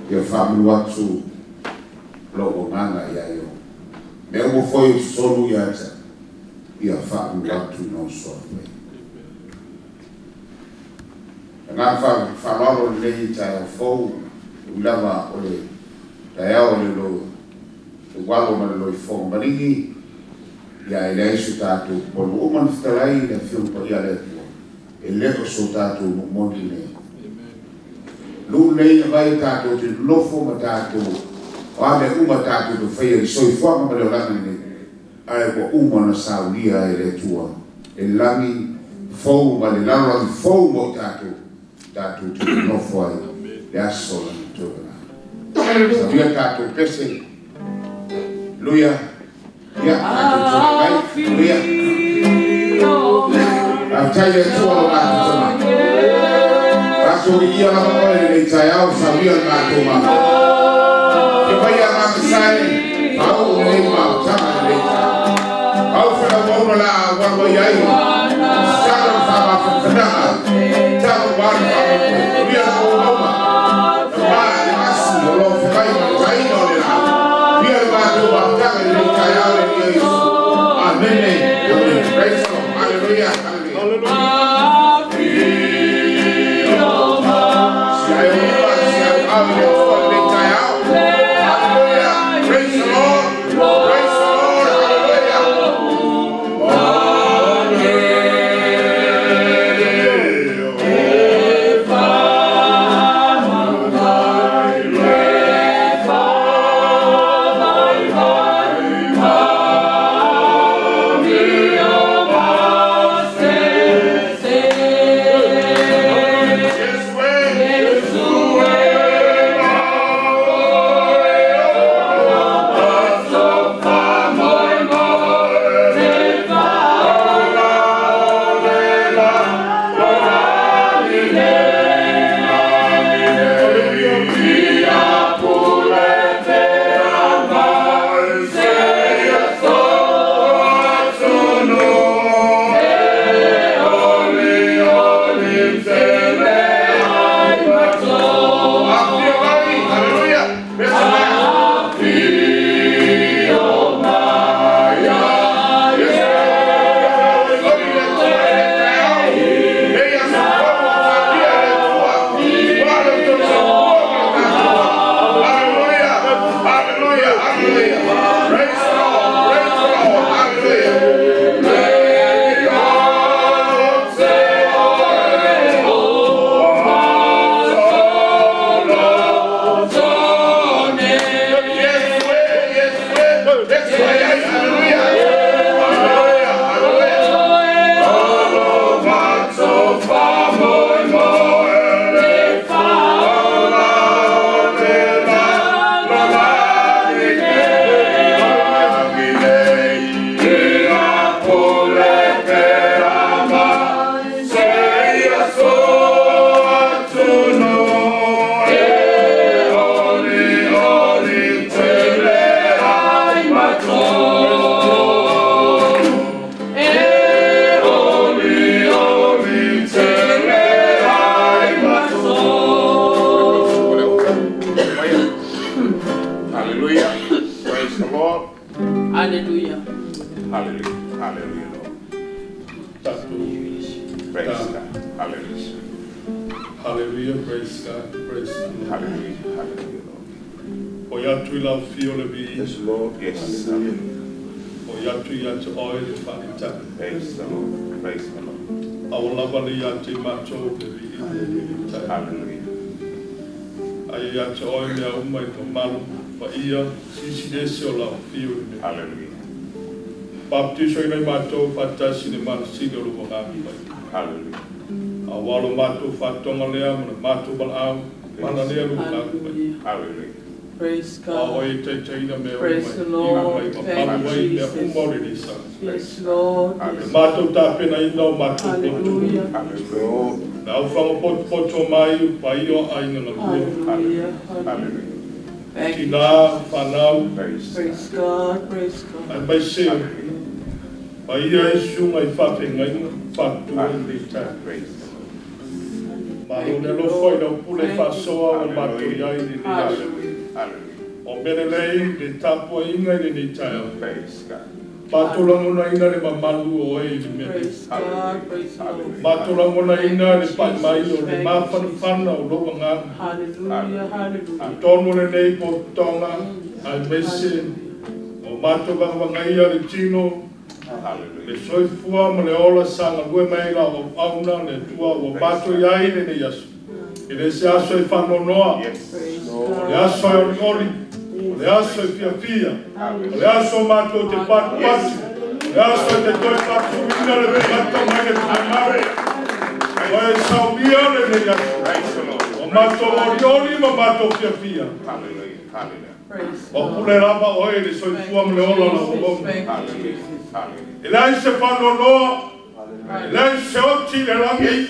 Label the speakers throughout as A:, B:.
A: Ia faamalu atu lou agaga ia ia. Mea uma foi o totonu ia te au, ia faamalu atu i lona suafa. Agaga faaaloalo lenei taeao fou, ui lava o le taeao o le ualo ma le loifoga maligi, ia e leai so tatou polu uma na fetalai le Afioga Paia a le Atua, e le o so tatou momoli nei. Lu nei aumai tatou te nofo ma tatou, o a mea uma tatou te faia i le soifuaga ma le olaga lenei, ae ua uma ona saunia e le Atua, le lagi fou ma le lalolagi fou mo tatou, tatou te nofo ai le aso lagi tulaga. Saunia tatou pese, Hallelujah. Ia, tatou tulai mai. Hallelujah. Faafetai le Atua lo matou tama. Tatou viia lava oe lenei taeao, saunia le matou malo. Ke mai a makasai, faaoo lenei mautaga lenei taeao. Au whanau la a mai ai. Talo le whaamafanafanaga. Talo wa le whaamamoe. Uia la o mauma. Na ma le asi o lo whengai ma le taina o le lau. Uia le matou mautaga lenei taeao le ia Iesu. Amene. Amen. Praise the Lord. Hallelujah. Hallelujah. Si ai o lima, si ai o au i le Atua lenei taeao. Hallelujah. Praise the Lord. Praise the Lord. Hallelujah.
B: Hallelujah, praise God, praise the Lord.
A: Hallelujah, hallelujah, Lord.
B: O iatu i lau fio le vi.
A: Yes, Lord. Yes.
B: O iatu ia te oe le whanitaka.
A: Praise the Lord. Praise the Lord.
B: Awa lava le ia te matou le vi.
A: Hallelujah.
B: Ai ia te oe mea uma i pamalu, pa ia, sisi lese o lau fio i mea.
A: Hallelujah.
B: Baptiso i nei matou whatasi le manasini o luangami mai.
A: Hallelujah.
B: Awalo matou whatonga lea ma le matou balao, mana lea luangami mai.
A: Hallelujah.
C: Praise God.
B: Praise
C: the Lord. Thank you, Jesus. Yes, Lord.
B: Hallelujah.
C: Hallelujah.
A: Hallelujah.
C: Thank you.
A: Praise
C: Praise God. Praise God.
A: Praise the Lord.
B: Malo le alofa i lau pule faasoa ua matou i ai i lenei aso. O mea lelei le tapuaiga i lenei taeao. Matou lagonaina le mamalu o oe i le mea nei. Matou lagonaina le pai mai o le mafanafana o lou agaga. Totonu o lenei pototoga aemaise o matou vagavagaia le tino, le soifua ma le ola sa galue mai lau auauna le Atua ua matou i ai i lenei aso. E le se aso e faanoanoa, o le aso e olioli, o le aso e fiafia, o le aso matou te patupatu, o le aso e te toe faatuina le tagata mai le finagalo. O e saunia lenei aso, o matou olioli ma matou fiafia. O pule lava oe le soifua ma le ola o lau auauna. E leai se faanoanoa, e leai se oti i le lagi,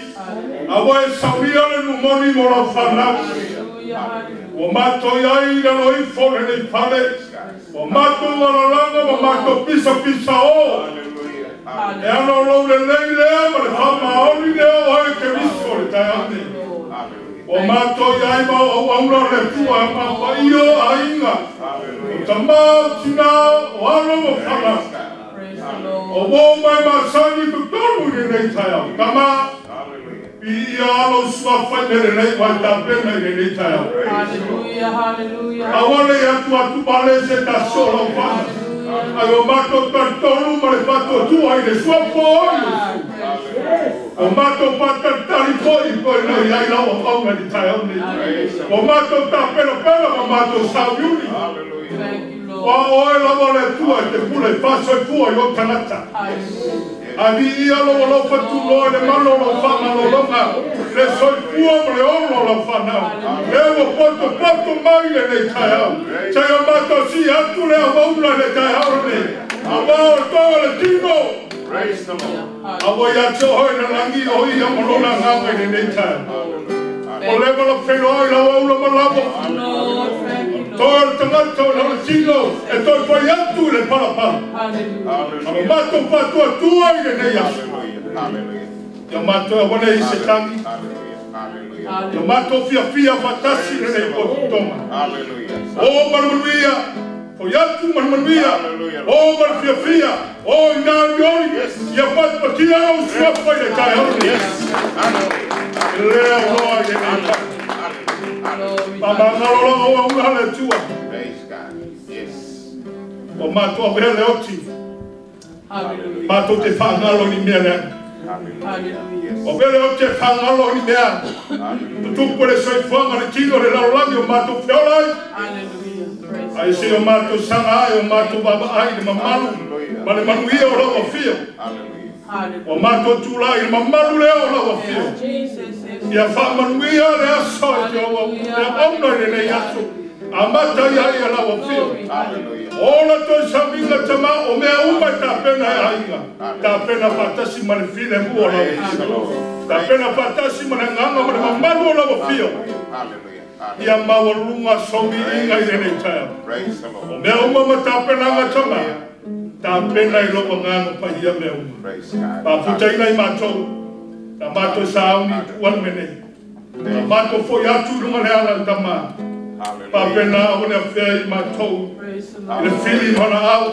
B: a ua e saunia le numoni mo lau fanau. Ua matou i ai i lalo ifo o lenei fale, ua matou alalaga ma matou pisapisa o. E ana o lou lelei lea ma le faamaoni lea o oe Keriso le taeao nei. Ua matou i ai ma o auauna o le Atua ma paia o aiga, o tama, o tina, o alo ma fanau. O uo mai masani totonu i lenei taeao. Tama, viia alo suafa i mea lelei ua e tapena i lenei taeao. Aua ne i atu atu vale se tasi o lau fana. Ai o matou talitonu ma le faatuatua i le suafa o Iesu. O matou faatalitali foi po ina i ai lau auauna i le taeao nei. O matou tapenapena ma matou sauiuli. Ua oe lava le Atua e te pule faasoifua i ou tagata. Ae viia lou alofa tunoa i le malo o lau faamalologa, le soifua ma le ola o lau fanau. Lea ua potopoto mai lenei taeao. Seia matou sii atu le auauna i le taeao lenei. Aua o le toga o le tino. A ua ia te oe le lagi o ia ma lona agaga i lenei taeao. O leva la feiloai lau aula ma lava. Toa le tagata o le tino e toe fai atu i le palapala. A ma matou faatuatua i lenei aso. Ia matou aua ne i se tagi. Ia matou fiafia faatasi i lenei pototoga. O malumaluia, foi atu malumaluia, o malufiafia, o ina olioli, ia patupatia lau suafa i le taeao lenei. E lea loa i lenei taeao. Faamagalo lau auauna le Atua. O matou avea le oti, matou te faagalo i ni mea leaga. O avea le oti e faagalo i ni mea. Tutupu le soifuaga le tino le lalolagi o matou feola ai. Ai se o matou saga ai o matou vaavaai i le mamalu ma le manuia o lau afio. O matou tulai i le mamalu lea o lau afio. Ia faamanuia le aso e te auauna i lenei aso. Amata ia ia lau afio. O la toe sauiga tama o mea uma e tapena e aiga. Tapena faatasi ma le filemu o lau afio. Tapena faatasi ma le agaga ma le mamalu o lau afio. Ia maualuga sauiga i lenei taeao. O mea uma ma tapenaga tama, tapena i lou agaga paia mea uma. Faafutaina i matou, na matou sauni i tuualu lenei. Na matou foi atu i luga le ala le tama. Faapena aua ne afea i matou i le fili ma laau,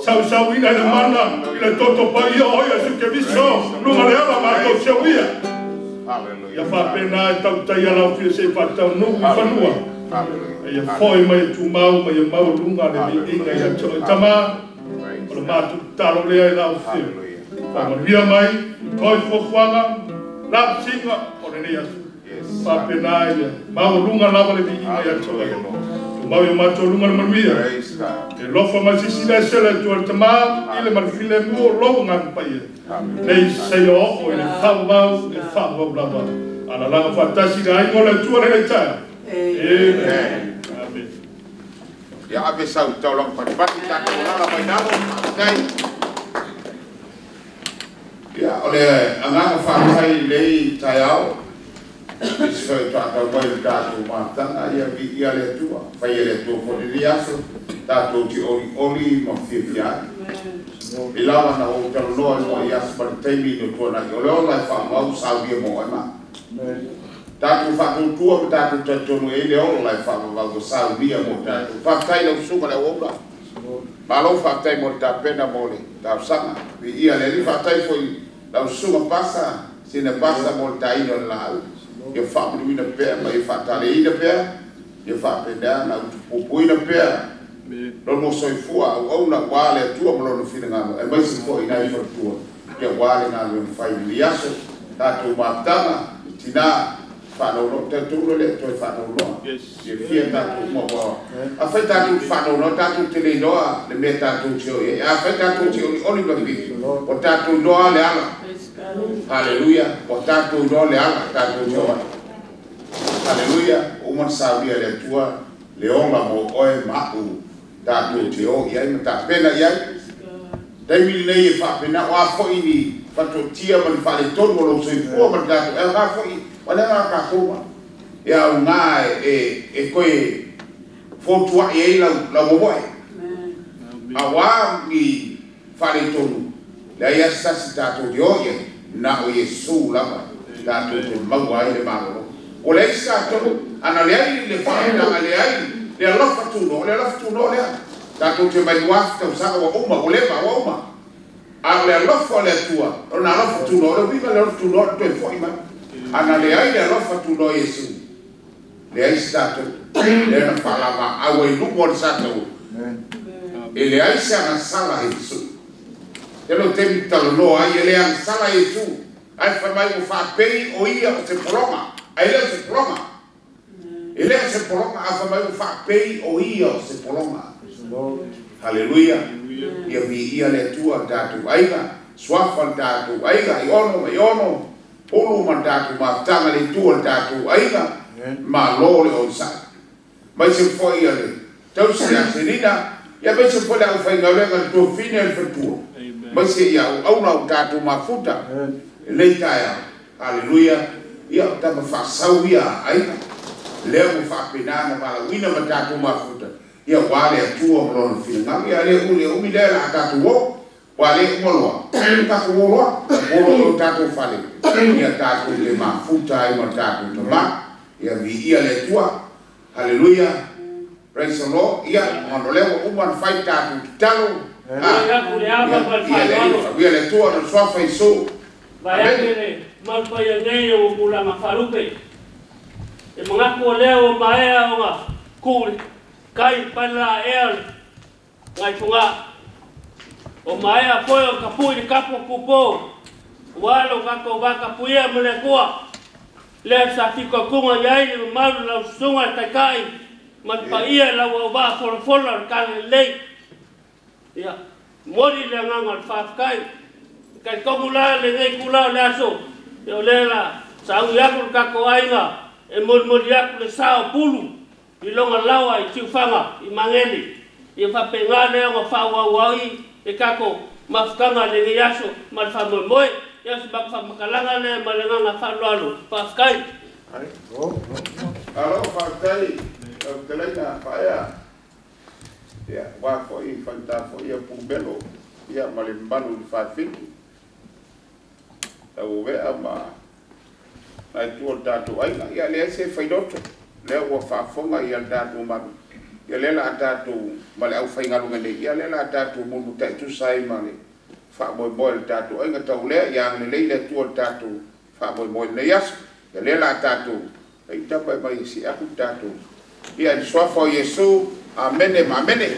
B: sausauina i le mana, i le toto paia o Iesu Keriso, luga le ala matou seuia. Ia faapena e tautaia lau fia se i faataunuu i fanua. Ia foi mai e tumau ma ia maualuga le viiga ia te oe tama, o le matou tatalo lea i lau afio. Faamanuia mai i toe fuafuaga, lapisiga o lenei aso. Faapena ia maualuga lava le viiga ia te oe. Tumau ia matou luga le manuia. E lofa mai sisila ese le Atua le tama i le malufilemu o lou agaga paia. Nei seia oo i le faavavau e faavavau lava. Alalaga faatasi le aiga o le Atua lenei taeao. Amen. Amen.
A: Ia ave sau taulaga patipati tatou lala mai lalo. Faafetai. Ia o le agaga faafetai i lenei taeao. Isi foi tatou mai le tatou mafutaga ia viia le Atua. Faia le Atua foi lenei aso tatou te olioli ma fiafia ai. I lava na ou talanoa i mua i aso ma le taimi no tuanai. O le ola e faamau saunia mo oe ma. Tātou whaatūtua ma tātou talitonu e le olo lai whaavavau o saunia mo tātou. Whaatai lau suga le auauna. Malo whaatai mo le tāpena mo le tausaga. Vi ia le ali whaatai foi lau suga pasa, sina pasa mo le taina o le lau. Ia whaamanuina pea ma ia whaataleina pea. Ia whaapenea na utupupuina pea. Lono soifua au au na wā le atua ma lono whinangano. E maisi foi nai whatua. Ia wā le ngā luen whai li aso. Tātou mātanga, tinā. Whanau tātou le toe whanau noa. Ia fia tātou uma wā. A whai tātou whanau noa, tātou te lei noa, le mea tātou te oi. A whai tātou te oi, oli mapi. O tātou noa le ala. Hallelujah. O tātou noa le ala, tātou te oi. Hallelujah. O man saunia le atua, le ola mo oe ma'u. Tātou te oi ai, ma tāpena iai. Taimi nei e whapena, o a foi ni whatotia ma ni whale tonu o lau soifua ma tātou. E a foi, o lea ngā kākouma. Ia au ngā e koe fōtua i ei lau momoe. A wā ni whale tonu. Lea ia sasi tātou te oi ai, na o Iesu lava, tātou te maua ai le malolo. O lea isi tātou, ana lea i le whaletanga lea i, le alofa tūno, le alofa tūno lea. Tātou te mai wafi tausaga wa uma, o leva wa uma. A o le alofa o le atua, o na alofa tūno, o le uiga le alofa tūno, o le toe foi mai. Ana le ai le alofa tūno Iesu. Le ai si tātou, le na whalama au e lumo o le sātou. E le ai se angasala Iesu. Te lo temi talanoa ai, e le angasala Iesu. Ai whamai o whaapei o ia o te poronga. Ai le o te poronga. E le o se poronga, a whamai o whaapei o ia o se poronga. Hallelujah. Ia vi ia le atua tātou aiga, swafa tātou aiga, i ono ma i ono, pulu ma tātou mafutanga le tua tātou aiga, ma lo le oisai. Mai se foi ia le tausi a Selina, ia mai se foi le au whaingaulenga le tuafine le whatua. Mai se ia au auna o tātou mafuta, e lei taia. Hallelujah. Ia o tama whaasau ia aiga, lea mo whaapena na malawina ma tātou mafuta. Ia wā le atua ma lona whinangau, ia le ule umi lea la tātou o, wā le umaloa, tātou o loa, o loa o tātou whale. Ia tātou te mafuta ai ma tātou tama, ia vi ia le atua, hallelujah, praise the Lord, ia mano lea uma na whai tātou te talo, ia le atua na swafa i so.
C: Vai ake malpaia nei o mulanga wharupe, e mangaku o lea o maea o ngā kūri, kai pala ea ngai funga o maea foi o kapui le kapo kupo walo kako waka puia mo le kua le sa fiko kunga iai le mamalu lau susuga le taitai ma le paia lau auvaa folafola o le kalelei ia moli le agaga o le faafetai kai komu la lenei kula o le aso ia o lea la saui aku le kako aiga e molimoli aku le sa o pulu i longa lawa i tiufaga i magele ia faapega lea oga faauauai e kako mafutaga lenei aso ma le faamoemoe ia se makafamakalaga lea ma le agaga faaaloalo faafetai.
A: Alo faafetai tautalaina faea ia wā foi whaita foi ia pumelo ia ma le mamalu i le faafili tau wea ma nai tua le tātou aiga ia leai se failoto lea ua faafoga ia le tatou malu ia lea la a tatou ma le aufaigaluga nei ia lea la a tatou mulumutaitusa ai ma le faamoemoe le tatou aiga tau lea ia agalelei le atua le tatou faamoemoe lenei aso ia lea la a tatou ai tapa e mai si aku le tatou ia le suafa o Iesu. Amene ma amene.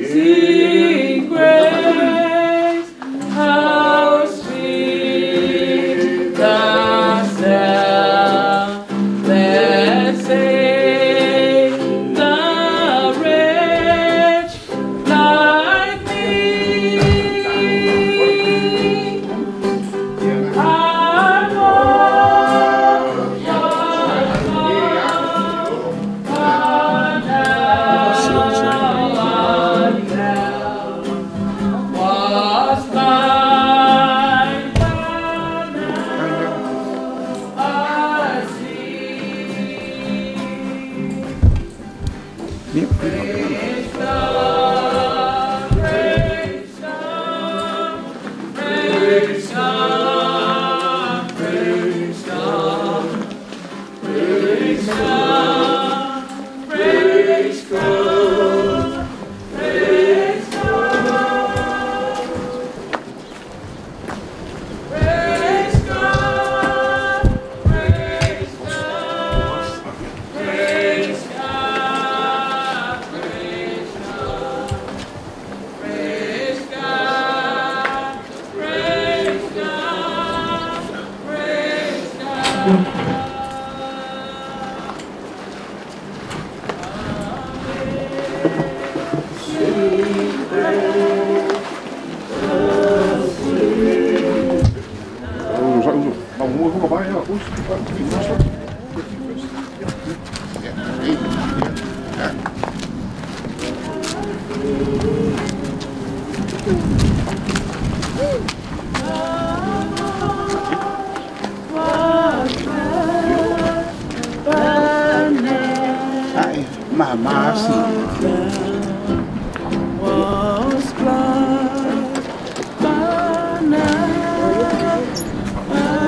D: Amazing grace, how sweet the sound that saved the wretch like me. I once
A: Ma
D: Was blood, but now I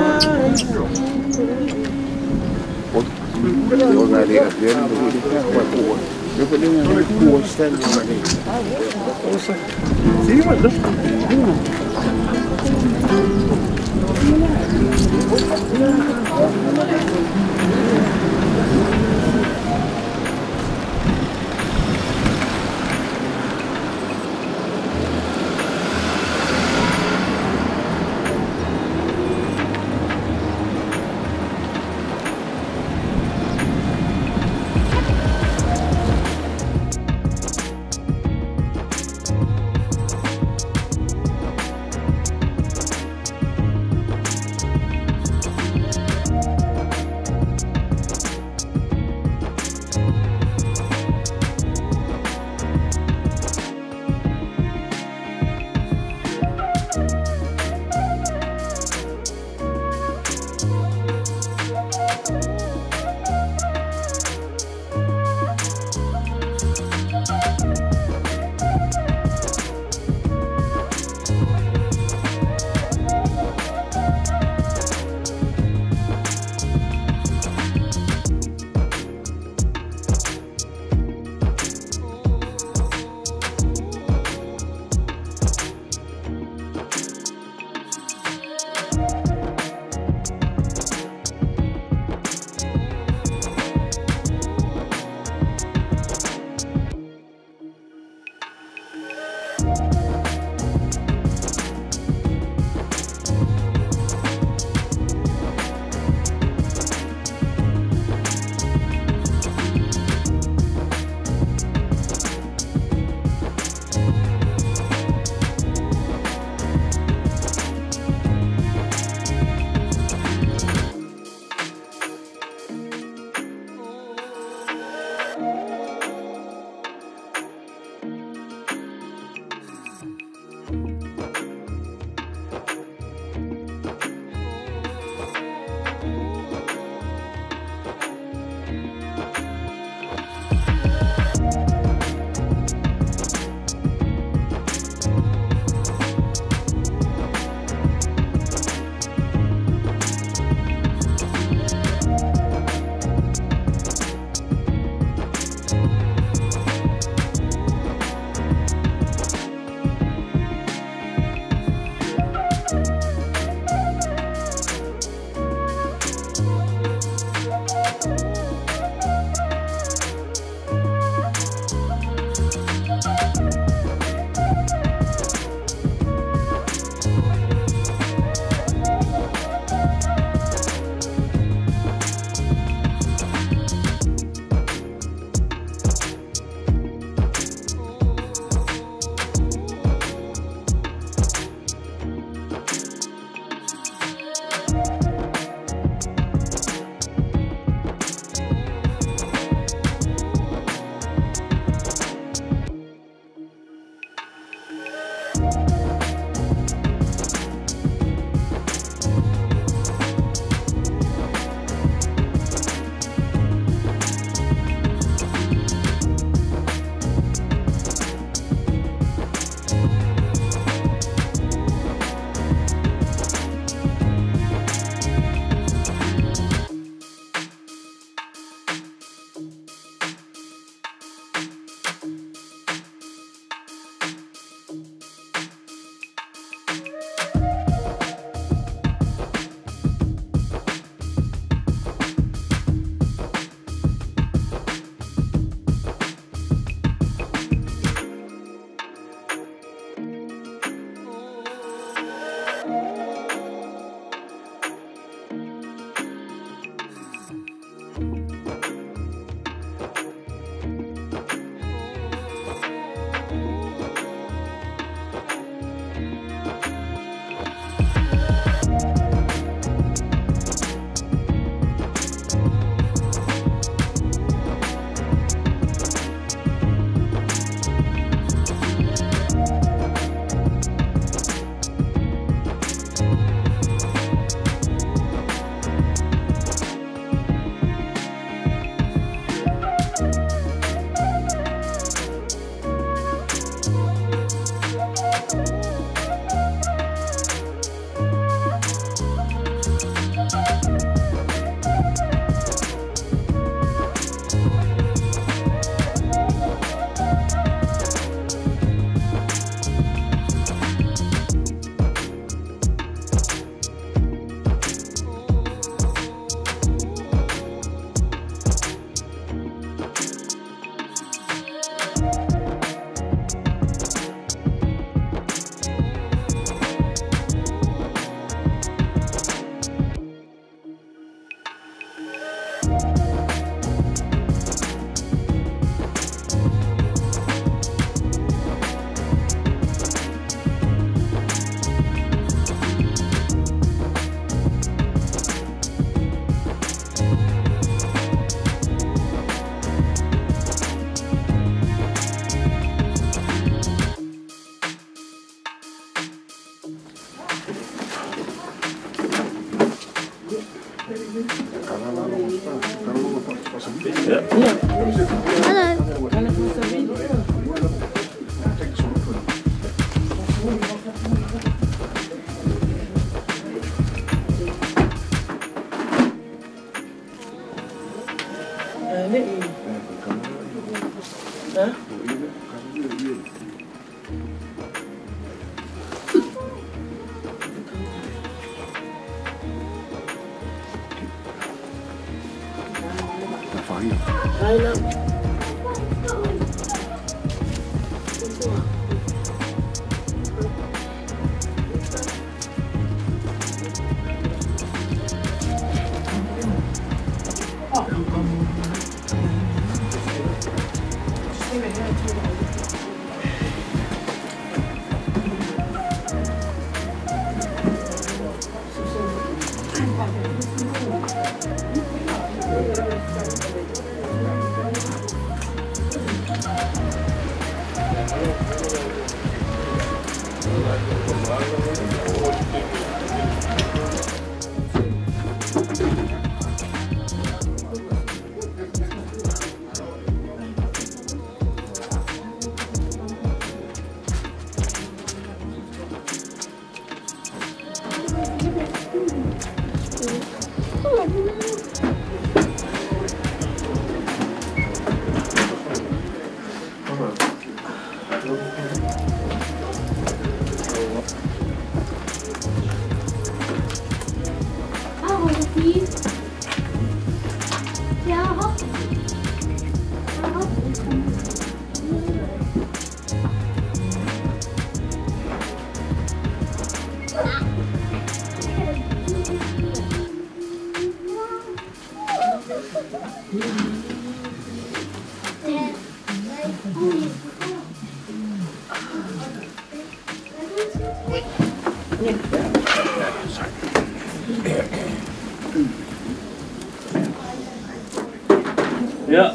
C: Ya,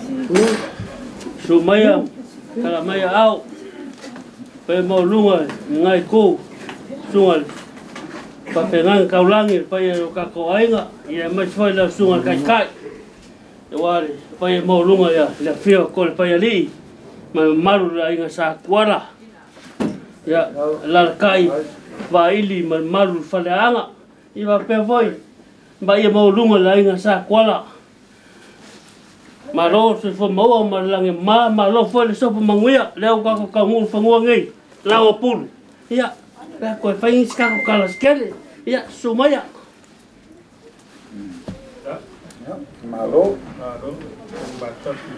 C: sumaya, kalamaya au, pe mau lunga ngai ku, sungal, papengang kaulangi, pa o kako ainga, ia mai foi la sungal kai kai, wari, pa mau lunga ya, la fio ko pa li, ma maru la inga sa kuara, ya la kai, va ili ma maru faleanga, i va pe voi, ba ia mau lunga la inga sa kuala. Malo se fo maua ma lange ma malo fo le sopo manguia leo ka ka ngu fangua ngai lao pulu ia la ko fai ska ko kala skele ia sumaya
E: malo
B: malo batatu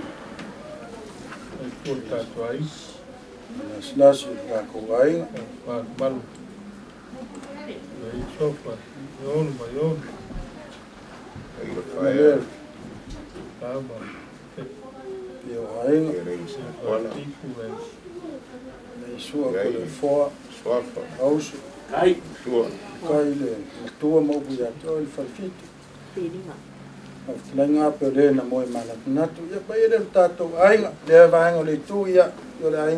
B: ai porta tuai
E: nas ka ko ai
B: malo ai sopa yon mayon
E: ai
B: Tama.
E: Yo ai le sua ko le foa
A: soafa
E: aus
C: kai
A: sua
E: kai le tua mo bu ya to il falfito aflenga pe le na mo mana natu ya pa ile tato ai le va le tu ya yo le ai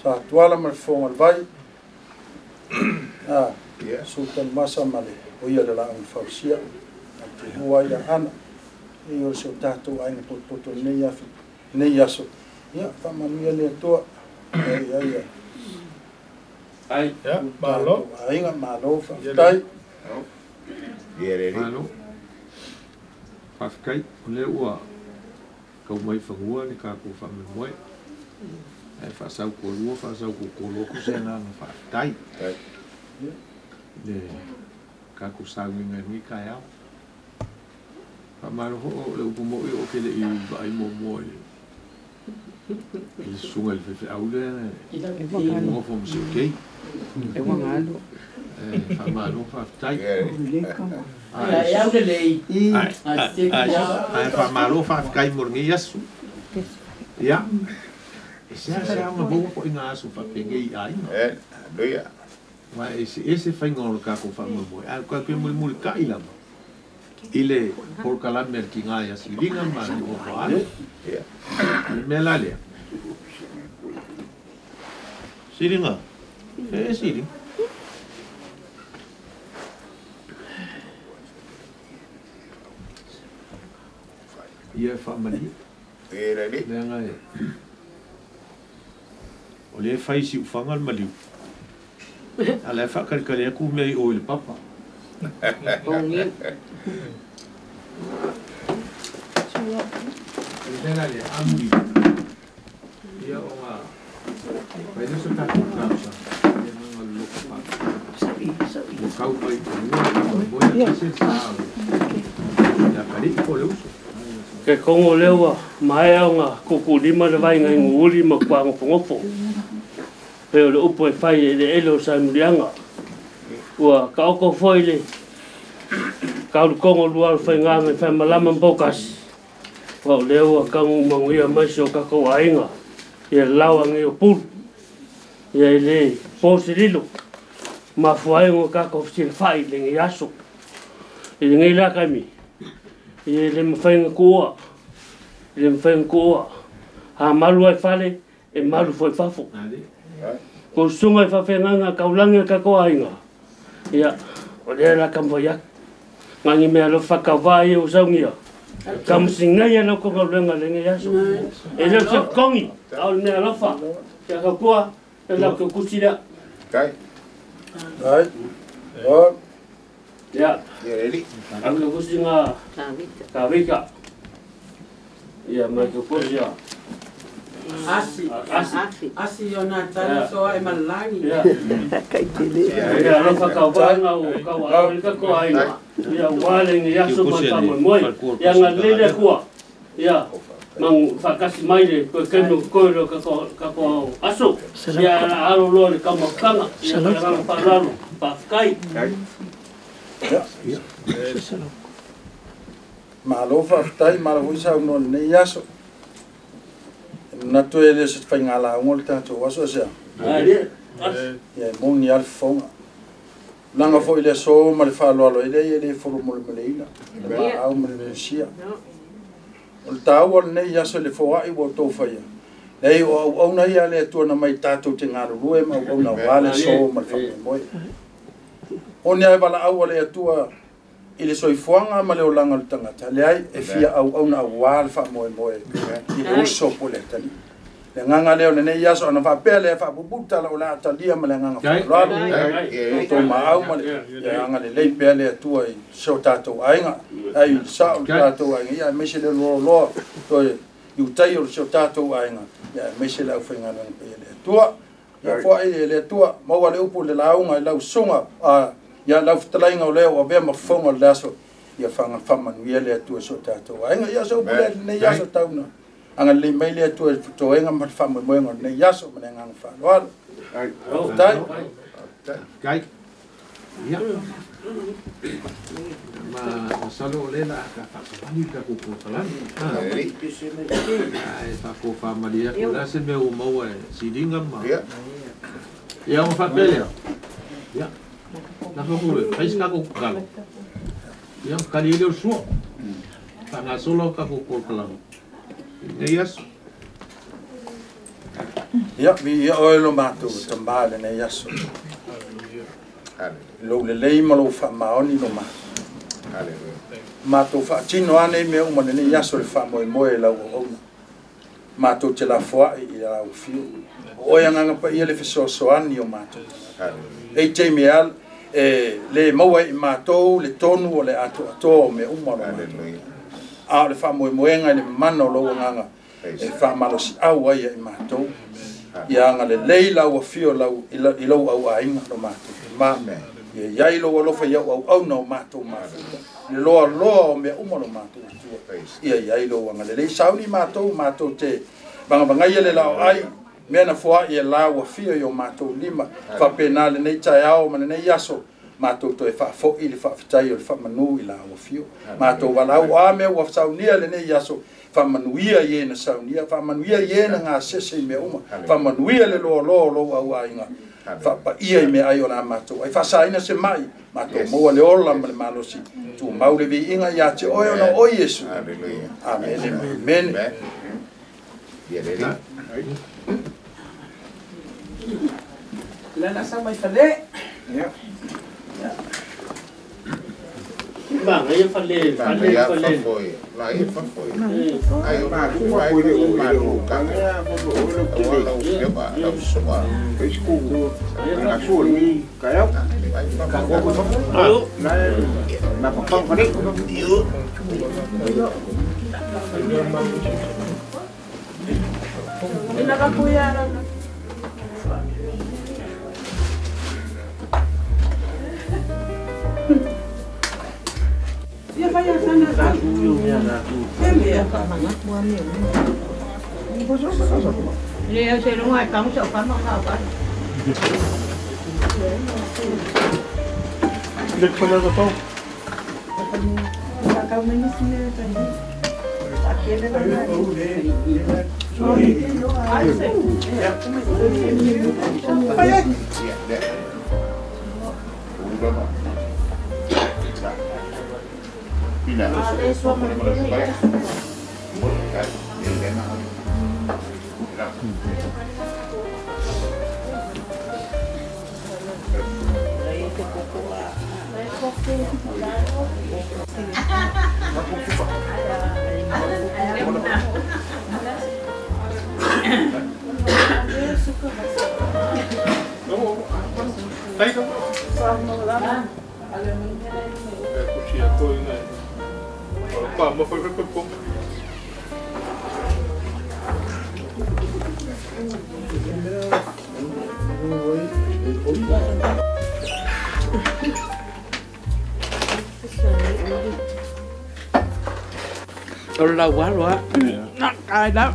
E: sa tuala mal fo al vai ah sultan masa male o ia le la un fausia te hua ia ana e o se tato ai na poto nei afi nei aso ia fa manuia le toa ai ai
C: ai
B: ya malo
E: ai nga malo fa tai
A: ye
F: malo fa kai le ua kau mai fangua ni ka ko fa me moe ai fa sau ko lua fa sau ko ko lo ku se na fa tai le ka ku sau ni ngai ka ya Malo ho le upu mo i o kele i vai mo mo i le sunga le fefe au le mo fo mo se okay
D: e wangalo
F: fa malo fa tai
D: ai au le lei
F: ai fa malo fa kai morngi yasu ya se se ma bo ko inga asu fa penge i ai
A: hallelujah
F: ma ese ese fa ngolo ka ko fa mo mo ai ka ke mo mo ka ila ile por kalamer ki ngai asilinga ma o ko ale le melalia silinga e siling ia fa mali
A: e le
F: le ngai o le fai si ufanga le maliu ala fa kalkale ku me o le papa Ia o ngā Vai nessa tá com causa. O cau vai
C: Ke kongo lewa maea nga kukulima le vai ngai nguli ma kwa ngofo. Pe o le upo e fai e le ele o sa mulianga. Ua ka oko foi le kaulu kongo lua fai nganga fai malama mbokas. Wa o lewa kangu manguia mai so kako ainga. Ia lawa ngai o pulu. Ia ile posililo. Mafuai ngo kako silfai le ngai aso. Ile ngai la kami. Ia le mawhainga kua, le mawhainga kua. Ha malu ai fale, e malu foi fafo. Ko sunga i whawhenganga, kaulangi ka koa inga. Ia, o lea la kamwai aku. Ngangi mea lo whakawai e o saungia. Kamusingai e lau konga luenga le ngai aso. E leo se kongi, au le mea lofa. Kia ka kua, e lau ke kusi lea.
A: Kai.
E: Kai. O.
C: Ia. Au ke kusi ngā kawika. Ia, mai ke kusi ia.
D: Asi. Asi. Asi o nā tani soa e malangi.
C: Ia. Ia, alofa kau vaenga o kau au ka koa inga. Ia, wale ngi aso ma ka moi moi. Ia ngā lele kua. Ia, mang whakasi mai le koe kenu koe lo ka ko aso. Ia, alo loa le kamakanga. Ia, ka ranga whalalo. Whawhakai.
E: Ia. Malo whawhatai, malo hui sa uno nei aso. Natu e le se whainga la ungo le tātou aso asea. Ia e moni al whaunga. Langa fo i le so ma le whaaloalo i le i le foro mo le meleina. Le maa au ma le mesia. O le tāua le nei aso le whoai ua tō whaia. Nei o au auna ia le atua na mai tātou te ngāru rue ma au auna wā le so ma le whamoe. O ni ai wala au le atua i le soifuanga ma le olanga le tangata. Le ai e fia au auna au wā le whamoemoe i le uso po le atali. Le nganga leo le nei aso ana whapea le whapuputa la o la atalia ma le nganga whakalalo. O tō maau ma le anga le leipea le atua i seo tātou ainga. Ai i sa o le tātou ainga. Ia meise le loa loa toi i utai o le seo tātou ainga. Ia meise le au whaingaluenga pe le atua. Ia fua i le atua maua le upu le launga i lau sunga. Ia lau whtalainga o leo o vea mafonga le aso. Ia whanga whamanuia le atua so tātou ainga. Ia so upu le nei aso tauna. Anga le mai le atua toenga ma whamoemoenga nei aso ma le nganga whaaloalo. Tai.
F: Kai. Ia. Ma masalo o lela ka whakamani ka kukutalani. Ai whako whamaria ko la se mea o maua e siringa ma. Ia o whapelea. Ia. Na whakure, paisi ka kukukalo. Ia, kari ele o sua. Whangasolo ka kukutalani. Nei aso.
E: Ia, vi ia oe lo mātou tambā le nei aso. Lou le lei ma lou whaamaoni lo mātou. Mātou whaatino ane mea uma le nei aso le whaamoemoe lau o auna. Mātou te la foai i lau whio. O oe anganga pa ia le whesoasoani o mātou. Ei te mea e le maua i mātou le tonu o le ato atoa o mea uma lo mātou. A o le whaamoemoenga i le mana o lau anganga e whaamalosi au ai i mātou. Ia anga le lei lau whio lau i lau au ainga lo mātou. Ma ia iai lau alofa ia au au na o mātou mafuta. Le loa loa o mea uma lo mātou atua. Ia iai lau anga le lei sauni mātou, mātou te vangavangai le lau ai. Mea na fua i e lau whio i o mātou lima. Whapena le nei tai ao ma le nei aso. Mātou toe whaafoi le whaafetai o le whamanu i lau whio. Mātou walau a mea ua saunia le nei aso. Whamanuia i e na saunia. Whamanuia i e na ngā sese i mea uma. Whamanuia le loa loa o lou au ainga. Whapa ia i mea ai o la mātou. Ai whasaina se mai. Mātou maua le ola ma le malosi. Tu mau le vi inga ia te oe ona o Iesu. Amen. Amen.
D: Lala sa mai fale.
A: Ia.
C: Ma ngai fale fale fale.
A: La e fafoi. Ai o ma ku ai o ma ku ka ya fo o lo ki le ba la so ba.
G: Isku. Na su ni ka ya. Ka ko ko. Na na pa pa fale.
D: Ina ka kuya. Lâu quá rồi á. Nó cay lắm.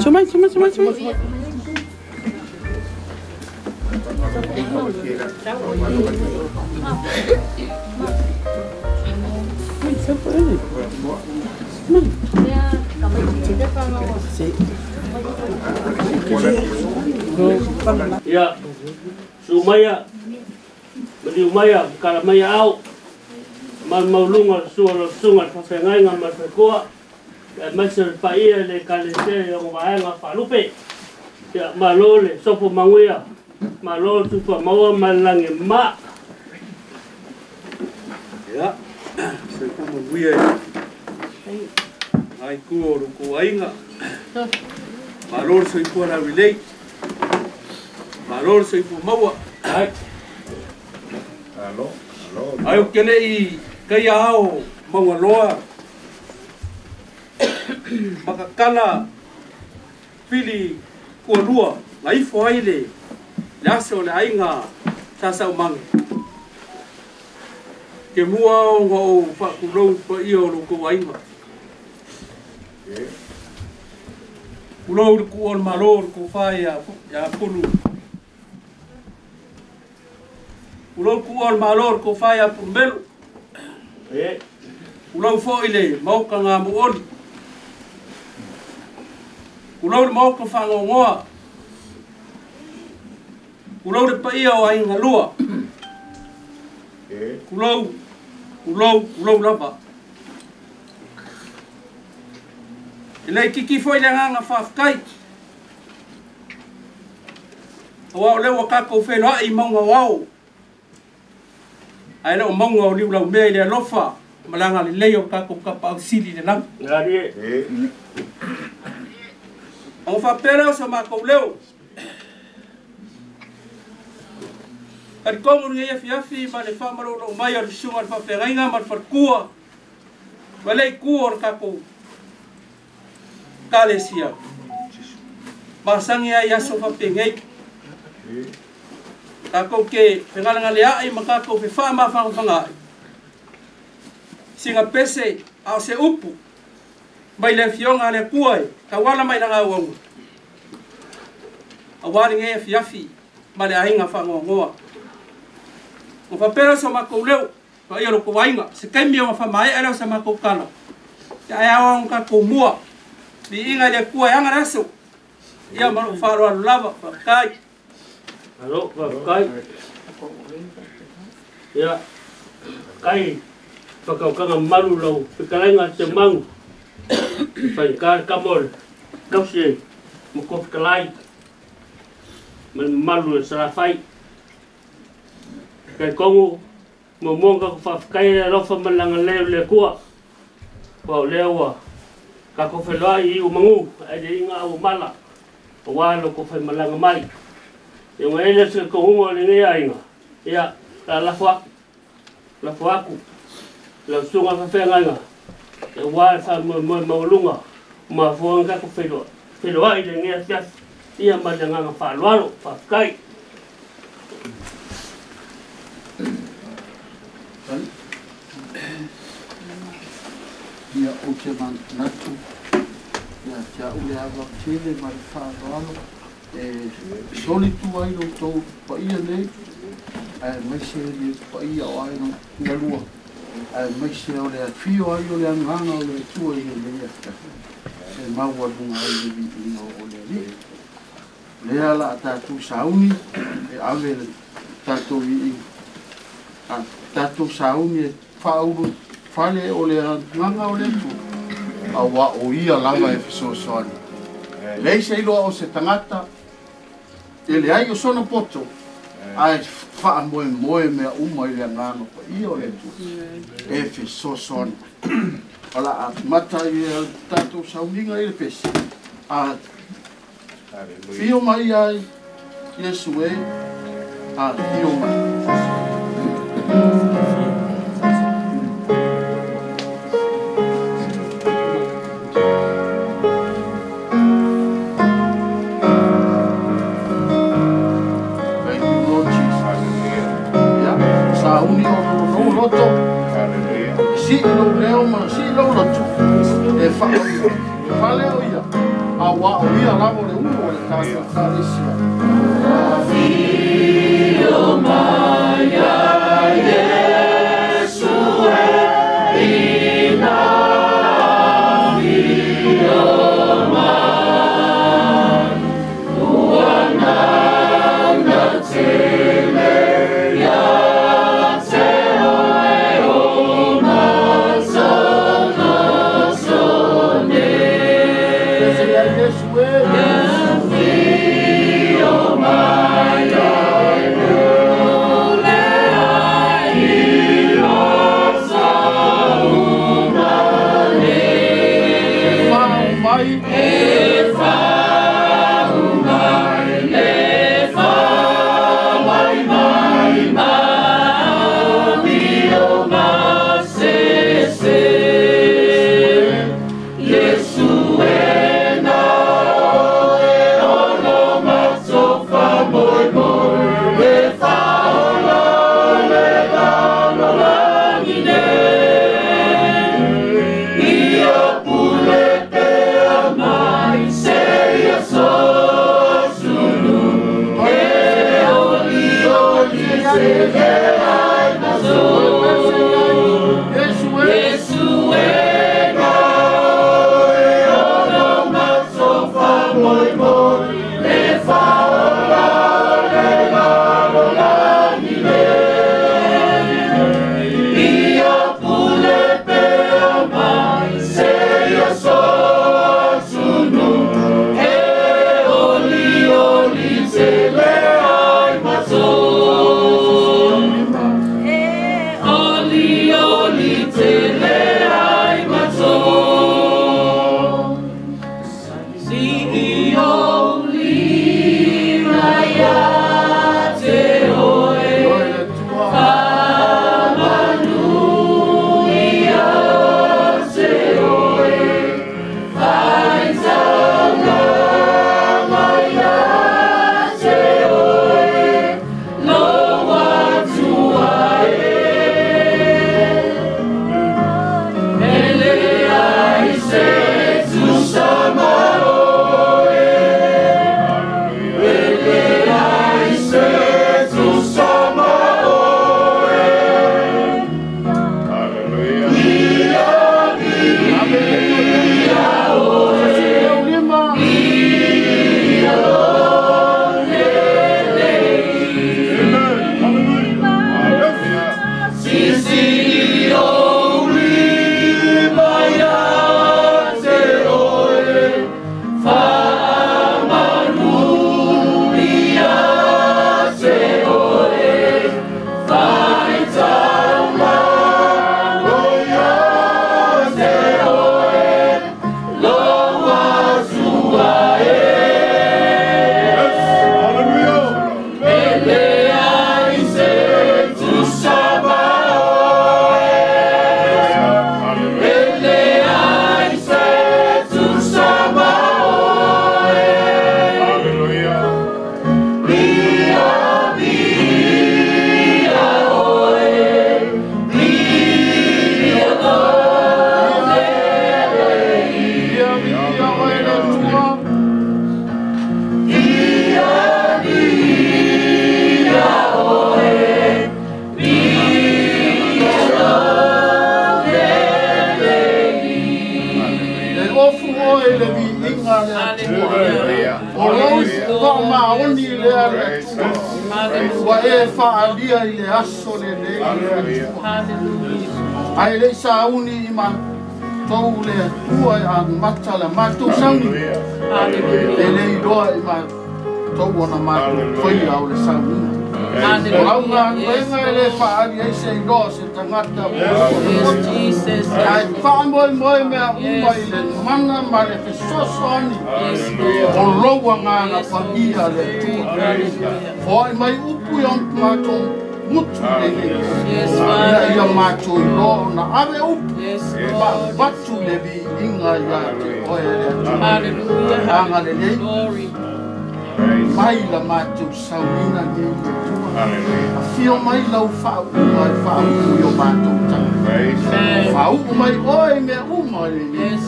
D: Sumai.
C: Ya, sumaya, beli umaya, kalamaya au, mal maulunga suara sunga fasengai ngal malfekua, masel paia le kalese yang waenga falupe, ya malole sopo manguya, malole tupa mawa malange ma.
B: Ya, sopo manguya, ai ku ruku ainga, malole sopo la wilei. Malor soy fumawa. Ai.
A: Alo, alo.
B: Ai o kele i kaya ao mawaloa. Makakala pili kualua laifo ai le laso le ainga sasa umangi. Ke mua o ngau fakulou pa ia o loko ainga. Kulou ku ol malor ku faia ya pulu. Ulou ku ol malor ko faia pumbelu. Ulou fo ile mauka ngā muoli. Ulou le mauka whangongoa. Ulou le paia o ainga lua. Ulou, ulou, ulou lava. Ile kiki fo ile nganga whawhkai. Awa o lewa kako whenua i maunga wao. Ai leo maunga o liu lau mea i le alofa malanga le lei o kako kapa au sili le langi. Ang whapere o sa mākou leo. Karikongu ni afi afi ma le whamaro lo mai o le sunga le whawhengainga ma le wharkua. Ma lei kua o le kako kalesia. Masangi ai aso whapengei.
D: Takou ke fegalegaleaʻi ma takou fefaʻamafagafagaʻi siga pese a o se upu mai le afioga a le Atua e tauala mai laga auauna auā legei afiafi ma le aiga faanoanoa. Ua faapea so makou leo paia lo kou aiga se taimi o faamaeʻa lea o sa makou tala ae ao ona tatou mua viiga i le Atua e aga le aso ia ma lou faaaloalo lava. Faafetai.
C: Alo, faafetai. Ia, kai whakaukaga malu lau fetalaiga te mau whaika le kama o le tausi e ma ko fetalai ma le mamalu e Salafai. Kai kongu mo ka ko whawhikai le alofa ma le agalelei o le Atua. Ua o lea ua tatou feloai i umagu ae le iga au mala auā lo kou faimalaga mai. E oga ai lea se koguga o lenei aiga, ia la lafo atu lau susuga faafeagaiga auā le faamoemoe maualuga o mafua ai ona tatou feloai i lenei afiafi ia ma le agaga faaaloalo. Faafetai.
E: Ia ou te manatu ia te au le ava tele ma le faaaloalo e soli tu ai lo tou paia nei ae maise le paia o aiga galua ae maise o le afio ai o le agaga o le Atua i lenei afiafi e maualuga ai le viiga o le Alii. Lea la a tatou sauni e ave le tatou viiga a tatou sauni e faaulu fale o le agaga o le Atua auā o ia lava e fesoasoani. Leai se iloa o se tagata e leai o sona poto ae faamoemoe mea uma i le agaga paia o le Atua e fesoasoani. O la a mata i le tatou sauniga i le pese a fio mai ai Iesu e a fio mai. Thank you, Lord Jesus. Ia, sauni o lou loto. E sii lou leo ma sii lou loto e fale o ia auā o ia lava o le ulu o le tatou Ekalesia.
H: Afio mai ai Iesu e ina afio mai ua nana tele ia te oe o masomaso nei.
E: Iesu e.
H: Afio mai ai pule ai losa umane.
E: E faaumai.
H: E faaumai le faamaimai ma amio masese. Iesu e na oe ono matofa moemoe e faola le lalolagi nei. Ia pule pea mai.
E: oe le Atua.
H: Ia viia oe, viia lou lelei.
E: E ofu oe le viiga le Atua. O lou faamaoni lea le Atua. Ua e faalia i le aso lenei le Atua. Ae le i sauni i matou le Atua e amata le matou sauni. E le iloa i matou ona matou faia o le sauniga. O lau galuega e le faaali ai se iloa o se tagata ua. Ae faamoemoe mea uma i le mana ma le fesoasoani o lou agaga paia le Atua. Foai mai upu i ona matou mutu lenei. Ina ia matou iloa ona ave upu faavatu le viiga ia te oe le Atua. Agalelei mai la matou sauniga nei le Atua. Afio mai lau faauuga e faaupu i o matou tagata. Faau'u mai oe i mea uma lenei.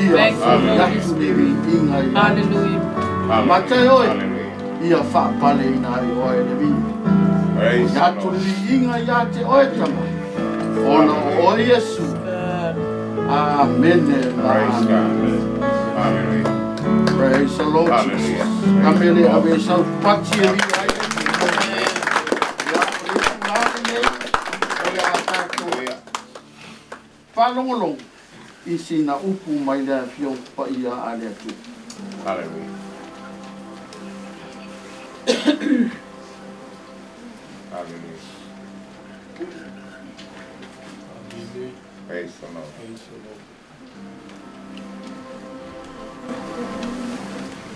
E: Ia foi atu le viiga ia te oe. Mata e oe, ia faapaleina ai oe le viiga. Ia atu le viiga ia te oe tama. Ona o oe Iesu. Amene ma amene. Praise the Lord Jesus. Amene ave sau pati e via ai. Ia o le tulaga lenei o le a tatou faalogologo i sina upu mai le afioga paia a le Atua.
A: Hallelujah. Hallelujah. Praise the Lord.
B: Praise the Lord.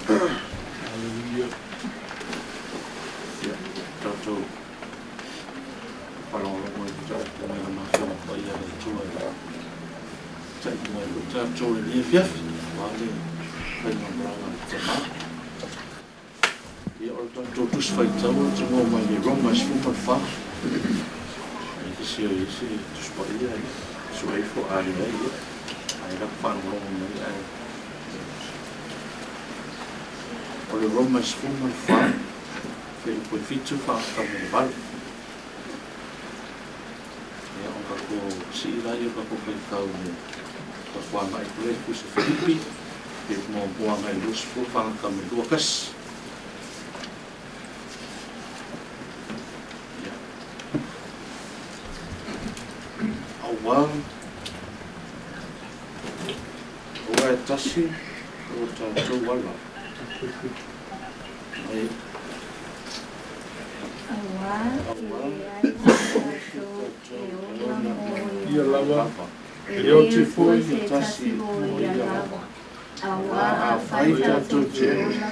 B: Hallelujah.
F: Ia, tatou faalogologo i le mai ona afioga paia le Atua e ta'i mai o tatou lenei afiafi aua le faigamalaga a le tamā. Ia, o le tatou tusi faitau o le tanoa mai le Roma 14. E te sio i se tusi paia e suaifo a leai ia. Ai lako faalogologo mai ae. O le Roma 14, fe i fitu whaakame le valu. Ia, o kako sii la ia kako whaitau me ka whanga i kule kusa Filipi, pe mo moanga i 20 whaakame lua kasi. Ia. Aua, aua e tasi o tātou ala. Ai,
H: Aua e leai se tatou e ola mo
B: Ia lava,
H: e
B: e
H: le
B: oti
H: foi
B: foi
H: se tasi mo ia lava. Aua
F: a
H: afai
F: fai
H: tatou
F: tātou
H: te
F: te
H: ola,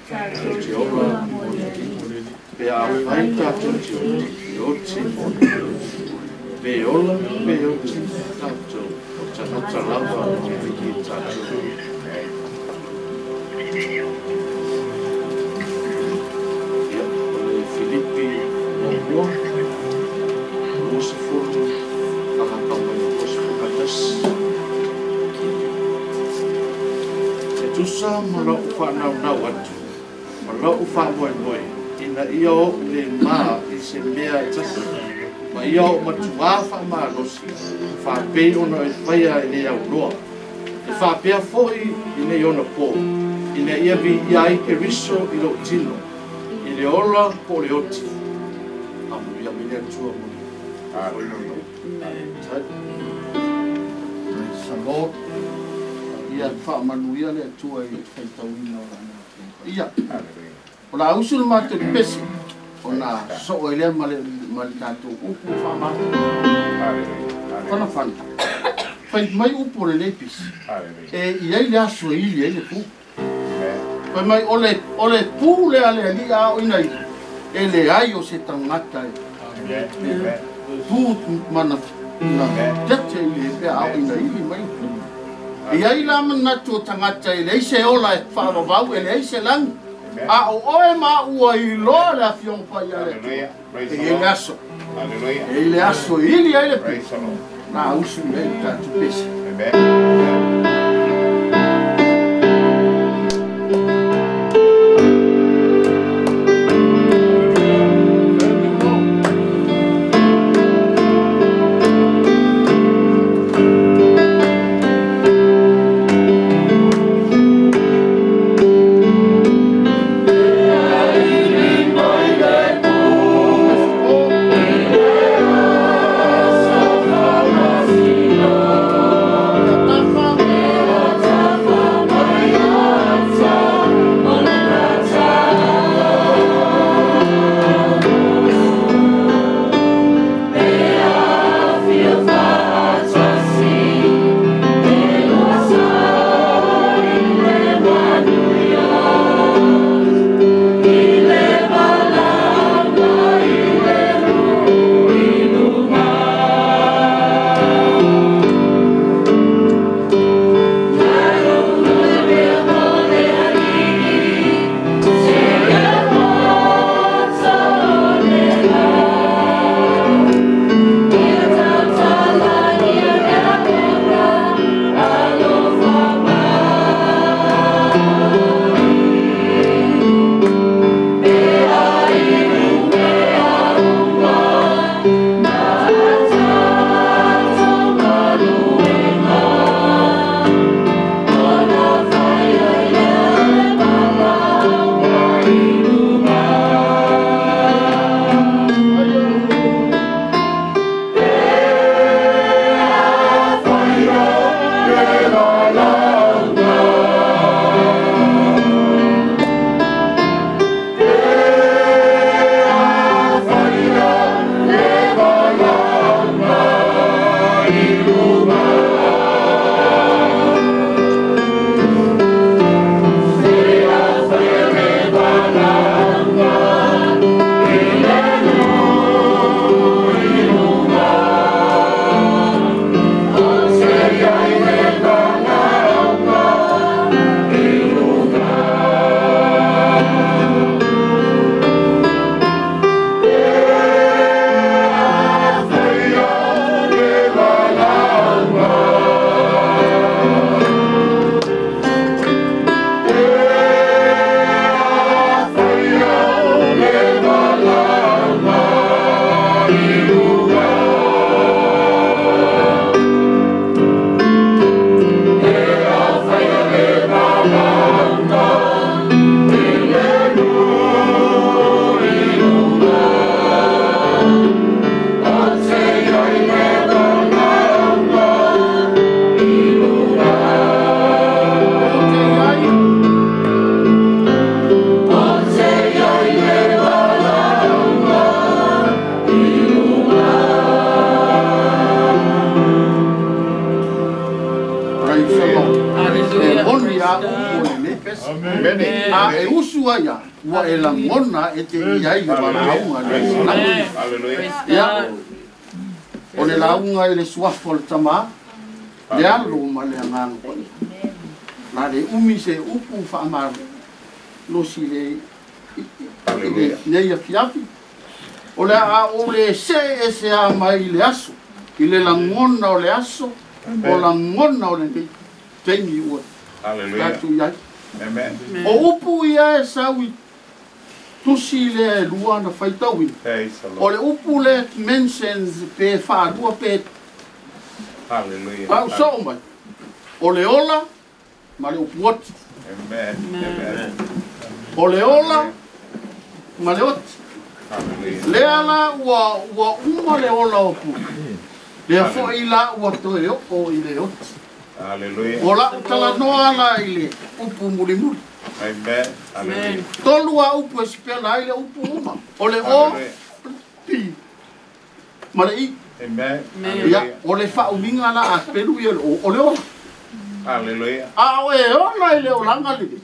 H: tatou
F: te
H: te
F: ola
H: ola mo
F: mo
H: le
F: le
H: Alii.
F: Pe a fai
H: Afai
F: tātou
H: e
F: te
H: oti,
F: oti, oti
H: e
F: mo
H: oti
F: le Pe ola, pe oti tātou, o tagata lava o vili tātou. Ia, o le Filipi muamua, 20, whakakama i 21. E tusa ma lau whānaunau atu, ma lau whāmoemoe, ina ia o le mā i se mea e tasi, ma ia o matuā whaamalosi, whāpei ona e whaia e le auloa. E whāpea foi i nei ona pō, ina ia vi ia ai ke riso i lou tino, i le ola po le oti. Amuia mai le Atua mo le
A: Hallelujah.
E: Praise the Lord. Ia faamanuia le Atua i le faitauina o lana afioga paia.
A: Hallelujah.
E: O la usu le matou le pese, ona soo e lea ma le tatou upu faamalo.
A: Hallelujah.
E: Fanafana. Fai mai upu o lenei pisi.
A: Hallelujah.
E: E i ai le aso e ili ai le pu.
A: Amen.
E: Fai mai o le pu lea le alii a o ina ili. E le ai o se tagata e
A: Amen. Amen.
E: tu mana na tete i le pea a o ina ili mai. E ai la manatu o tagata e leai se ola e faavavau e leai se lagi. A o oe ma ua iloa le afioga paia le Atua.
A: Hallelujah. Praise
E: E
A: the
E: i ai le
A: Lord.
E: aso.
A: Hallelujah.
E: E i le aso e ili ai le pu.
A: Praise the Lord.
E: Na usu i ai le tatou pese.
A: Amen.
I: pesa. A e usu ai a ua e lagona e te i ai le valaauga le ia o le lauga i le suafa o le tamā le alo ma le agaga paia la le umi se upu faamalosi le nei afiafi o le a o le se e se a mai le aso i le lagona o le aso o lagona o lenei taimi ua tatou i ai. O upu ia e sau i tusi le lua na faitauina o le upu le mentions pe faalua pe pausoo mai o le ola ma le upu oti. O le ola ma le oti. Lea la ua uma le ola o Pulu. Lea foi la ua toe oo i le oti. O lau talanoa la i le upu mulimuli. Tolu a upu e sipela ai le upu uma. O le o, P, ma le I. Ia, o le faaumiga la a pelu ia le o, o le ola. A o e ola i le olaga lenei.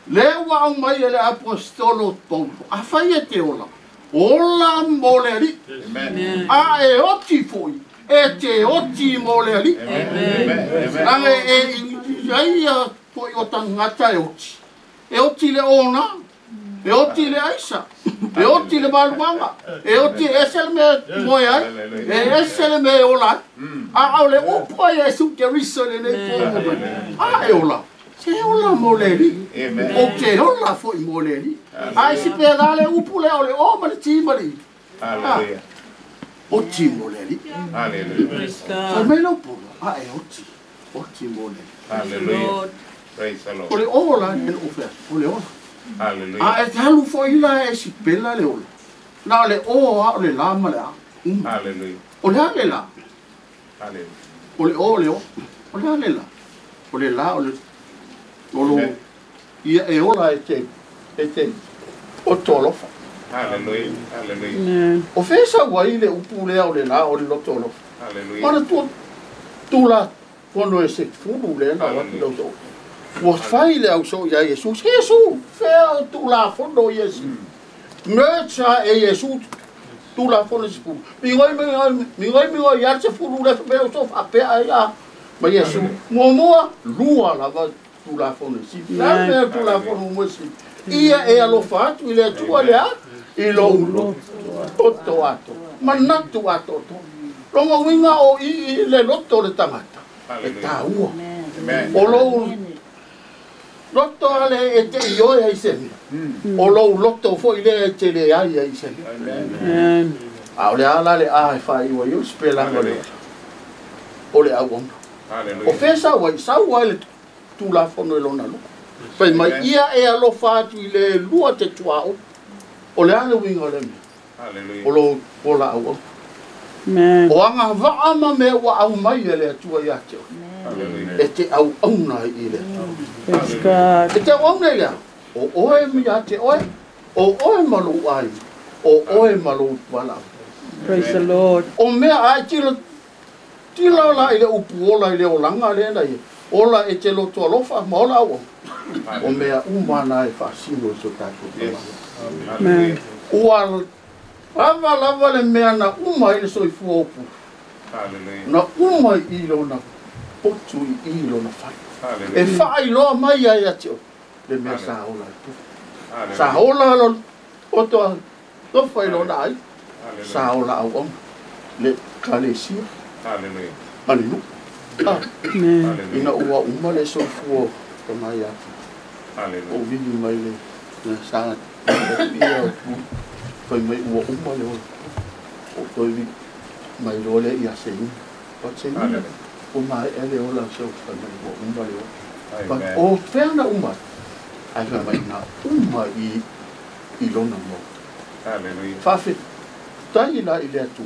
I: Le ua au mai e le apostolo Paulo, a fai e te ola, ola mo le alii. A e oti foi, e te oti mo le alii. Laga e i ai foi o tagata e oti. E oti le ona, e oti le aisa, e oti le maluaga, e oti ese le mea moe ai, e ese le mea e ola ai. A o le upu ai e su te riso lenei po mo mai. A e ola. Se ola mo le alii. O te ola foi mo le alii. Ai si pe la le upu le o le o ma le ti ma le i. Oti mo le alii. Fai mai lau polo, a e oti. Oti mo le alii. O le ola le o fea, o le ola. A e te alu foi la e si pela le ola. Na o le o a o le la ma le a. O le a le la. O le o le o. O le a le la. O le la o le o ia e ola e te o tolofa. O fesa ua i le upu lea o le la o le loto alofa. Mana tua tula fono e se fulu le na watu lau so. Ua fai le au so ia Iesu. Iesu, fea o tula fono Iesu. Mercha e Iesu tula fono se fulu. Mingoi mingoi mingoi ia se fulu le mea so faapea ia ma Iesu. Muamua lua lava tula fono si. La mea tula fono mo si. Ia e alofa atu i le Atua lea i lou toto ato. Manatu ato to. Longa uiga o i le loto o le tagata. E tāua. O lou loto ale e te i oe ai se mea. O lou loto foi le e te le ai ai se mea. A o le ala le a e whaiwa i o spelanga le o le auauna. O fesa ua i sau ai le tulafono e lona loko. Fai mai ia e alofa atu i le lua te tuao. O le ale uiga o le mea. O lou ola auauna. O anga vaa ma mea ua au mai e le Atua ia te oe. E te auauna i le Atua. E te auauna i le au. O oe ia te oe. O oe ma lou ai. O oe ma lou tualau. O mea ai tila tila la i le upu ola i le olanga le na ia. Ola e te loto alofa ma ola au. O mea uma na e faasino i so tātou tamā. Ua lava lava le mea na uma i le soifua o Pulu. Na uma i lona potu i lona fale. E faailoa mai ai ia te oe le mea sa ola i Pulu. Sa ola lo oto tofa i lona ai. Sa ola auauna le kalesia ma le nuu. Ina ua uma le soifua o tamai atu. O vili mai le sa ia o Pulu. Fai mai ua uma le ola. O toi mai loa le ia se ina. Pat se ina. O mai e le ola se o fai mai ua uma le ola. Pat o fea na uma. Ai fai mai na uma i lona mau. Faafetai la i le Atua.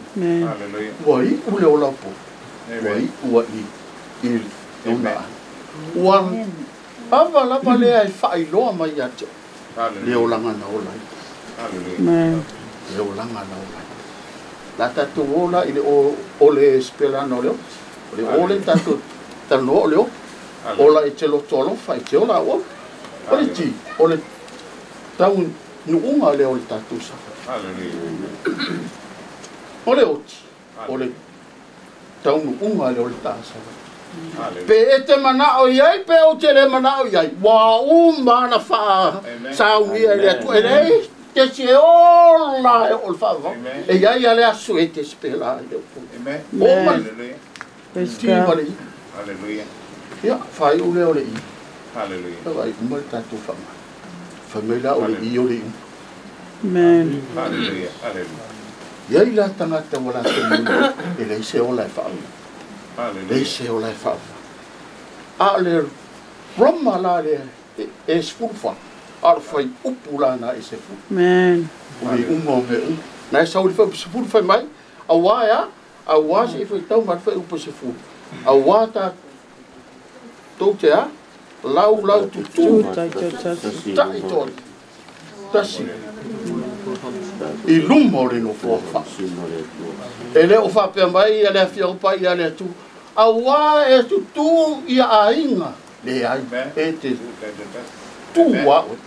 I: Ua iu le ola po. Ua iu i lona ai. Ua lava lava lea e faailoa mai ia te oe. Le olaga na ola ai. Le olaga na ola ai. La tatou ola i le o le spelana o le o. O le o le tatou talanoa o le o. Ola e te loto alofa e te ola o. O le ti, o le tau nuunga le o le tātou sa. O le oti, o le tau nuunga le o le tāsa. Pe e te mana o iai, pe o te le mana o iai. Wa uma na wha saunia le atu. E lei, te se ola e o le wha. E iai ale asu e te spela i le upu. O ma ti ma le i. Ia, whai o le o le i. Hallelujah. Vai uma le tātou wha. Whai mai la o le i o le i.
D: Amen.
A: Hallelujah. Hallelujah.
I: Iai la tangata o la te muna, e lei se ola e wha. Lei se ola e wha. A le Roma la le e sfulfa. A le whai upu la na e se fu.
D: Amen.
I: O le unga o me unga. Na e sau le whai se whai mai. A wā ea, a wā se i whai tau ma le whai upu se fu. A wā tā tau te a, lau lau tutu. Tai tō. Tasi. I luma o le nofoa wha. E le o whapea mai, a le awhia upa i a le atu. A wā e tutu i a ainga. Le ai, e te tu wā oe.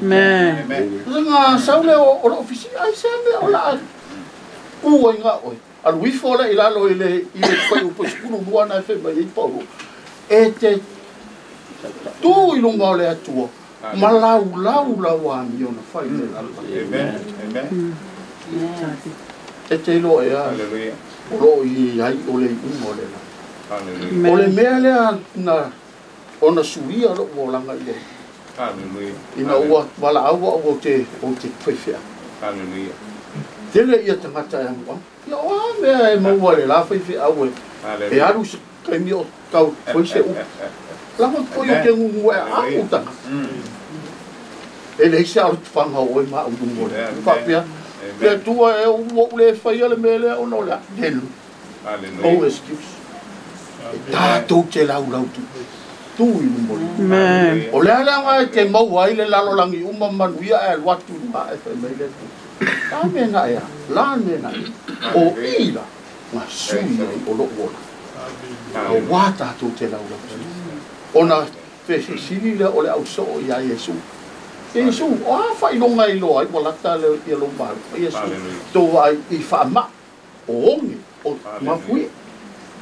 D: Amen.
I: Ngā saule o la ofisi, ai se mea o la kua i ngā oe. Alu ifo le i lalo i le whai upo sikulu lua na e whai mai e pauro. E te tu i lunga o le atua. Ma lau lau lau a mi ona whai le lala.
A: Amen. Amen.
I: E te ilo e a. O lo i ai o le unga o le la. O le mea lea na ona suia lo o langa i le.
A: Hallelujah.
I: Ina ua wala aua o te whaiwhea.
A: Hallelujah.
I: Tele ia tangata e amu. Ia oa mea e maua le la whaiwhea au e. E aru se kaimi o kau whaise u. Langa koi o te ngungu e amu tanga. E le ise aru tuwhanga o e maa unungo le. Whapea, le tua e ua ule whaia le mea lea ono lea. Nelu. No excuse. E tātou te lau lau tu. Tu i lumoli. O lea lea ngai te maua i le lalolangi uma manuia e alu atu lunga e whai mai le tu. La mena ea, la mena ea. O i la, ngā sui ai o lo ola. O wā tātou te lau lau tu. Ona whesesiri lea o le au soo ia Iesu. Iesu, o a whailonga i loa, i walata le ia lo maru. Iesu, tō ai i whaama, o ongi, o mafui.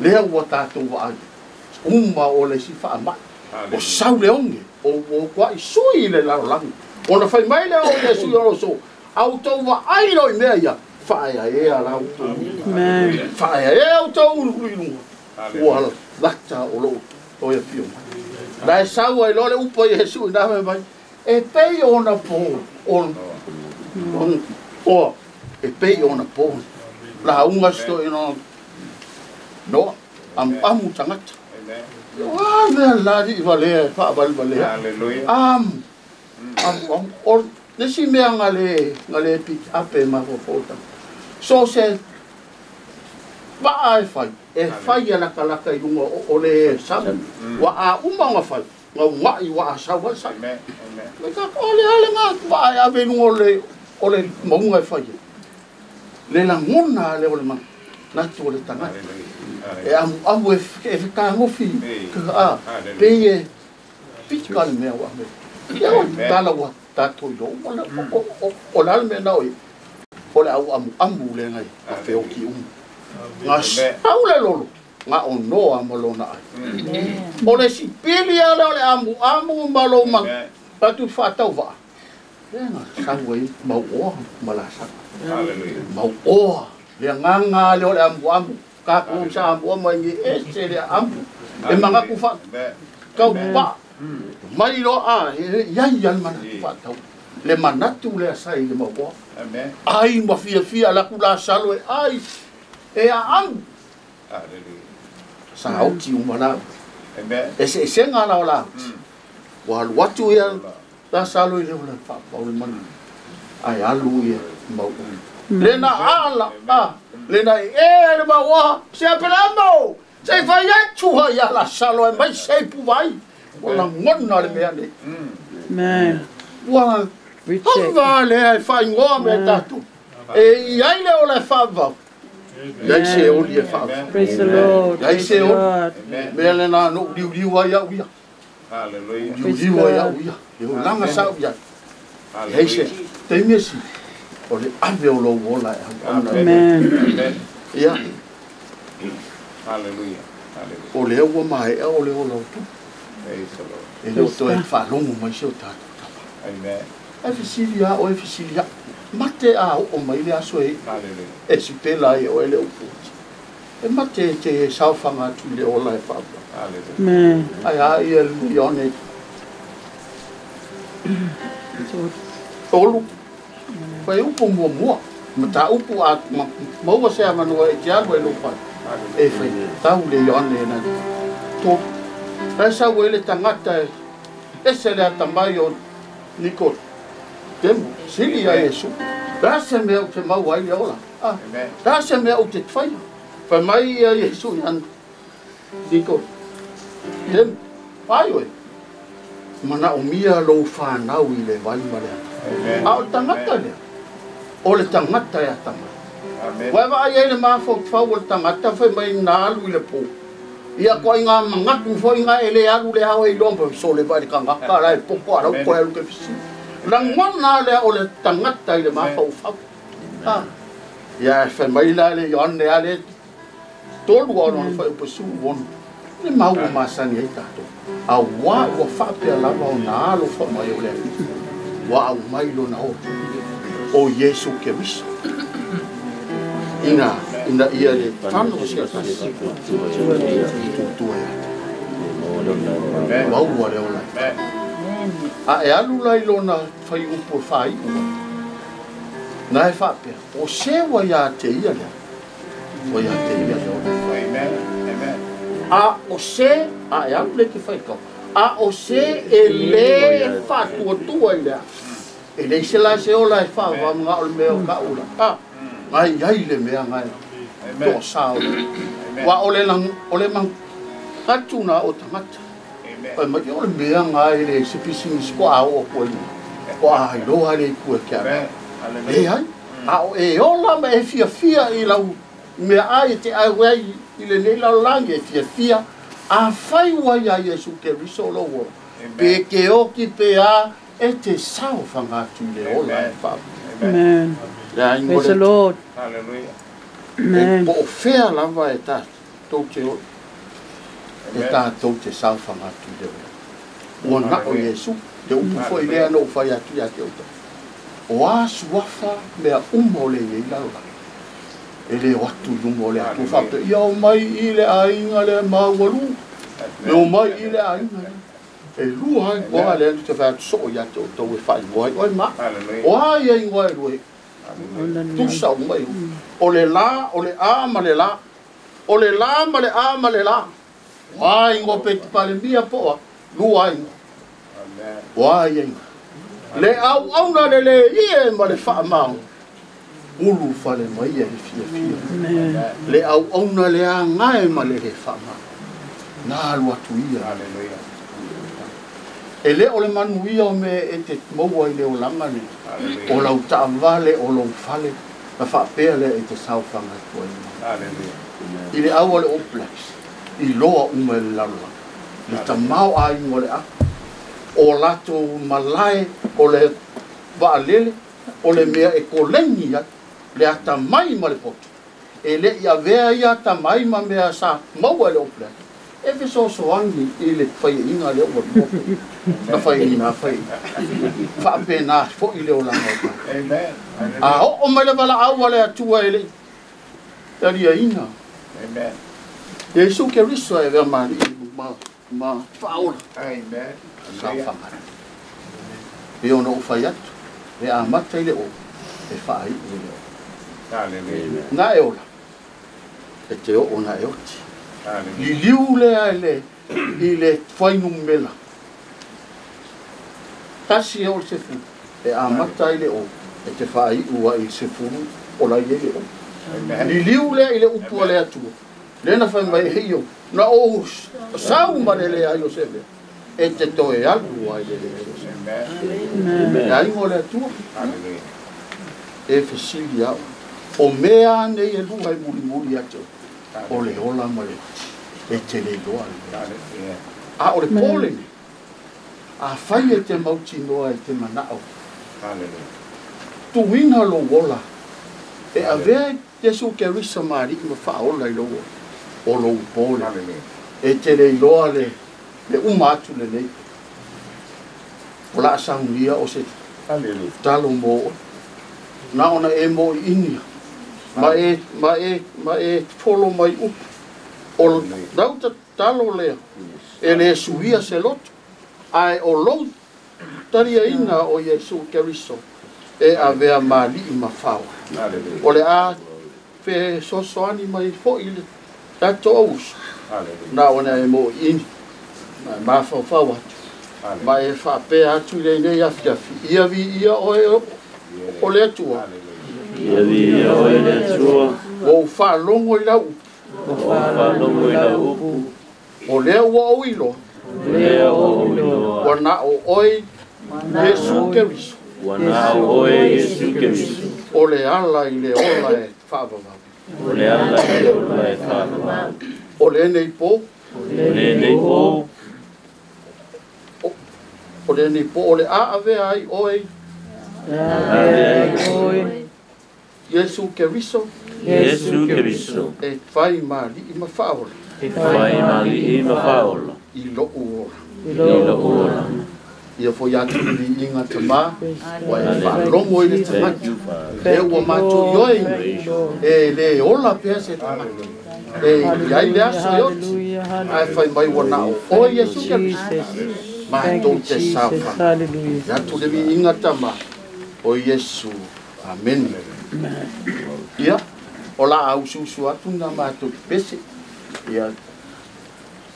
I: Lea ua tātou wa ai. Uma o le si whaama. O sau le ongi, o kua i sui le lalolangi. Ona whai mai lea o Iesu i oro so. Au tō wa ai lo i mea ia. Whaea ea la au tō. Whaea ea au tō uru i lunga. Ua lata o lo o ia whio mai. La e sau ai lo le upa i Iesu i nā mai mai. E pei ona pō. O, e pei ona pō. La unga sto i no. No, amu tangata. Oa mea lari i walea, e whaawali walea. Amu, amu, amu. O, nesi mea ngale pick up e mafofota. So se, waa e whai e laka laka i lunga o le samu. Wa a uma nga whai, nga ungai wa a sawa sa. Me ka ole ale nga waa e ave lunga o le maunga e whai e. Le langona ale o le mana. Natu o le tangata. E amu amu e whakangofi. A, pe e whitika le mea wa mea. Ia o tala wa tātou i lo. O lale mea nao e. O le au amu amu le ngai. A wheoki umu. Ngā sau le lolo. Ngā onoa ma lona ai. O le sipili ale o le amu amu ma lo ma. Patu whatau waa. Le ngā sau e mau oa ma la saka. Mau oa. Le nganga le o le amu amu. Ka ku sa amu amu ngi ese le amu. E manga ku fa kau pa. Mai lo a ia ia mana fa tau. Le manatu le asai le mau oa. Ai ma fia fia la ku la salo e ai e a amu. Sa auti umana. E se se ngala o la. Wa alu atu ia la salo i le o le fa o le mana. Ai alu ia mau. Lena ala a lena e le maua se apelamo se fai atu ha ia la salo e mai se pu vai o la ngona le mea nei.
D: Amen.
I: Ua hava le e fai ngoa me tatu. E i ai le o le whaavau. Iai se oli e whaavau.
D: Praise the Lord.
I: Iai se oli. Mea le nā no liu liu ai au ia.
A: Hallelujah.
I: Liuliu ai au ia, le olaga sa au iai. Leai se taimi e sili, o le ave o lou ola e auauna.
D: Amen.
I: Ia.
A: Hallelujah. Hallelujah.
I: O lea ua maea o le ola o tupu.
A: Praise the Lord.
I: E le o toe faalogo mai se o tatou tama.
A: Amen.
I: E fesili a oe fesili au. Mate a oo mai le aso e
A: Hallelujah.
I: e sipela ai e oe le upu. E mate e te saofaga atu i le ola e faapea.
A: Hallelujah.
D: Amen.
I: Ae a ia le Ioane tolu. Fai upu muamua. Mataupu a maua se avanoa e te alu ai lou fale. E fai tau le Ioane na tolu. Lae sau ai le tagata e ese le atamai o Niko Temo, sili ia Iesu. La se mea ou te maua ai le ola. Ah,
A: Amen.
I: la se mea ou te faia. Fai mai ia Iesu ia Niko Temo. Ai oe. Manaomia lou whanau i le vai ma le ata.
A: Amen.
I: A o le tagata lea, o le tagata e atamai.
A: Amen.
I: Ua e vaai ai le mafaufau o le tagata fai mai na alu i le pō. Ia koa i ngā mangaku foi ngā e le alu le ao e iloa ma sole vai le kangaka la e popo a lau koe alu ke fisili. Lagona lea o le tagata i le mafaufau. Ah. Ia e fai mai la le Ioane a le tolu a ona fai upa sulu ono. Le mau ua masani ai tatou. Auā ua faapea lava ona alofa mai o le Alii. Ua aumai lona ola. O Iesu Keriso. Ina ina ia le tano o se atasi. Tutua ia te. Maua le ola. A e alu la i lona fai upu e whai ua. Na e faapea, o se ua ia te ia lea. Ua ia te ia le ola.
A: Amen. Amen.
I: A o se, a e alu le te whai kau. A o se e le whātuatua i lea. E le se la se ola e whawa mga o le mea o ka ula. A, ngai ai le mea ngai. Toa sao le. Wa o le lang, o le mang, atu na o tangata.
A: Amen.
I: Pai mai o le mea ngai le se pisinisi ko a o koe ni. Ko a iloa le kue kia.
A: Amen.
I: E
A: Hallelujah.
I: ai, a o e ola ma e fiafia i lau mea ai e te ai wai i le nei lalolagi e fiafia a fai ua ia Iesu Keriso o lou ola. Pe ke oki pe a e te saofaga atu i le ola e faapea.
D: Amen.
I: Le aiga o
D: Praise the
I: le
D: Lord.
A: Hallelujah.
I: E
D: Amen.
I: po o fea lava e tatou te ola. E tatou te saofaga atu i le ola. Ua nao Iesu, te upu foi lea na ou fai atu ia te outou. O a suafa mea uma o le iai lalolagi. E le o atu i luma o le Atua faapea, ia o mai i le aiga le maualuga. Me o mai i le aiga lea. E lua ai goa lea te fai atu soo ia te outou e faaigoa ai oe ma.
A: Hallelujah.
I: O a ia igoa e lua e. Tusa uma i O le la, o le a ma le la. O le la ma le a ma le la. O a ingoa pe te palemia po oa. Lua ai ingoa.
A: Amen.
I: O a ia ingoa. Le au auna le le ie ma le whaamau. Ulu fale mai e fia fia. Le au auna le a ngae ma le le whaamau. Nā alu atu ia.
A: Hallelujah.
I: E le o le manuia o me e te maua i le olaga nei.
A: Hallelujah.
I: O lau taavale o lou fale. Na faapea lea e te saofaga atu ai mai.
A: Hallelujah.
I: I le au o le All Blacks, i loa uma i le lalolagi. Le tamao aiga o le apu. O latou malae o le vaalele, o le mea e koleni ai, le atamai ma le poto. E le i avea ia atamai ma mea sa maua i le All Blacks. E fesoasoani i le faiaiga lea ua lua fai. Na faiaina faiaina. Faapena foi le olaga o tatou.
A: Amen.
I: A oo mai le valaau a le Atua e le taliaina.
A: Amen.
I: Iesu Keriso e avea ma alii ma faaola.
A: Amen.
I: Saofaga. E ona ou fai atu, e amata i le o, e faaiu i le o.
A: Hallelujah.
I: Na e ola, e te oo na e oti.
A: Hallelujah.
I: Liliu lea i le fuainumela. Tasi e o le sefulu. E amata i le o, e te faaiu ai i le sefulu o la i ai le o.
A: Amen.
I: Liliu lea i le upu a le Atua. Le na fai mai e io, na o sau ma le leai o se mea. E te toe alu ai le leai o se mea.
A: Amen.
I: E aiga o le Atua.
A: Hallelujah.
I: E fesili au. O mea nei e lua e mulimuli ia te oe. O le ola ma le oti. E te le iloa le mea.
A: Hallelujah.
I: A o le pō lenei, Afai e te mautinoa e te manao. Tuina lou ola. E avea Iesu Keriso ma alii ma faaola i lou o lou pole. E te leiloa le uma atu lenei. O la saunia o se talo mo oe. Na ona e mo i inia. Ma e folo mai upu. O lau tatalo lea. E le suia se loto. Ae o lou taliaina o Iesu Keriso e avea mali'i ma faoa. O le a fesoasoani mai fo'i le tatou auuso na ona e mo'i'ini ma e mafaufau atu ma e faapea atu i lenei afiafi ia viia oe o le Atua.
J: Ia viia oe le Atua.
I: Ua ou faalogo i lau upu. O lea ua ou iloa. Ua na o oe Iesu Keriso.
J: Ua na o oe Iesu Keriso.
I: O le ala i le ola e faavavau.
J: O le ala i le ola e faavavau.
I: O lenei po.
J: O lenei po.
I: O lenei po o le a avea ai oe.
J: Avea ai oe.
I: Iesu Keriso.
J: Iesu Keriso.
I: E fai mali'i ma faaola.
J: E fai mali'i ma faaola.
I: I lou ola.
J: I lou ola.
I: Ia foi atu i viiga tamā, ua e faalogo i le tagata. Lea ua matou ioeina, e lē ola pea se tagata. E iai le aso e oti, ae fai mai ua na o oe Iesu Keriso. Matou te saofaga. I atu le viiga tamā, o Iesu. Amen. Ia, o la ausuusu atu na matou pese. Ia,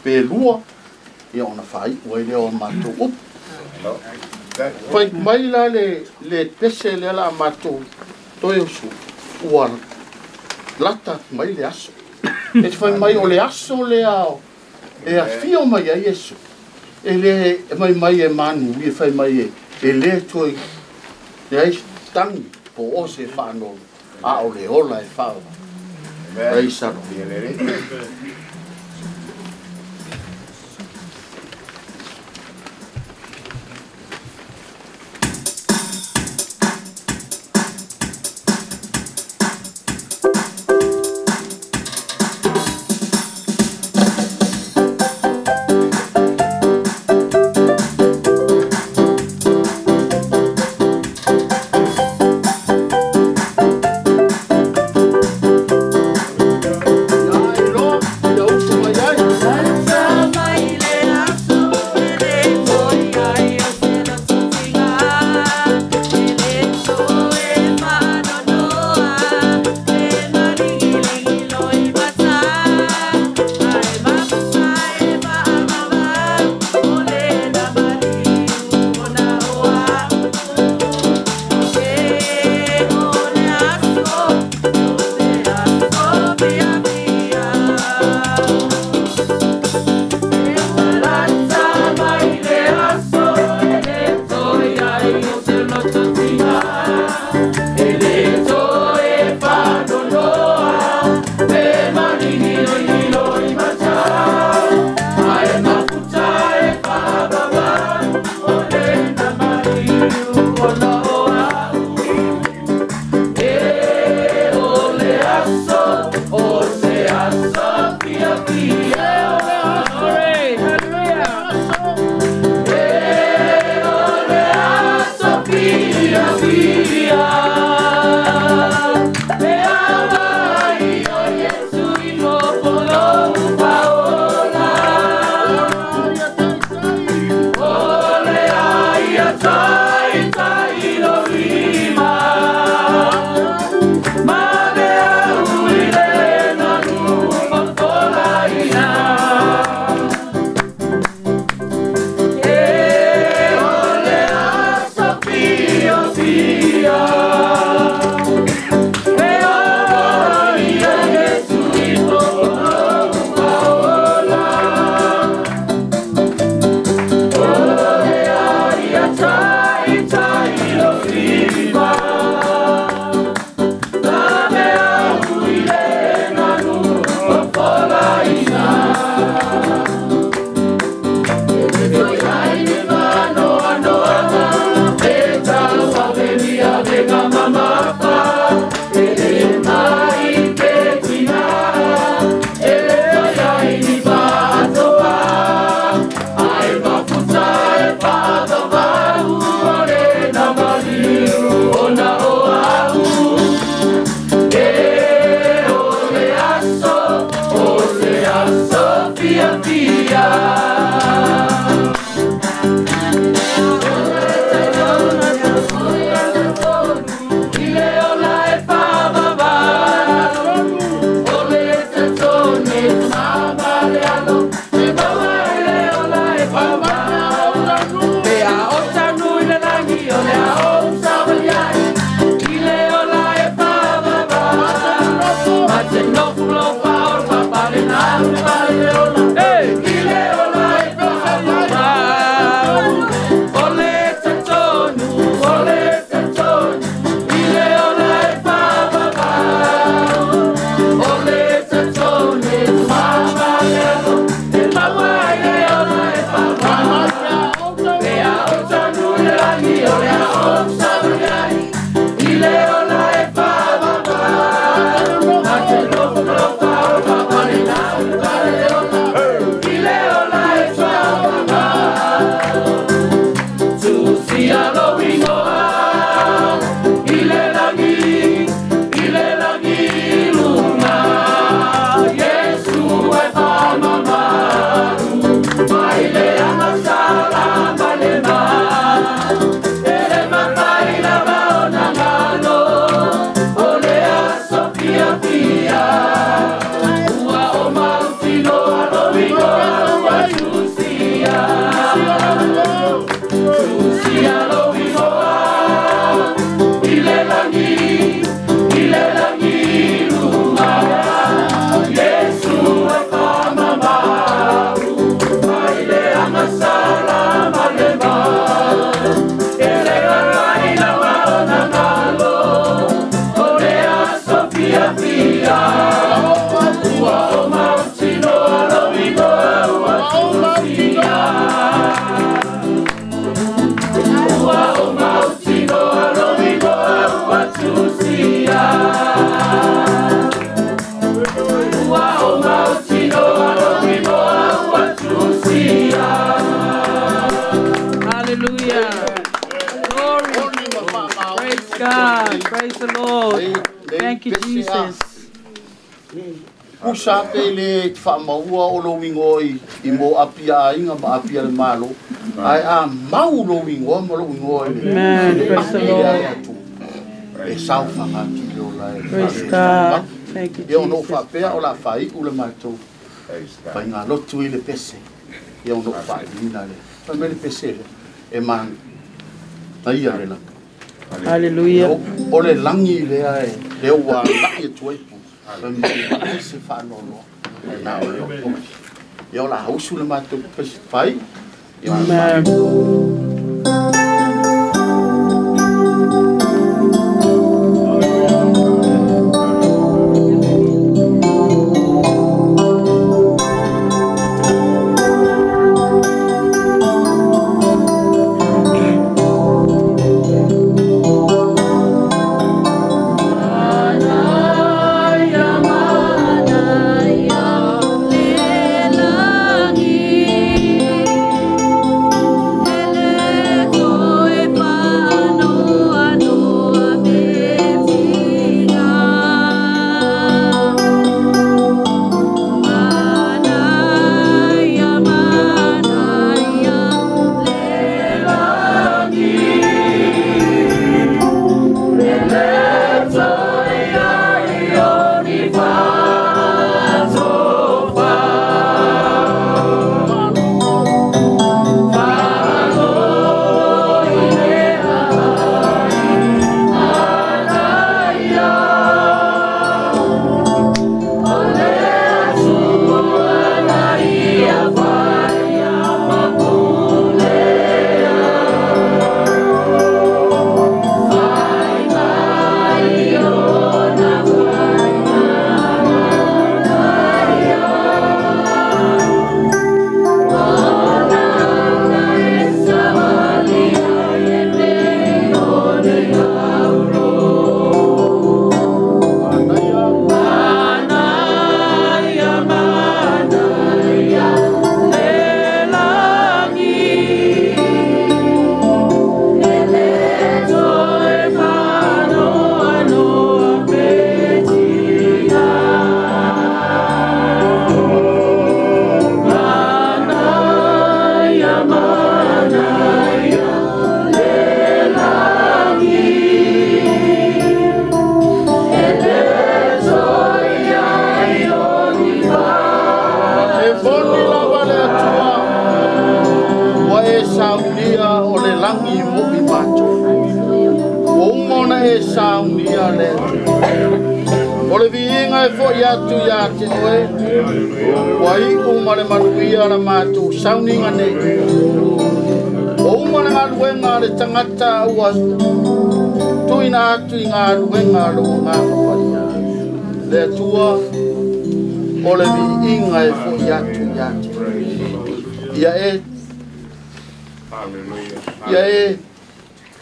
I: pe lua, ia ona faai'u ai lea o matou upu. Fai mai la le pese lea la matou toe usu ua lata mai le aso. E te fai mai o le aso lea e afio mai ai Iesu. E le mai mai e manu e fai mai e le toe le ai tangi po o se whaanolu a o le ola e whaava. Praise the Lord. Ia
D: Thank you, Jesus.
I: Usa pele whaamaua o lo wingo i mo apia ainga ma apia le malo. Ai a mau lo wingo ma lo wingo i le.
D: Amen. Praise the Lord.
I: E sau whangati leo lai.
D: Praise God. Thank you, Jesus.
I: Ia ono whapea o la whai ule mātou. Whai ngā lotu i le pese. Ia ono whai nina le. Whai me le pese le. E man. Taia le laka.
D: Hallelujah.
I: O le langi lea e leo wa laki e tuaipu. Whai se whaanono. Nā o leo. Ia o la hausu le mātou pese whai.
D: Amen.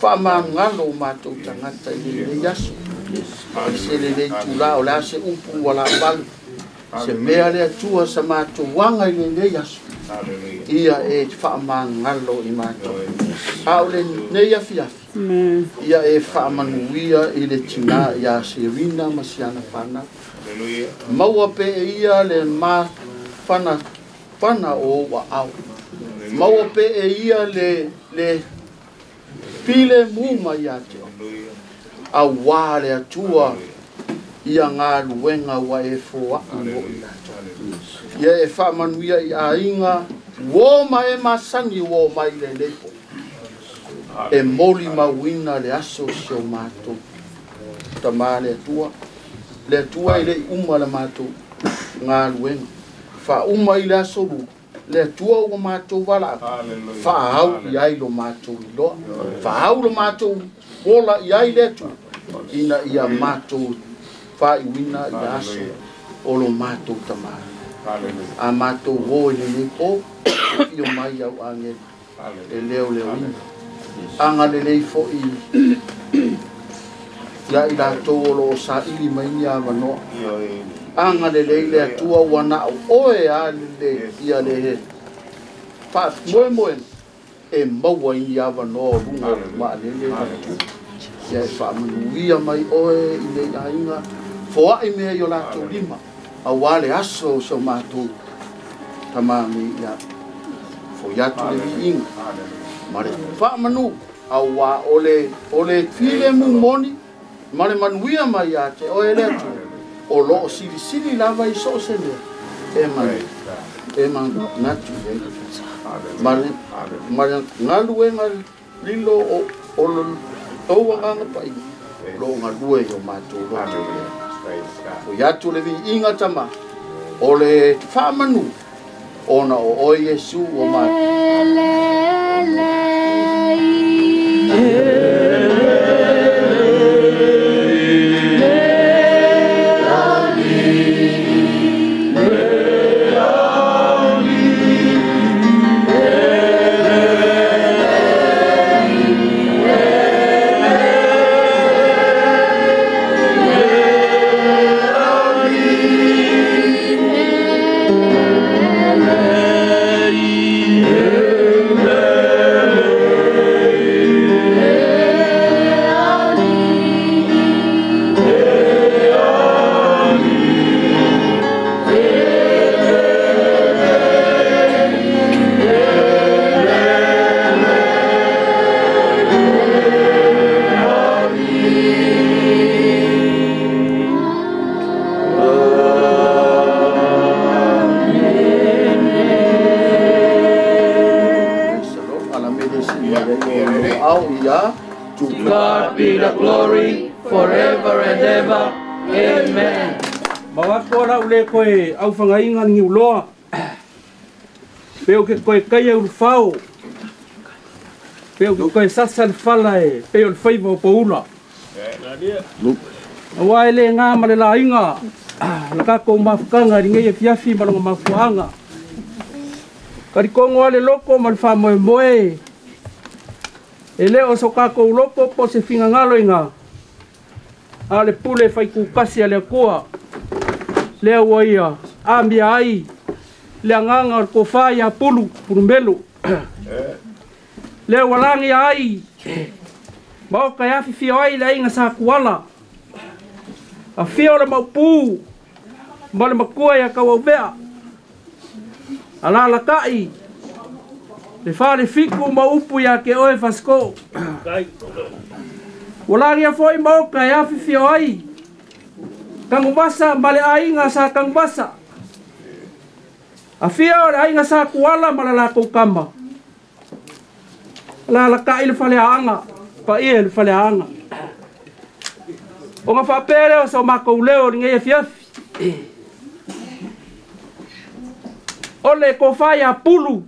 I: Whaamangalo mātou tangata i le aso. Se le lei tūla o la se upu wa la palu. Se mea le atua sa mātou wanga i le aso. Ia e whaamangalo i mātou. Aole nei afiafi. Ia e whaamanuia i le tina ia Serena ma siana whana. Maua pe e ia le ma whana whana o ua au. Maua pe e ia le pile muma ia te o. A wā le atua ia ngā luenga wa e fōa mo i latou. Ia e whaamanuia i ainga wo ma e masani wo mai le lepo. E moli mauina le aso si o mātou. Tamā le atua. Le atua i le uma le mātou ngā luenga. Wha uma i le aso lu. Le atua ua mātou wala. Wha au i ai lo mātou i loa. Wha au lo mātou wola i ai le atua. Ina ia mātou wha i wina i le aso o lo mātou tamā. A mātou wo i le nei po. I o mai au angel. E leo leo ina. Anga le lei fo i ia i lātou o lo o sa ili mai ni a manoa. Anga le lei le atua wana o oe a le ia le he. Fa moe moe e maua i ni a manoa o lunga ma le le atu. Ia e whaamanuia mai oe i nei ainga. Foa i mea i o lātou lima. A wale aso o so mātou tamami ia fo iatu le viinga. Mare whaamanu a wā ole file mumoni mare manuia mai a te oe le atu. O loo sili sili lava i so se mea. E man natu e. Mare ngaluenga lilo o o nganga pai. Lo ngalue i o mātou loto. O iatu le viinga tama. O le whaamanu. Ona o oe Yesu o mātou.
D: God be the glory forever and ever. Amen. Mawako la ule koe au whangainga ni uloa. Peo ke koe kai au fao. Peo ke koe sasa le fala e. Peo le whaiva o paula. Awa ele ngā ma le lainga. La kako mafukanga ringe e fiafi malonga mafuanga. Karikongo ale loko ma le whamoe moe. E leo so kako loko po se fingangalo inga. A le pule whai kukasi a le koa. Lea ua ia. A mia ai. Lea nganga o ko whai a pulu, purumelo. Lea walangi ai. Maoka e afi ai le ainga sa kuala. A fia o le maupu. Ma le makua ia kauauvea. A la lakai. Le whare fiku maupu ia ke oe whasko. Walangi a foi maoka e afi ai. Kangubasa ma le ainga sa kangubasa. A fia o le ainga sa kuala ma le lākou kama. La lakai le whale aanga. Pa ia le whale aanga. O ngā whapere o sa mākou leo ni ngei e fiafi. O le kowhai a pulu.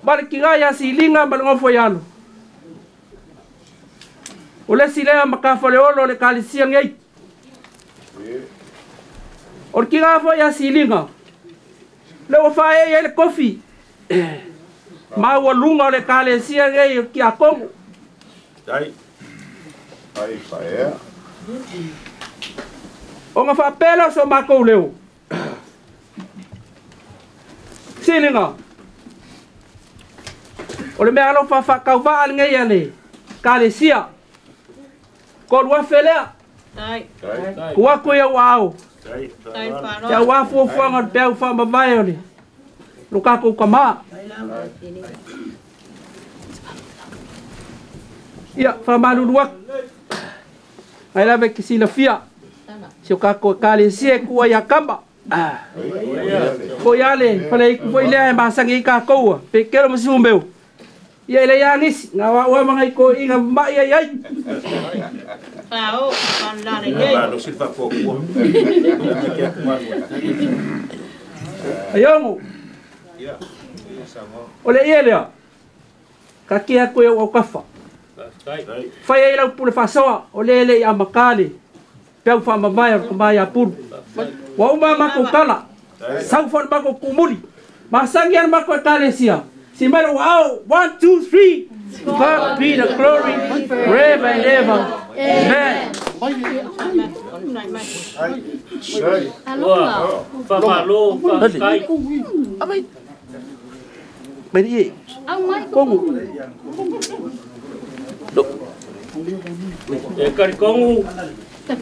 D: Ma le kinga ia silinga ma le ngofo ialo. O le silea makawhale olo le kalisia ngei. O le kinga fo ia silinga. Le o whae ia le kofi. Ma ua lunga o le kalisia ngei o kia kongo. O ngā whapela o so mākou leo. Siliga o le mea alofa faakauvaa lenei a le Ekalesia. Kolu afe lea. Tuu atu i au aao. Te auā fuafuaga o le peau faamavae o le lo tatou kamā. Ia, faamalulu atu. Ai lava e ke silafia. Si o tatou Ekalesia e tua ia kama. Ko ia le fale iku foi lea e masagi ai tatou pe kelo ma si umeu. Ia ile ia nisi nga wa wa mangai ko inga mai ai ai.
H: Pao, panlare nei.
D: Ayongo. O le ia lea. Ka kia koe au kafa. Fai ai lau pule fasoa o le le ia makale. Peu fa mamae o kamai apuru. Wa uma mako kala. Sau fa mako kumuli. Masangi an mako ekalesia. Simaro wow, 1 2 3. God be the glory forever and ever. Amen. Kongu.
C: E kari kongu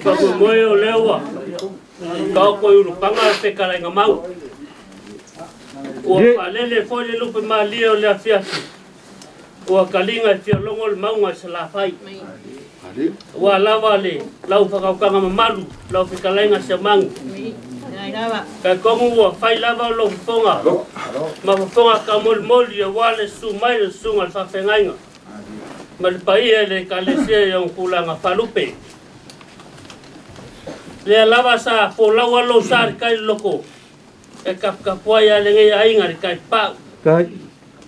C: whakumoe o lewa kao koe urupanga te karainga mau. Ua whalele foi le lupe malia o le afiafi. Ua kalinga e whialongo le maunga i salawhai. Ua lava le lau whakaukanga mamalu, lau whikalainga sia mangu. Kai kongu ua whai lava o lau whafonga. Ma whafonga ka molimoli e wale su mai le sunga le whawhengainga. Ma le paia le kalesia i ang kulanga whalupe. Lea lava sa fōlau alo sa le kai loko. E kapukapua ia le ngei ainga le kai pau.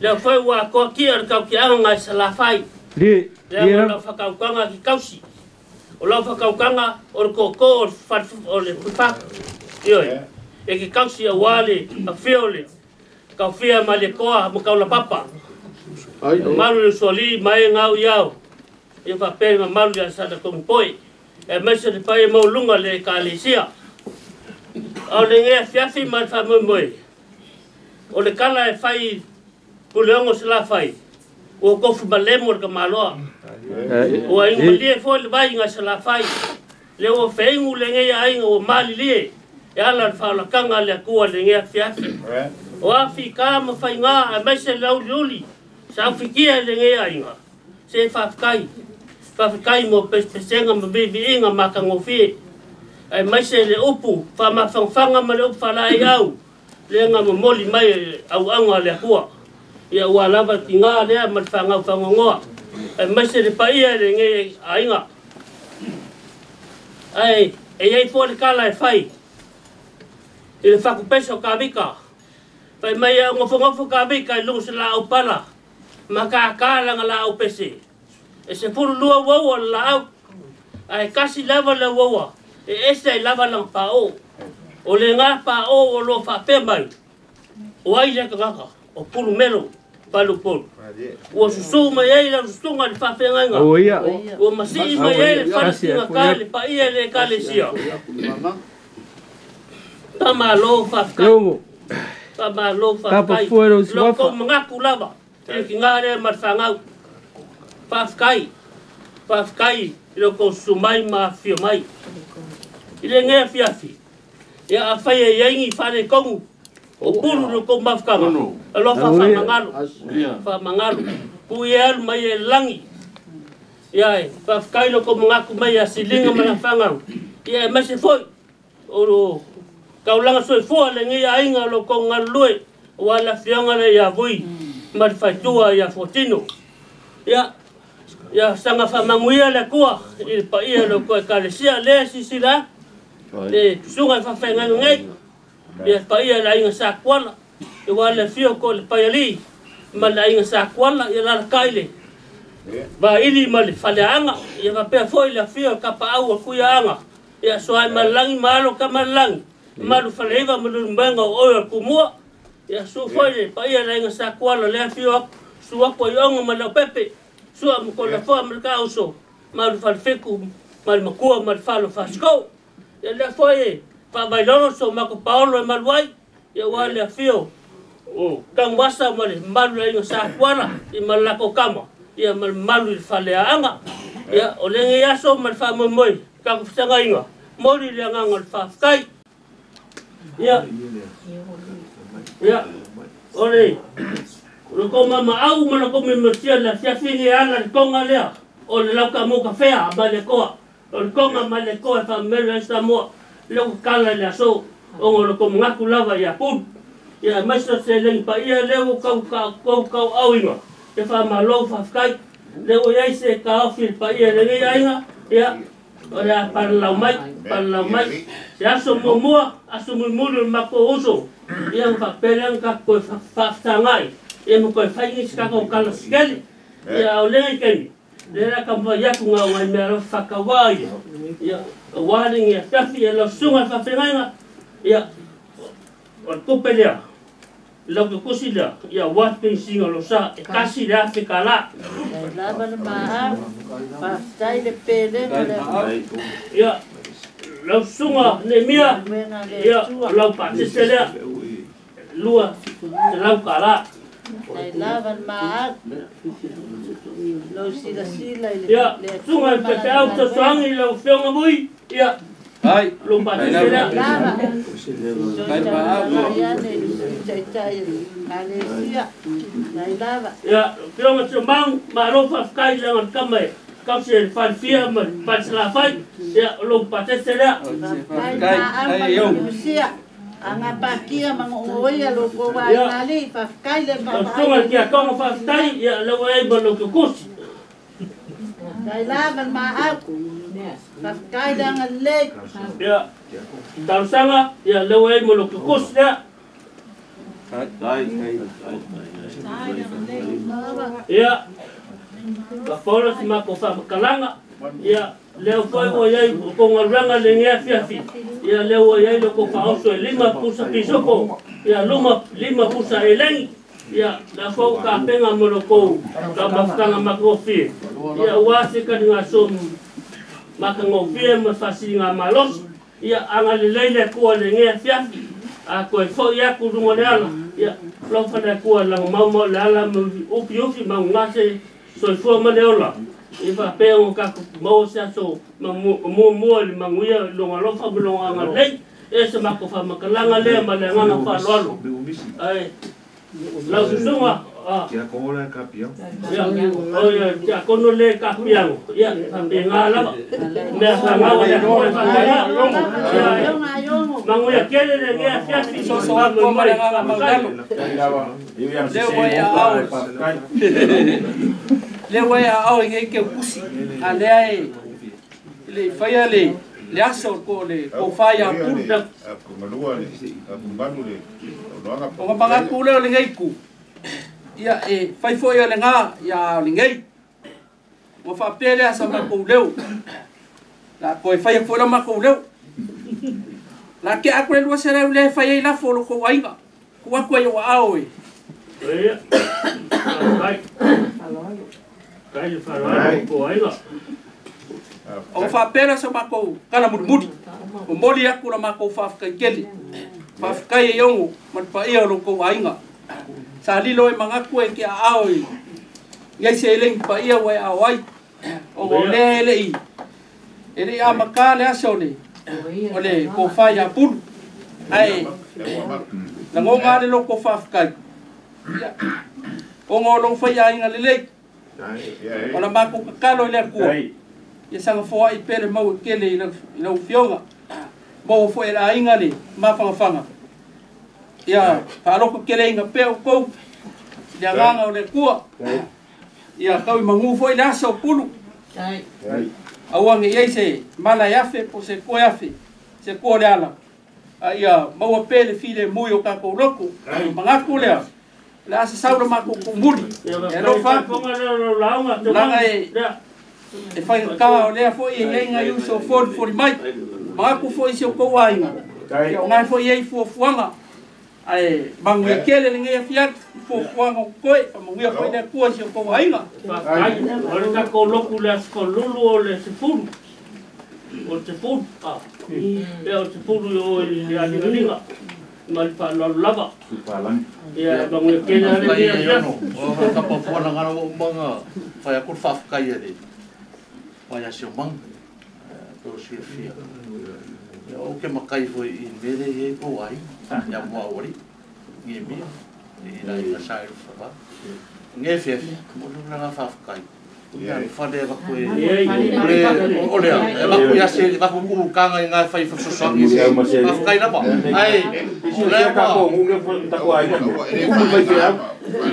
C: Lea whai ua koa kia le kau ki anga ngai salawhai. Lea o lau whakaukanga ki kausi. O lau whakaukanga o le koko o le pupaku. Ioi. E ki kausi a wale, a whio le. Kau whia ma le koa mo kau la papa. Malu le suali mai ngau iau. Ia whapere ma malu ia sana kongu poi. E maise le pai mau lunga le ekalesia. Au le ngea fiafi ma le whamoemoe. O le kala e whai puleongo se la whai. Ua kofu malemo le ka maloa. Ua ingu malie foi le vai ngai se la whai. Le ua whaingu le ngea ainga ua malilie. E ala le whaolakanga le akua le ngea fiafi. O afi ka ma whai ngā a maise le auli uli. Sa aufikia le ngea ainga. Se whawhikai. Whawhikai mo pespesenga ma bibiinga ma kangofie. Ai maise le upu, whamawhangwhanga ma le upu whalai au. Le ngā momoli mai au anga le akua. Ia ua lava ki ngā lea ma le whangau whangongoa. Ai maise le paia le ngei ainga. Ai, e iei fō le kala e whai. I le whakupesa o kāmika. Whai mai au ngofongofo kāmika i lungu se la au pala. Ma kā kālanga la au pese. E se furu lua waua le la au. Ai kasi lava le waua. E ese ai lava lang pao. O le ngā pao o lo whapea mai. O ai le kangaka. O pulu melo. Palu polu. Ua susu mai ai la susunga le whawhengainga. Ua masii mai ai le whanatinga ka le paia le ekalesia. Tama lo whawhikai. Tama lo whawhikai. Loko mangaku lava. E ki ngā rea ma whangau. Whawhikai. Whawhikai. Loko sumai ma whio mai. I le ngea fiafi. Ia a whai e iaingi whare kongu. O puru no kou mafukanga. Alofa whamangalo. Whamangalo. Kui e alu mai e langi. Ia e whawhikai loko mangaku mai a silinga mana whangau. Ia e maise foi. O kaulanga soifua le ngea ainga loko ngalue. O ala fionga le ia vui. Ma le whaitua ia fotino. Ia ia sanga whamanguia le kua. I le paia loko e kalesia le sisila. Le tusunga e whawhengainga ngei. Ia paia le ainga sa kuala. E wā le whio ko le paiali. Ma le ainga sa kuala ia lala kai le. Wa ili ma le whaleanga. Ia wapea foi le whio kapa au a kuia anga. Ia soai malangi ma alo ka malangi. Malu whaleiwa ma lulu o oe o kumua. Ia su foi le paia le ainga sa kuala le whio aku. Su aku ai onga ma leo pepe. Sua ma kola foa ma le kauso. Malu whalewhiku ma le makua ma le whalo whaskou. Ia lea foi e whaamailono so mako paolo e maluai. Ia wā le whio O Tangwasa ma le malu le aiga sa Kuala i ma le lakou kama ia ma le malu i le faleaaga ia o lenei aso ma le faamoemoe tatou fesagaiga moli le agaga o le faafetai ia ia o le kou mamaau ma le kou memesia le afiafi e ala le toga lea o le laukamu kafea ma le koa o le toga ma le koa e faamelu ai Samoa le ua kala i le aso ona o le kou manatu lava ia Pulu ia aemaise o se lagi paia lea ua kauauina e faamalou faafetai lea ua iai se taofi i le paia i lenei aiga ia o le a palalau mai se aso muamua aso mulimuli o le matou uso ia ma faapea lea ona tatou toe faafesagai ia ma toe fai nisi tatou tala sikele ia a o lenei taimi lea la taumafai atu na o nai mea lava faatauā ia ia auā lenei afiafi ia lau susuga i le faafeagaiga ia o le tupe lea lau te tusi lea ia auā le penisiga o lou sa e tasi le afe tālā
H: lava le maau faafetai le pelega le
C: ia lau susuga Neemia ia o lau paatese lea 200 tālā
H: tai lava le maau lou silasila i le
C: ia susuga i le faifeau fesoasoani lau afioga Vui ia
D: ai
C: lou paatese lea
H: lava
C: ia afioga Tiomau malo faafetai leaga le kama e kausi e le falefia ma le falesalafai ia o lou paatese lea
H: faafetai Angapakia mangoia lo ko wa nali faafetai le
C: susuga i le tiakono faafetai ia lea ua i ai ma lou tutusi
H: tai lava le maau faafetai le agalelei
C: ia talosaga ia lea ua i ai ma lou tutusi lea ia fapaola si matou faamatalaga ia lea foi ua iai o tou galuega lenei afiafi ia lea ua iai le tou faaoso e 5 pusa pisoko ia 5 pusa elegi ia lea foi ua tapena mo le tou taumafataga matagofie ia auā se taligaso matagofie ma faasiliga malosi ia agalelei le Atua i lenei afiafi a toe fo'i atu i luga o le ala ia alofa le Atua lagomau ma o le ala ma ufiufi ma ugase soifua ma le ola i faapea ona tatou maua se aso muamua i le manuia i lona alofa ma lona agalelei e se matou faamatalaga lea ma le agaga faaaloalo ae lau susuga ia o ia tiakono le kapiago ia faapega lava mea fagau le Atua e faapega ia manuia tele lenei afiafi
D: sosoatua ma le agaga maulalo lea ua e aao lea ua e aao i nei keukusi a lea e le faia le aso ko le kofā ia Pulu o manatu lea o lenei ku ia e fai foi o le ngā ia o lenei ua faapea lea sa matou leo la koe faia foi la matou leo la ke aku le 200 le fai ai lafo o lo kou aiga ku aku ai o aao e
C: ia kai le faaaloalo ko aiga
D: o faapea sa matou kala mulimuli o moli aku la matou faafetai tele faafetai e ogo ma le paia o lo kou aiga sa lilo e manatu e ke aao i iai se elegi paia ua e aao ai o lea e le'i amakā le aso o le kofā ia Pulu ae lagoga le loko faafetai ona o lou faiaiga lelei o la matou tatalo i le Atua ia sagafoa'i pea le mau e kele i lau afioga maua foi e le aiga le mafagafaga ia faaloko keleiga pea outou i le agaga o le Atua ia tau i magū foi le aso o Pulu aua ne i ai se mala e afe po o se koe afe se koa o le ala a ia maua pea le filemu i o tatou loko manatu lea le a sasau la matou kumuli e alofa atu laga e faigata o lea foi e iai nai uso o folifoli mai manatu foi i si outou aiga ia o gae foi iai fuafuaga ae manuia tele lenei afiafi fuafuaga o totoe faamanuia foi le Atua i si outou aiga
C: faafetai o le tatou lotu le aso lulu o le 10 o le 10 ia o le 10 i o i le aligaliga Ma le faaaloalo lava. Ia, manuia tele lava lenei afiafi.
F: O kapapuana ngana o umanga fai aku le faafetai a le vaiasiomaga pe o silafia. Ia ou ke makai foi i le mea lea e i ai pou aiga ia mua aualii gemia i le aiga sa i le fava. Ge fiafia, mo le laga faafetai. Ia fale vaku e o lea e vaku ia se vaku ku kanga i ngā whai whasosoangi se faafetai lava. Ai o lea
G: ka ko ngu le ta ko ai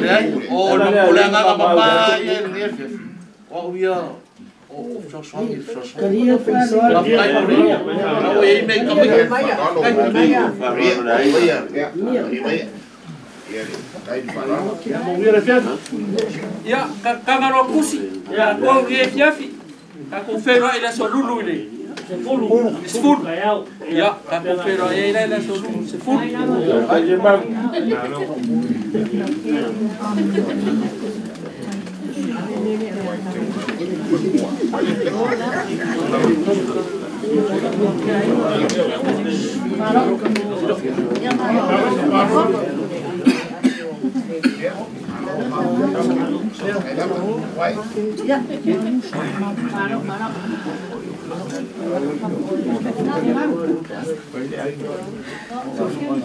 F: leai o le agaga mama ia le ge fiafia. O au ia o fesoasoani fesoasoani. Faafetai mo le ia. O e i mei ka mai.
D: Ia, kagaloa kusi, ia kou i e fiafi, takou feiloai i le aso lulu i le 10. Ia, takou feiloai ai la i le aso lulu 10.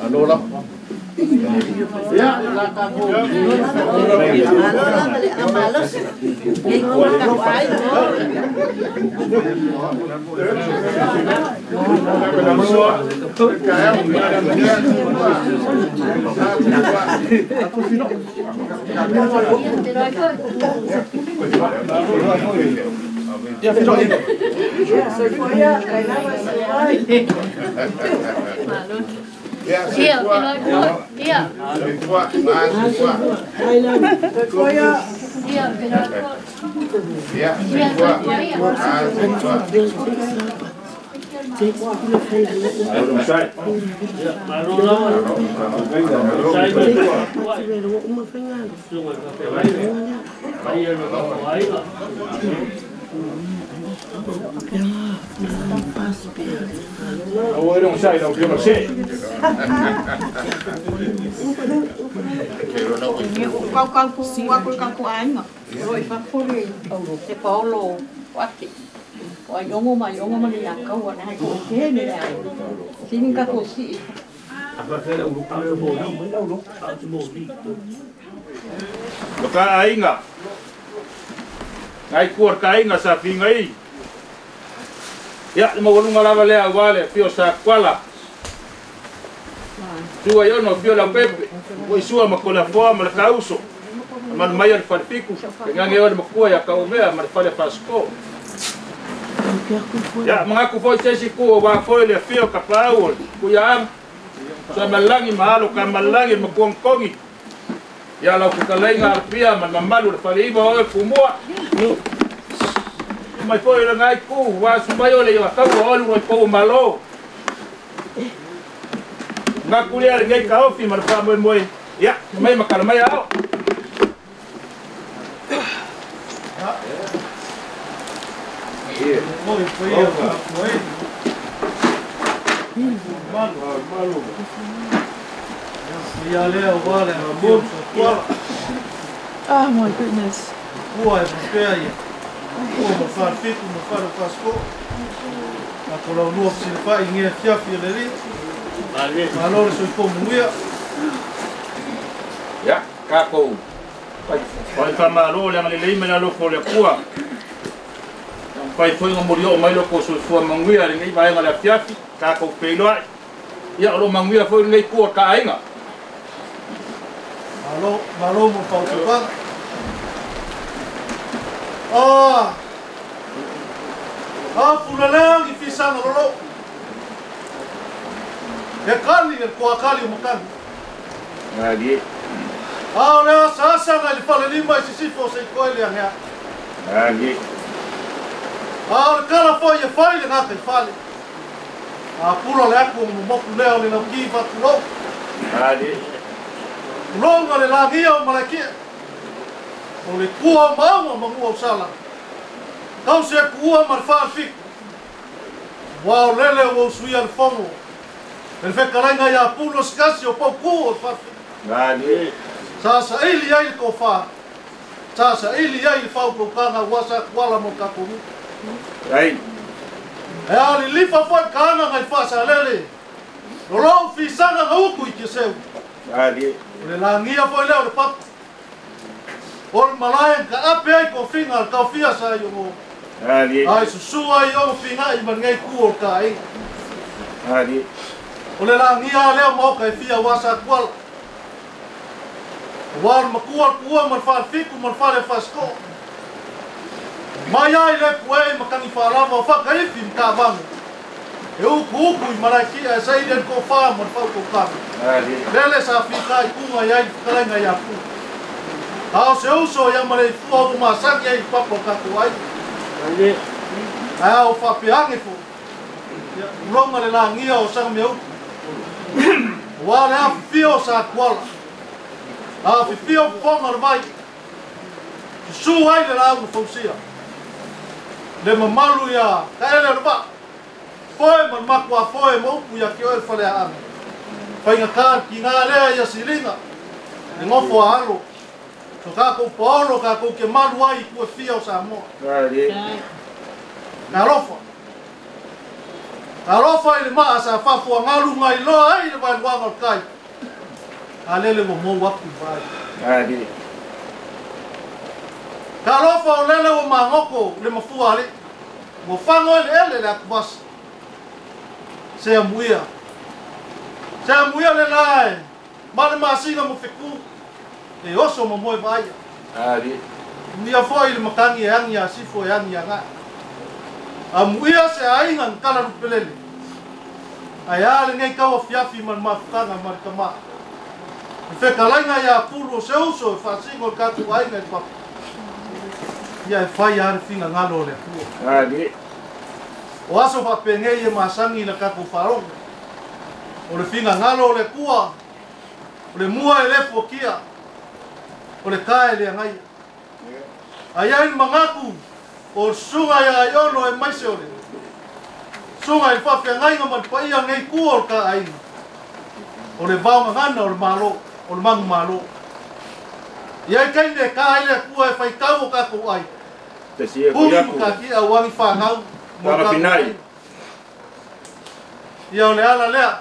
I: Alola. Ya,
B: Ka aiga ngai kua ka aiga sa finga i ia le maualuga lava lea auā le afio sa kuala sua i ono afio laupepe ua isua ma kolafoa ma le kauso manu mai o le falefiku egage o le makua ia kaumea ma le fale fasiko ia magaku foi se isi ku auā foi le afio kapaau o le kuiaaga sa malagi ma alo ka malagi le makuagokogi ia lau fetalaiga alafia ma le mamalu le faleiva oe pumua mai foi le ngai ku ua asu mai o le ioakaua oe luga i pou o malo gaku lea lenei kaofi ma le faamoemoe ia mai ma kala mai ao.
K: Oh my goodness.
B: Ia, kākou. Pai whamalo le angalelei mai lalo le kua. Pai foi ngā muri o mai loko soifua manguia le ngai vaenga le afiafi, kākou peiloai. Ia, o lo manguia foi lenei kua ka aiga.
L: Malo, malo mo pautupaga. Ah! Ah, pulalea ki fisanga lolo. E kali e kua kali o makani.
B: Ngā
L: Ah, o lea sasanga i le falelima i sisifo se i koe lea hea.
B: Ngā
L: Ah, o le kala foi e fai le ngaka i fale. Ah, pula le aku o momoku lea o le lauki whatulou.
B: Ngā
L: Tulonga le lagia o malakia. O le kua o maunga mangua o sala. Kau se kuua ma le whaalfiku. Wao lele o usuia le fongo. Le fekalaiga ia pulu o sikasi o paukū o le faalefika. Sa saili ai le tofā. Sa saili ai le faupaukaga ua sa kuala mo tatou nuu. E a lilifa foi kaanga ngai faasalele. Lolou fisaga ga uku i Tiaseu. O le lagia foi lea o le papa. O le malae ka ape ai kofiga le taofia sa i ogo. Ai susu ai ogo figa'i ma lenei ku o le taaiga. O le lagia lea o maoka e fia ua sa kuala. Ua le makua le pua ma le faalefitu ma le fale faasiko'o. Mai ai le puei ma tagifalava o fakaifi ma ta'avago. E uku uku i malae ki'a e saili ai le to'afā ma le fa'autaukaga. Lele sa fitaʻikuga i ai le fetalaiga iā Pulu. A o se uso ia ma le ifua ua masagi ai i papa o tatou aiga. Ae a o faapeage fo'i. Ia uloga le lagia o saga mea upu. Ua le afifio o sa kuala. Afifio fofoga o le vai. Susū ai le lauga fausia. Le mamalu ia kaele o le vaa. Foe ma le makuafoe ma upu ia ke oe le faleaaga. Faigatā le kigā lea ia siliga. Le gofo a alo. So kākou paolo kākou ke malu ai i kuefia o Samoa. Talofa. Talofa i le maa sa fafuagalu gailoa ai le vaeluaga o le kai. A lele ua mou aku i vaai. Talofa o lele ua magoko le mafua ali'i. Ua fago eleele le atuvasa. Se amuia. Se amuia le lae. Ma le masina mo feku. E oso mo moe vaaia. Muia foi le matagi e agi a sifo e agi aga'i. Amuia se aiga na kala lupelele. Ae a lenei tau afiafi ma le mafutaga ma le tama'a. E fekalaiga iā Pulu o se uso e faasino le tatou aiga i le papa. Ia e fai a le figagalo o le Atua. O aso faapenei e masagi i la tatou faalogo. O le figagalo o le Atua, o le mua e le fuakia, o le tae le agaia. Ai ai le manatu o le susuga ia Aiono e maise o le susuga i le faafeagaiga ma le paia lenei ku o le taaiga. O le vaogagana o le malo, o le magu malo. Ia i taimi e kā ai le Atua e faitau o tatou ai. Puni ma taki'a uagi fanau mo tatou ai. Ia o le ala lea.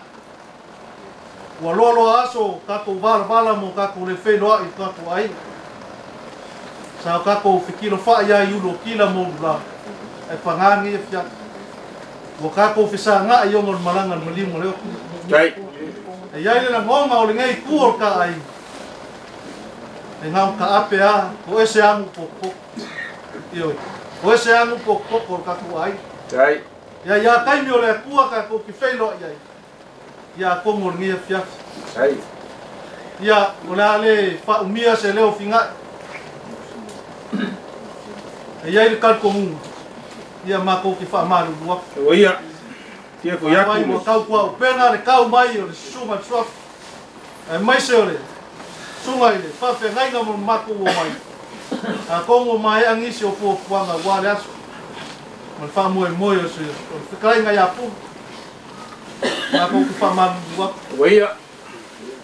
L: Ua loa aso tatou valavala mo tatou le feiloa'i i tatou aiga. Sa o tatou fekilofa'i ai i ulu o kila mo ulu la. Ae pagā nei afiafi. Ua tatou fesaga'i ona o le malaga le maliu ma le oko. E iai le lagoga o lenei ku o le taaiga. E gao kaape a o ese agu pokopoko. Ioe. O ese agu pokopoko o le tatou aiga. Ia ia taimi o le Atua tatou ki feiloa'i ai. Ia atogo o lenei afiafi. Ia o le a le faaumia se leo figa'i. E iai le talitonuga. Ia matou te faamalulu atu. Afai ua tau tuaupega le tau mai o le susuga le suafa. Aemaise o le susuga i le faafeagaiga mo le matou ua mai. Atonu o mae'a nisi o fuafuaga ua le aso. Ma le faamoemoe o se o le fetalaiga iā Pulu. Matou te faamalulu atu.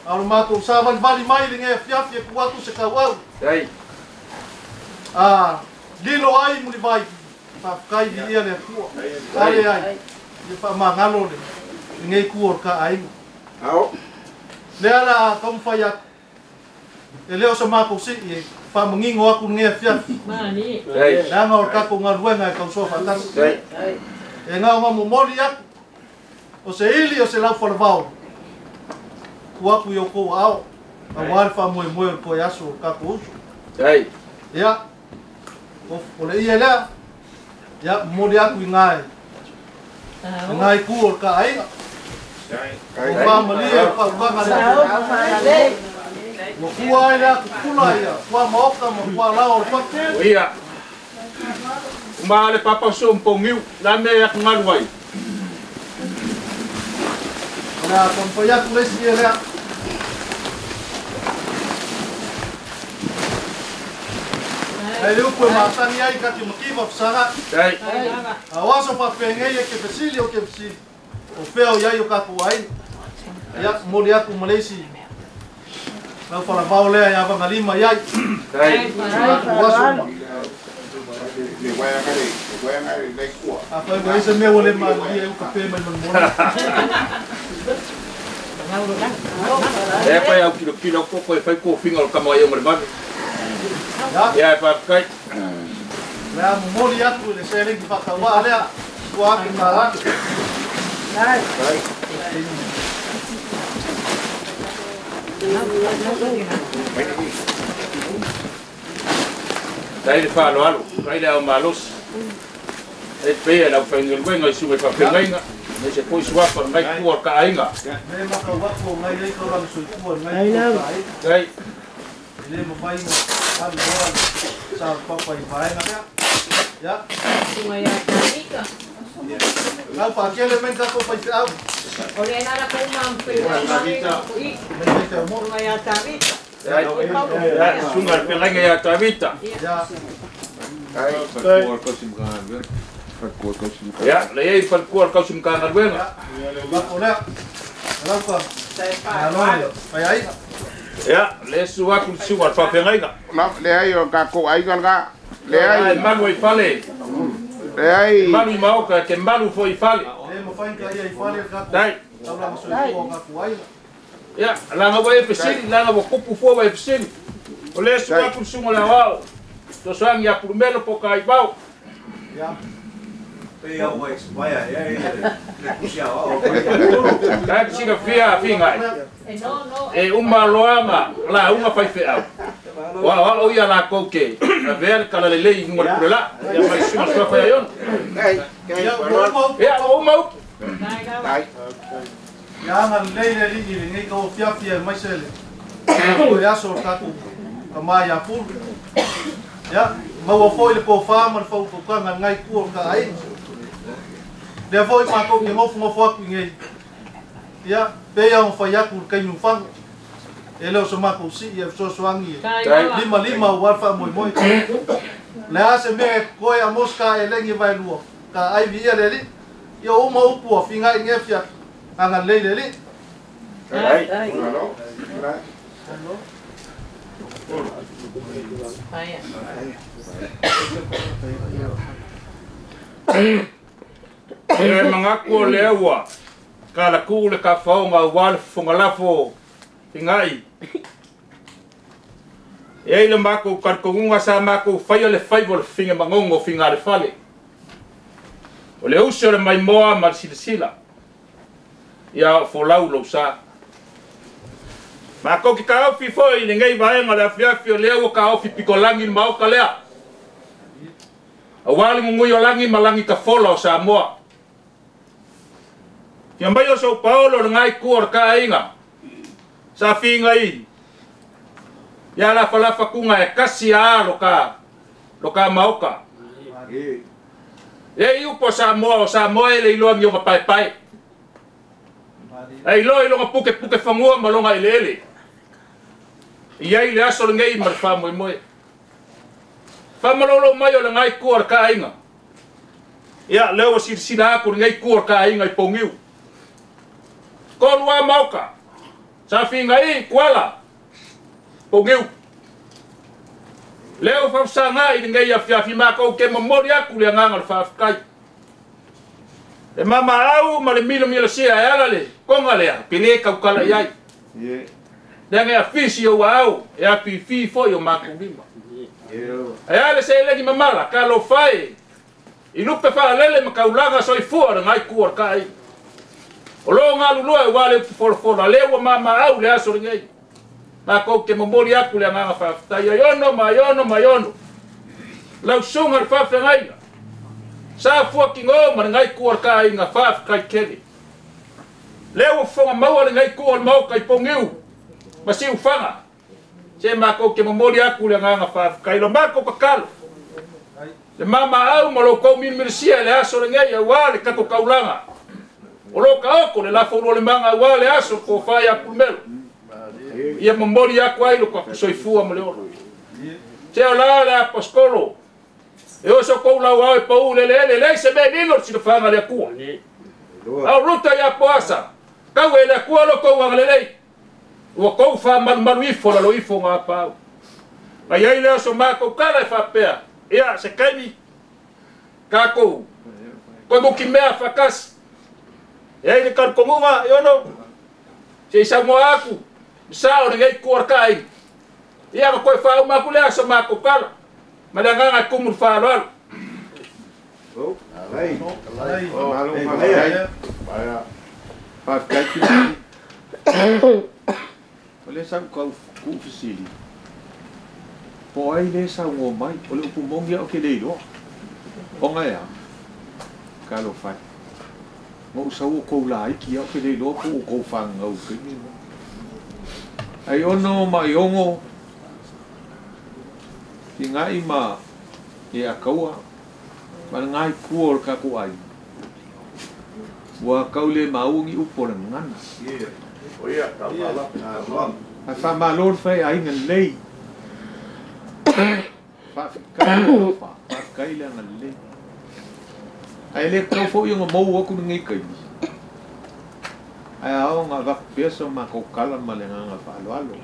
L: A o le matou savalivali mai lenei afiafi e tuu atu se tauau. A lilo ai mulivai. Faafetai viia le Atua. Ale ai. Ia faamagalo le lenei ku o le taaiga. Lea la a taumafai atu. E le o sa matou si'i e faamagigo atu lenei afiafi. Leaga o le tatou galuega e tausoa faatasi. E gaoga momoli atu. O se ili o se laufalavao. Tuu atu i outou aao. Auā le faamoemoe o le toe aso o le tatou uso. Ia, o le ia lea. Ia, momoli atu i gā e. I gā i ku o le taaiga. O faamalie o faukaga le Atua. Ua fua ai le atu pula ia, kua maoka ma kua lao o le papa.
G: Ia. Ma le papa o so mpongiu, la me atu ngalu ai.
L: O le a taumafai atu le isi ia lea. Ai le upu e masani ai ka te makiva fasaga'i. A o aso faapegei e ke fesili o ke fesili. O fea o iai o tatou aiga. Ia, moli aku Malaysia. Lau whalavao lea ia vangalima iai. A whai wa ese mea wale maalia e uka pē mai manumona.
F: E pai au kilo kilo koko e whai kōwhinga o kama ai o mare. Ia e whakakai.
L: Lea momoli atu le selegi whakawaa lea. Kua ake ngā rā.
F: Tai le whaaloalo, tai le au malosi. E pēa lau whaingaluenga i suwe whawhengainga. Me se poi suapa ngai kua ka ainga.
L: Me maka wako ngai ei kauranga soifua ngai kua ka ainga.
F: Tai.
L: E le mawhai ngā alu roa sa papa i vaenga mea. Ya.
K: Tunga ia tāmika.
L: Ngau whakele men kako pai te au.
K: O le nara ko umang i. Tunga ia tāmika.
F: Sunga le pelenga ia tāmita.
L: Ya.
F: Ya, le ei falkua kausim ka ngaluenga. Ya, le suwa ku suwa fa pengainga.
A: Le ai o ka ko ai ga. Le ai
F: malu i fale.
A: Le ai
F: malu i maoka ke malu fo i fale.
L: Le mo fain ka ia i fale ka.
F: Dai. Ya, langa wa efesili, langa wa kupu fo wa efesili. O le suwa ku suwa la wao. To soangi ya pulmelo po ka ibao.
L: Ya.
F: Kai sika fia fingai. E uma loama la uma fai feau. Wa wa o ia la koke. A ver kala le lei ngol pula. Ya mai suma sua fai yon. Ya o mau.
L: Ya nga lei le li ni ngai ko fia fia mai sele. Ko ya so ka ku ka mai ya pu. Ya maua foi le pōwhā ma le whaukaukaga ngai kua o ka ai. Lea foi mākou ke ngofungofo aku i ngei. Ia, pēia o whai aku le kainu whango. E leo so mākou si ia fesoasoagi e. Lima lima o wal whaamoemoe. Le a se mea e koe a mos ka e lengi vai lua. Ka ai vi ia le li. Ia o uma upu a finga i ngefia. Anga lei le li.
A: Ai.
F: E mangaku o le aua, ka la kuu le ka whaonga ua le whangalafo ingai. E ai le mākou karkongunga sa mākou whai o le whaivo le finga mangongo finga le fale. O le usi o le maimoa ma le silasila. Ia o folau lou sa. Mākou ki ka ofi foi le ngai vaenga le afiafi o le aua ka ofi pikolangi le maoka lea. Aua le ngungui o langi ma langi ka fola o Samoa. Ia mai o sau paolo le ngai kua o le kainga. Sa finga i. Ia la falafa kunga e kasi a lo ka maoka. E iupo Samoa o Samoa e le iloa ngi o ka paepae. E iloa i longa puke puke fangua ma longa ele ele. Ia i le aso le ngei ma le whamoemoe. Whamalolo mai o le ngai kua o le kainga. Ia leo o silasila aku le ngai kua o le kainga i Pongiu. Kolua maoka. Sa finga i kuala. Pongiu. Leo whawsanga i le ngai afiafi mākou ke momori aku le anganga o le whaafkai. Le mama au ma le milo milo sia e ala le konga lea, pele kaukala iai. Le ngai afisi o au e api fi foi o mākou lima. E ale se elegi mamala, ka lo whai. I lupe whaalele ma kaulaga soifua le ngai kua ka ai. O lo ngā lulua e wale upu folofola, leua mama au le aso le ngai. Mākou ke momori aku le anganga whaaftai, aiono, maiono, maiono. Lau sunga le whaafengainga. Sa fua ki ngō ma le ngai kua ka inga whaafkai kele. Leo whonga maua le ngai kua le maoka i Pongiu. Ma si uwhanga. Se mākou ke momori aku le anganga whaafkai. Lo mākou kakalo. Le mama au ma lo kou milmilisia le aso le ngai aua le kako kaulanga. O lo ka oko le lafo le manga aua le aso ko whai a pulmelo. Ia momori aku ai lo ka soifua ma le oro. Te o la le aposkolo. E oso kou lau au e pau le le le le se me lilo si le whanga le akua. Au ruta ia poasa.
M: Kau e le akua lo kou agalelei. Ua kou wha malu malu ifo la lo ifo ngā pau. Ai ai leo so mākou kala e whapea. Ia, se kaimi kākou. Koe muki mea whakasi. E ai le karukomunga, e ono. Se isa mua aku. Misa o ngei kuar kai. Ia ma koe wha umaku lea so mākou kala. Ma le nganga kumu wha alo.
G: Alai.
F: O le sau kau kuufisili. Po ai le sau ngō mai, o le upu mongi au ke leiloa. O ngai a, ka lo whai. Ngō sau o kou la iki au ke leiloa po o kou whangau kini. Ai ono ma i ongo, ki ngai ma e a kaua, ma ngai kua o le kako ai. Ua kau le maungi upo le ngana. A wha malo whai a inga lei. Wha le anga lei. Ai le kau fo i ngā mou aku ngai kai. Ai ao ngā wak pesa ma kau kala ma le ngā wha alo.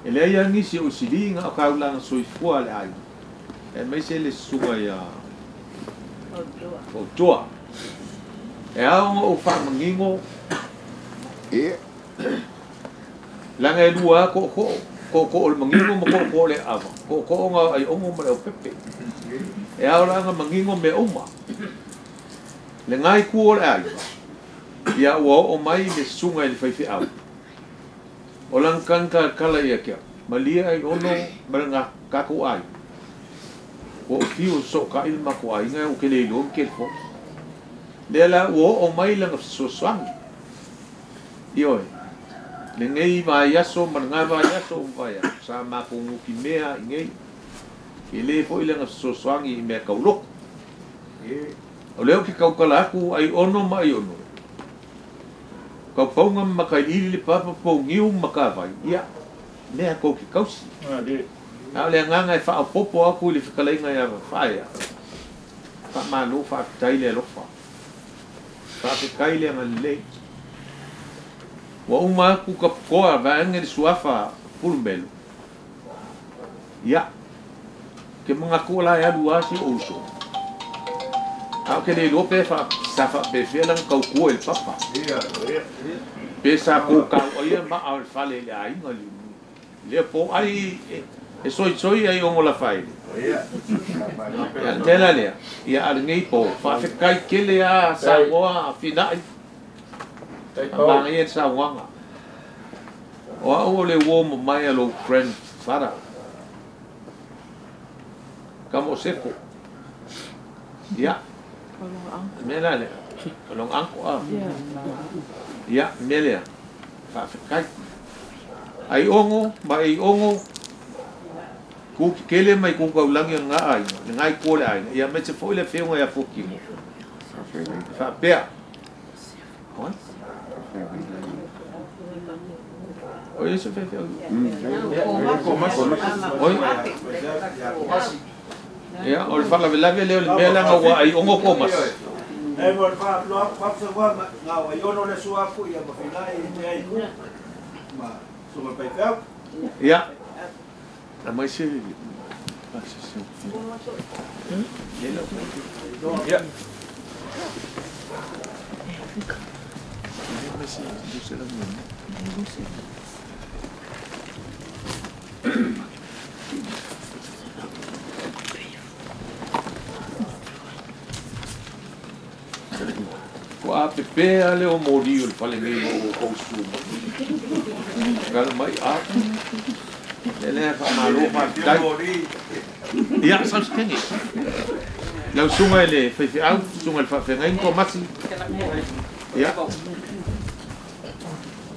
F: E le ai angisi o sili ngā kau langa soifua le ai. E mai se le sunga ia o tua. E ao ngā o wha mangingo. Langa e lua ko ko ko ko o le mangingo ma ko ko le awa. Ko ko ngā ai ongo ma le o pepe. E ao langa mangingo me uma. Le ngai ku o le ai. Ia ua o mai le sunga i le whaiwhi au. O langa kanka kala ia kia. Malia ai ono ma le ngā kako ai. O whio so ka ilma ko ai ngai o ke le ilo ke fo. Le la ua o mai langa sosoangi. Ioi. Le ngei vai aso ma ngai vai aso vai sa ma ko nguki mea i ngei. Ke le fo i langa sosoangi i mea kauloko. O leo ki kaukala aku ai ono ma ai ono. Kau paunga ma kai ili le papa pau ngiu ma ka vai. Ia mea kau ki kausi. A le nganga e whaapopo aku i le whakalainga ia whaea. Wha malo wha tai le alofa. Wha kai le anga lei. Wa uma aku ka koa vaenga le suafa pulumelo. Ia. Ke mga kola e alu asi o uso. Au ke le lope fa sa fa pe fela kau kua le papa. Pe sa ko kau ia ma au fale le ai ngali. Le po ai e soi soi ai ongo la fai. Ia tela lea. Ia al ngei po fa fe kai kele a sa moa finai. Ang ia sa wanga. O au le wo mai a lo grandfather. Kamo seko. Ia. Mela le. Long angko a. Ia melea. Fa fe kai. Ai ongo, ma ai ongo. Ku kele mai ku kau langi ngā ai, ngai ko le ai. Ia me te fo le whenga ia foki mo. Fa pea. Oi? Oi se fe fe. Oi. Ia o le fala vela le le mela ngā ai ongo komas.
N: E mo fa lo fa fa ngā ai ono le suafu ia ma finai te ai ku. Ma so ma pai fe.
F: Ia. A mai se
M: Ia.
F: Ko a pepe ale o mori o le fale nei o kousu. Gala mai a. Le le fa malo fa dai. Ia sa skeni. Lau sunga le fai au, sunga le fa fengai ko masi. Ia.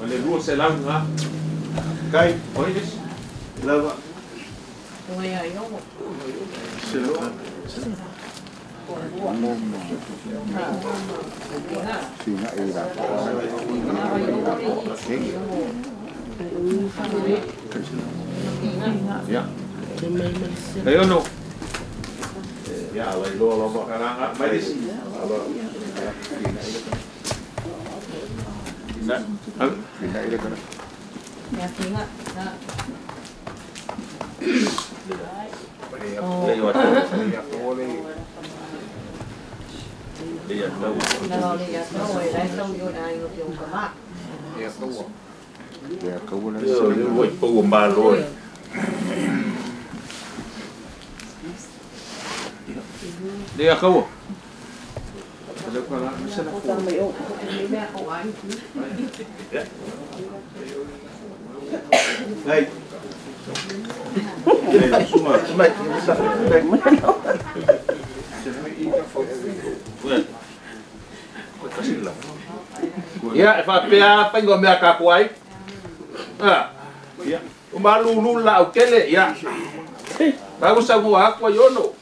F: Le lua se lau ngā. Kai, oi des.
N: Lava.
F: Se lau. Ia. Ei ono.
G: Ia, lai loa lava.
F: Mai des.
M: Ia, e faapea faiga o mea tatou ai. O malulu la au tele, ia. Bago saunoa atu ai ono.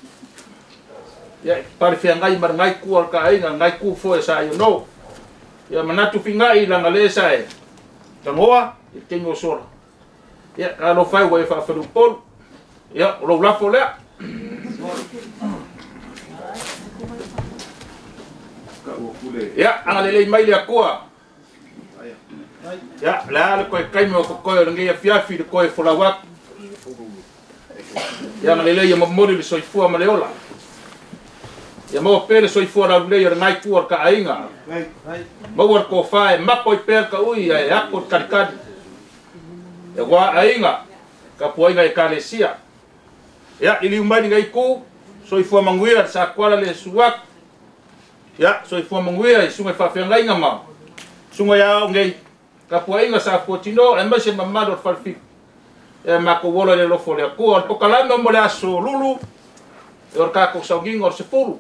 M: Ia, palefeagai ma le ngai ku o le kaaiga, ngai ku foi sa iono. Ia, manatu fingai laga lē sa e tagoa i le taimi o sola. Ia, talofa e ua e faafeleupolu. Ia, o lou lafo lea. Ia, agalelei mai le Atua. Ia, le a le koe kaimi o kokoe o lenei afiafi le koe folau atu. Ia, agalelei ia momoli le soifua ma le ola. Ia maua pea le soifua laulelei o le ngai ku o le kaaiga. Maua le kofā e mapo i pea le kaui ae ako le kalikali. Ia ua aiga, kapuaiga e kalesia. Ia, liliu mai lenei ku, soifua manuia le sakuala le suaku. Ia, soifua manuia i suga i faafeagaiga ma suga ia ao nei. Kapuaiga sa fuatino aemaise mamalu o le falefitu. Ia matou ola i le alofa o le Atua. O le pokalame mo le aso lulu, e o le tatou sauniga o le 10.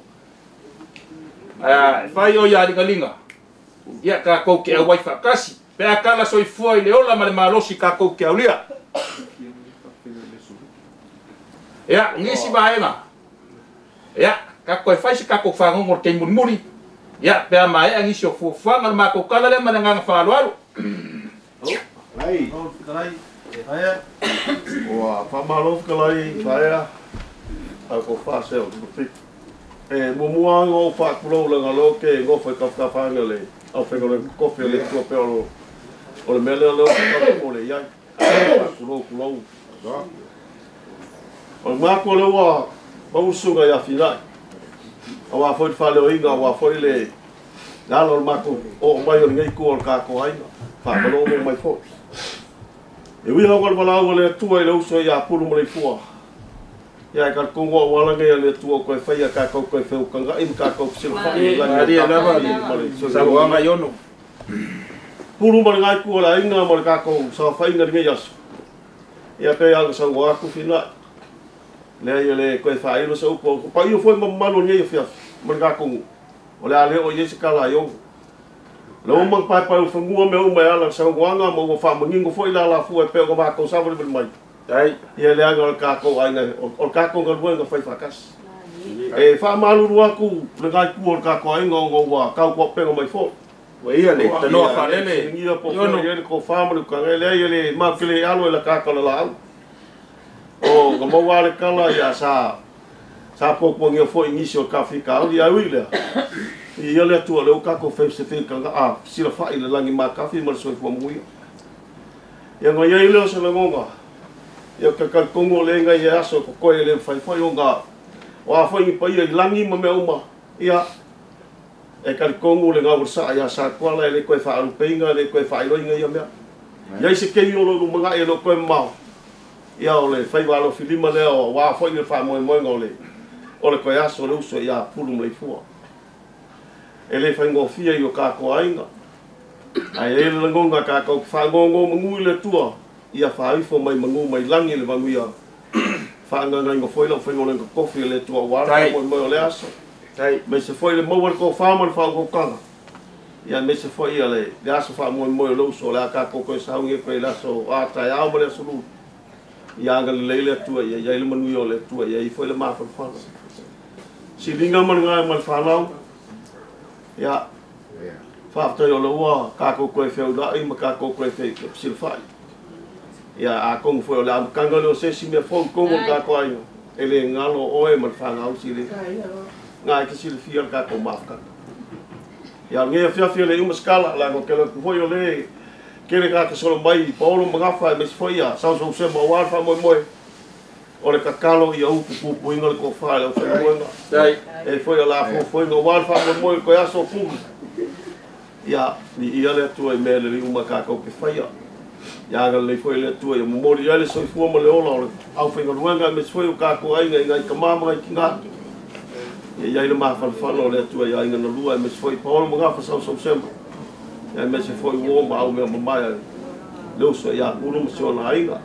M: E fai o ia ligaliga. Ia tatou ke auai faatasi. Pe a kala soifua i le ola ma le malosi tatou ke aulia. Ia, nisi vaega. Ia, tatou e fai se tatou fagogo o le taimi mulimuli. Ia, pe a maea nisi o fuafuaga le matou kala lea ma le agaga faaaloalo.
L: Ua faamalo fetalai faea au ko fase o te e muamua o faakulou laga lo ke gofa i kafakafaga le au faiga le kofi le tua pe o le mea lea leo o le iai faakulou kulou o le mako le ua mausuga ia finai auā foi le faaleoiga auā foi le alo o le matou oo mai o lenei ku o le tatou aiga faamaloo mai foi. E ui lauga le valaau a le Atua i le uso ia Pulu ma Leifua. Ia e talitonu au ala nei a le Atua o koe faia tatou koe feukangai ma tatou fesilafai i lagi o ma le
M: sauaga i ono.
L: Pulu ma le ngai ku o le aiga ma le tatou saofaiga lenei aso. Ia pe aga saunoa atu finai. Lea ia le koe faailo sa upu. O paia foi ma mamalu o lenei afiafi ma le tatou nuu. O le a le o i ai se kala i ono. Le uma paepae o fanua mea uma e ala le saunoaga ma ua faamanino foi le alafua e pei ona matou savalivali mai. Ia le aga o le tatou aiga, o le tatou galuega faifaatasi. E faamalulu atu le ngai ku o le tatou aiga ona ua tautuapega mai foi.
M: Ua ia le tanoa faalele.
L: Ia po foi ia le kofā ma le ukaga lea ia le matou te le alo i la kaka o le laau. O ka maua le kala ia sa puapuagia foi nisi o le kafikauli ai ui lea. Ia le Atua le o tatou feusefeukanga a silafai le lagi makafi ma le soifua manuia. Ia na iai lea o se lagoga. Ia ka talitonu o le ngai e aso kokoe e le mafai foi ona o a foi ni paia i lagi ma mea uma. Ia e talitonu le gau o le saa ia Sakuala e le koe faalupeiga e le koe faailoiga ia mea. Ia i se kei o lo lumanai e lo koe mamao. Ia o le faiva alofilima lea o a foi le faamoemoega o le koe aso le uso ia Pulu ma Leifua. E le faigofia i o tatou aiga. Ae ai le lagoga tatou te faagogo manu i le Atua ia faaifo mai manu mai lagi le manuia. Faagagaiga foi lau faiga kofi e le Atua auā le faamoemoe o le aso. Aemaise foi le maua le tofā ma le faautautaga. Ia aemaise foi ia le aso faamoemoe o le uso o le a tatou toe sauni ai koe i le aso a taeao ma le aso lulu. Ia agalelei le Atua ia iai le manuia o le Atua ia i foi le mafanafana. Siliga ma le gae ma le fanau. Ia, faafetai o le ua tatou koe feulai ma tatou koe fesilafai. Ia, atonu foi o le amataga lea o se isi mea fou i totonu o le tatou aiga, e le galo oe ma le fanau sili. Ngai ke silafia le tatou mafutaga.
O: Ia nge fiafia le uma skala la ko kele ku foi o le kele ka ka solo mai Paolo magafa e mes foi ia sau sau se ma wa fa moi moi o le kakalo ia upu pupu inga le kofa le whenua e foi o la fo foi no wa fa moi moi ko aso pu ia ni ia le atua i mea le uma ka kau ke whaia ia aga le foi le atua ia momori ia le soifua ma le ola o le au whaingaluenga me foi o kako ainga inga i ka mama i ki ngā ia ia le mawhalawhala o le atua ia inga na lua e me foi Paolo magafa sau sau sema ia me se foi uo ma au mea mamaia le uso ia kulu ma se ona ainga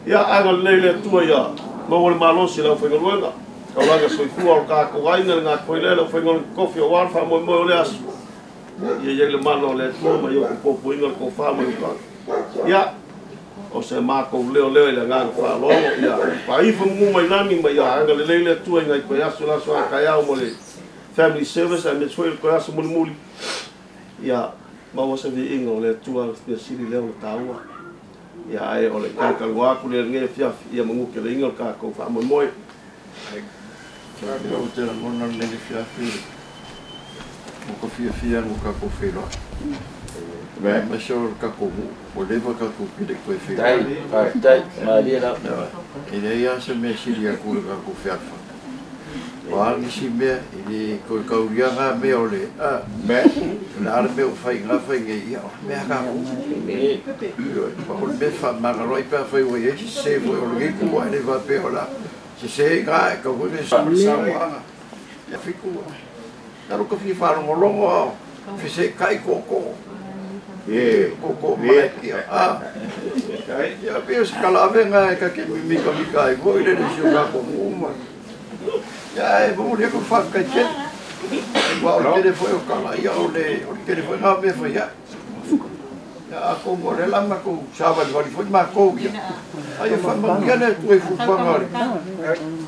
O: ia aga le le atua ia maua le malosi le au whaingaluenga kaulanga soifua o kako ainga le ngā koe le whaingaluenga kofi o wala wha moi moi o le aso ia ia le mana o le atua ma ia kupopo inga le kofā ma uka ia o se mākou leo leo i le ngāga whaalogo ia paifa mungu mai lani ma ia anga le leile atua inga i koe aso laso a kaiao mo le family service a me tsoi le koe aso muli muli ia maua se vi inga o le atua le sili leo le tāua ia ai o le kākalua aku le nge fiafi ia manguke le inga o kākou whaamoemoe.
P: Ia o te rangona le fiafi mo ka fiafia mo ka ko whenua. Ma se o ka ko o leva ka ko pile koe whenua.
J: Tai, maria la.
P: E lei a se mea siri a kura ka ko wheafa. O a nisi mea, i le koe kauria ngā mea o le, a, le ara mea o whai ngā whai ngei ia, o mea ka ko. O le mea wha mangaroi pēa whai o e se foi o le ngiku a le wha pēa o la. Se se ngā e ka whai me sa Ia fiku. Nalo ka fi whalongolongo ao, fese kai koko. Koko malakia. Ia pio se kalavenga e kake mimika mika ai voi le si o kako muuma. Ia e mo le ko whakakai tele. Wa o tele foi o kala ia o le tele foi ngā mea foi ia. Ia a kou mo le lama kou sāwali wali foi mā kou ia. Ai e whamau ia le tue fupanga o le.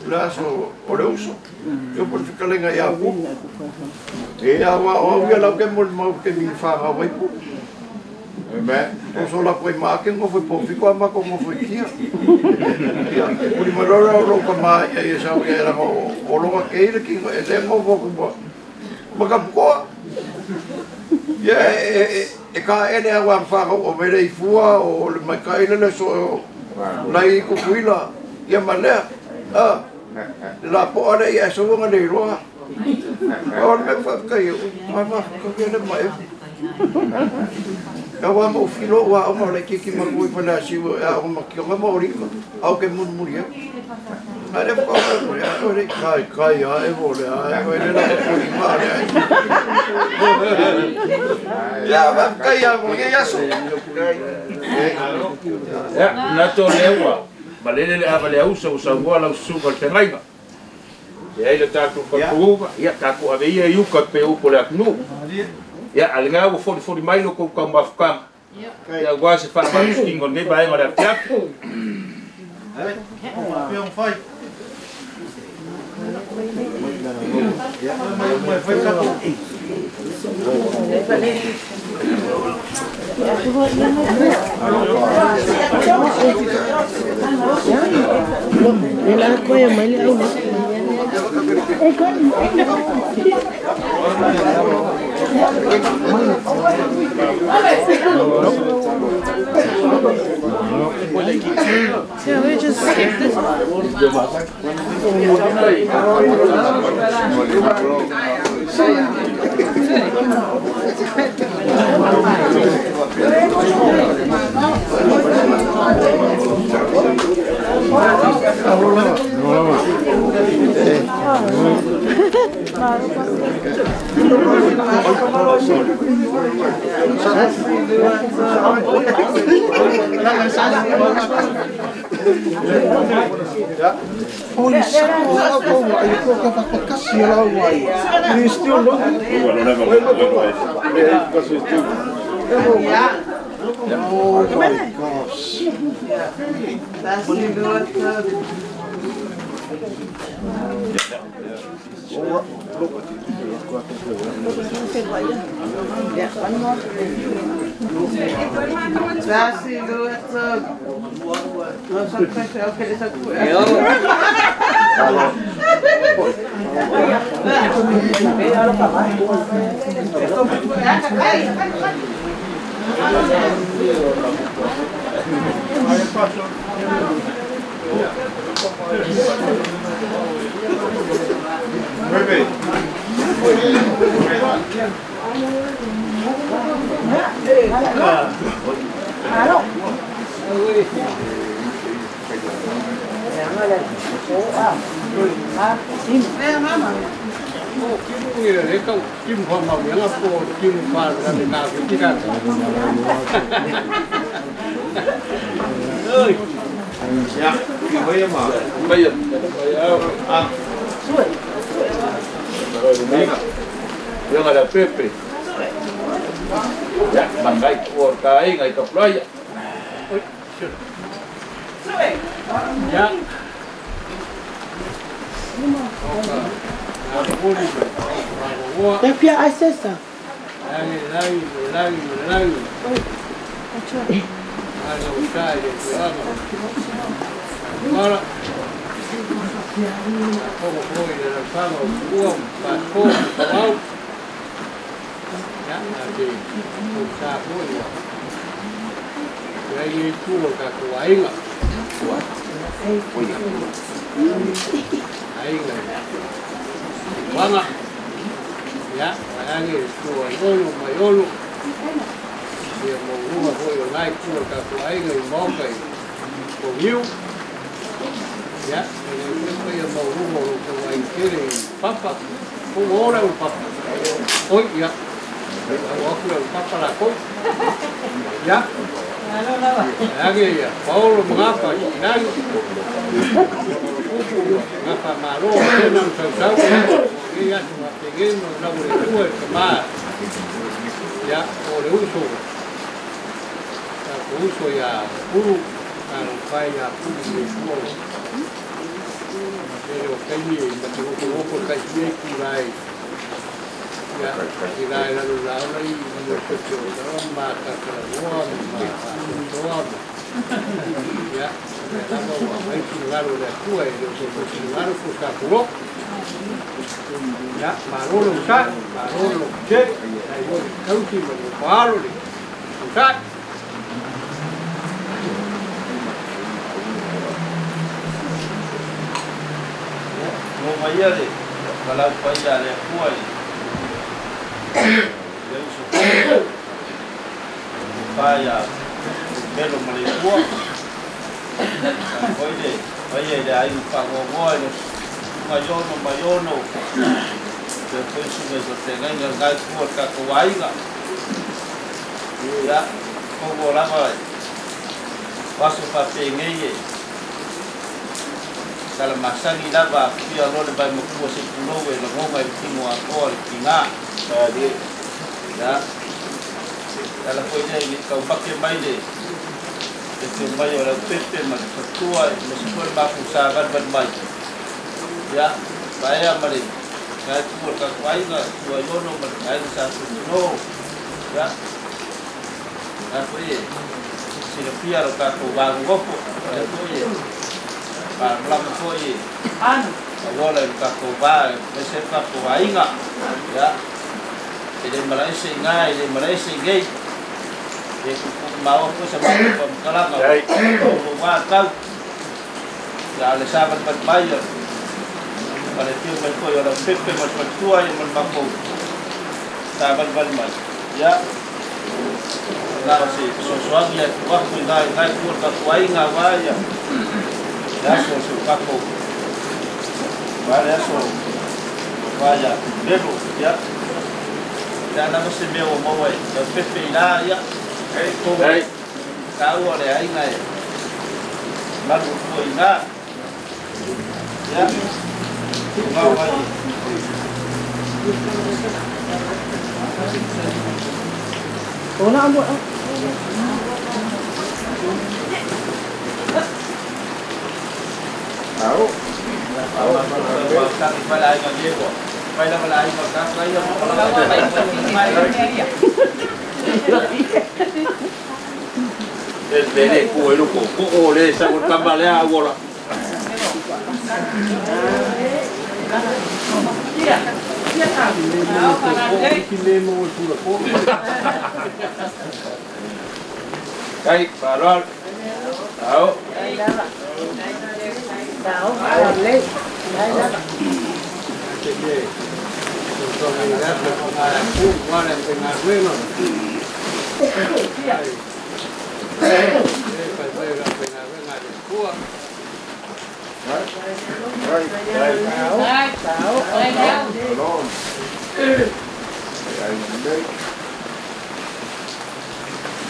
P: Le aso o le uso. Ia po le whikalenga ia pu. Ia wa o ia lau ke mo le mau ke mi whanga waipu. O so la koe maake ngofo po fiko ama ko ngofo kia. Ia puri marora o ka ma ia ia sa ia ra o longa ke ile ki e le ngofo ko makapukoa. Ia e ka ele a wa whanga o mere i fua o le mai ka ile le so lai ku kuila ia malea. A la po ale ia so nga le roa. O le me fa ka ia ma ma ko le mai. Ka wa mo filo wa o mo le kiki ma kui pala si wa o ma ki o mo ri au ke mun muri e. Are ko ko ya o re kai kai a e mo le a ko le la ko ni ma le. Ya va kai a mo ya so.
M: Ya na to lewa. Malele le ava le ausa o sa moa lau susuga o le feagaiga. Ia ai le tatou falepuuga, ia tatou ave ia i uka pe upu o le atunuu. Ia a le gā ua folifoli mai lo kou kaumafukama. Ia ua se faamalosi o lenei vaega o le afiafi.
H: Yeah, we just skip this one.
P: Oh my gosh.
M: Kai, fa'aloalo. Ao.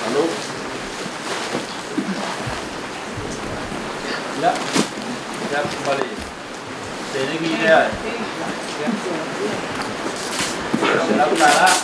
A: Hello.
F: Ya, ya kembali. Sini dia. Selamat malam.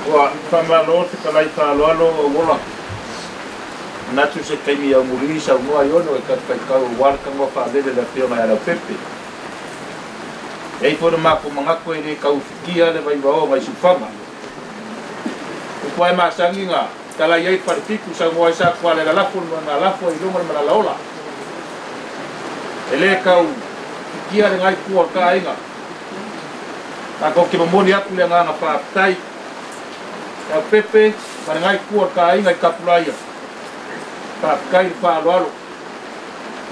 M: Ua whamalo te kalai whaloalo o wola. Natu se taimi au muri sa unua iono e katwhaikau o warkanga whaalele la whionga e Leaupepe. Ei fona mako mangako e re kaufikia le vaiwao ngai sufanga. O kuae masangi ngā talai ai wharepiku sa unua i sa kua le lalafo le ngā lafo i lunga le malalaola. E le kaufikia le ngai kua ka ainga. Ka ke mamoni aku le ngā ngā whaapitai. Leaupepe, ma le ngai kua ka ainga i kapulaia. Whaapikai le whaaloalo.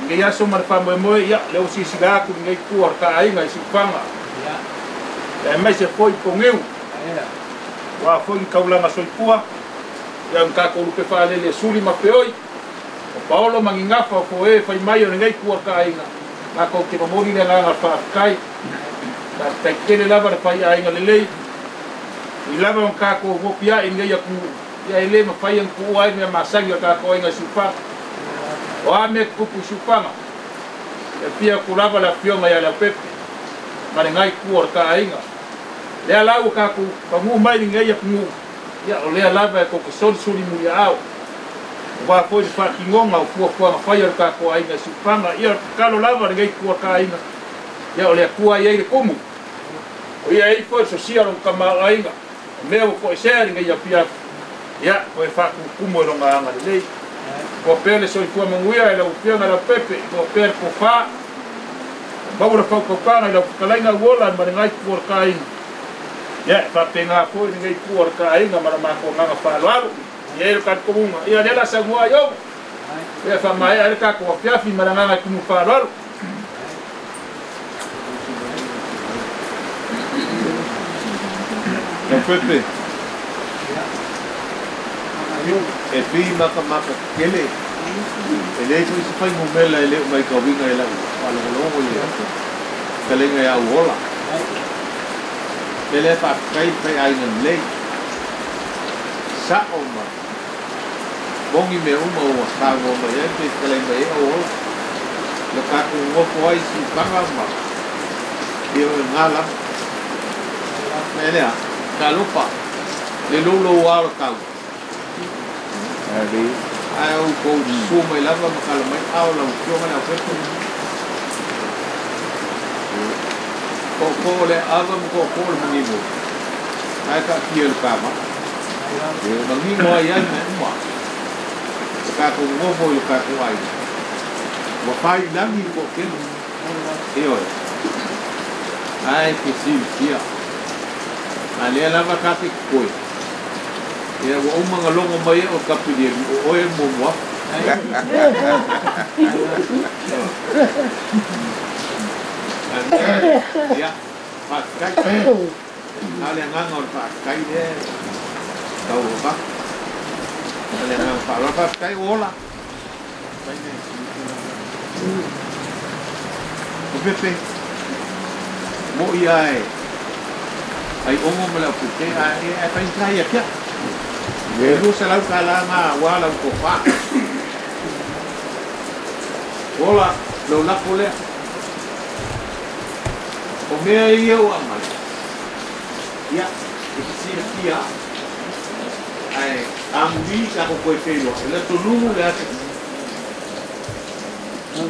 M: Ngai aso ma le whamoemoe, ia, leo sisila aku ngai kua ka ainga i sifanga. Ia mai se foi pongeu. Wa foi ni kaulanga soifua. Ia ngā lupe whaalele suli ma peoi. O Paolo mangingafa o foe whai mai o ngai kua ka ainga. Ngā kau te mamori le ngā whaapikai. Whaapikai tele lava le whai ainga lelei. I lava o kākou ngopia i ngai aku ia ele ma whai ang kuua ai mea masangi o kākou ainga sufanga. O a mea kupu sufanga. E pia kulava la fionga ia Leaupepe. Ma le ngai kua o ka ainga. Lea lau o kākou pangu mai ni ngai aku ngu. Ia o lea lava e koke soli suli muri ao. O wā foi le whaakingonga o fuafuanga whai o le kākou ainga sufanga. Ia o kalo lava le ngai kua ka ainga. Ia o lea kua ai le kumu. O ia ei foi sosia lo kamao ainga. Mea o koe sea ringa ia pia. Ia, koe whakukumu e ronga anga lelei. Kua pele soifua manguia e lau pionga Leaupepe. Kua pele ko wha. Maua le whaukaukanga i lau whakalainga uola ma le ngai kua ka ainga. Ia, whapenga foi le ngai kua ka ainga ma la mako nganga whaaloalo. Ia e le katukumunga. Ia lela sangua i ou. Ia whamaea le kako wapiafi ma la nganga kumu whaaloalo.
P: Leaupepe, e pi maka maka kele, e le fui se fai mumela e le mai ka winga e lau alongolongo i kalenga e au ola. Pele pa kai kai ainga lei, sa o ma, bongi me uma o sango ma e pe kalenga e au ola. Le kaku ngoko ai si panga ma, ia o ngala, melea. Kalopa, le lolo o kau. Ai o kou su mai lava ma kala mai au la ukio mai au fetu. Ko ko le ava mo ko ko le mangigo. Ai ka kia le kama. Mangigo ai ai me uma. Ka ko ngofo i ka ko ai. Wa pai langi ko kelo. E oi. Ai ke si sia. A lea lava ka te koe. Ia ua uma nga longo mai e o kapilieri o oe mo mua.
F: Ia, faafetai. A o le agaga o le faafetai lea tau avatu. A le agaga faaaloalo faafetai ua ola. O Pepe, mo'i ae ai ongo ma le au pute ae faigata ia te au. E 200 tala ngā wā lau tofa. Ola, lau lako lea. O mea ia o amai. Ia, e silafia. Ae, amuli ka ko koe whenua. E le tolumu le ate.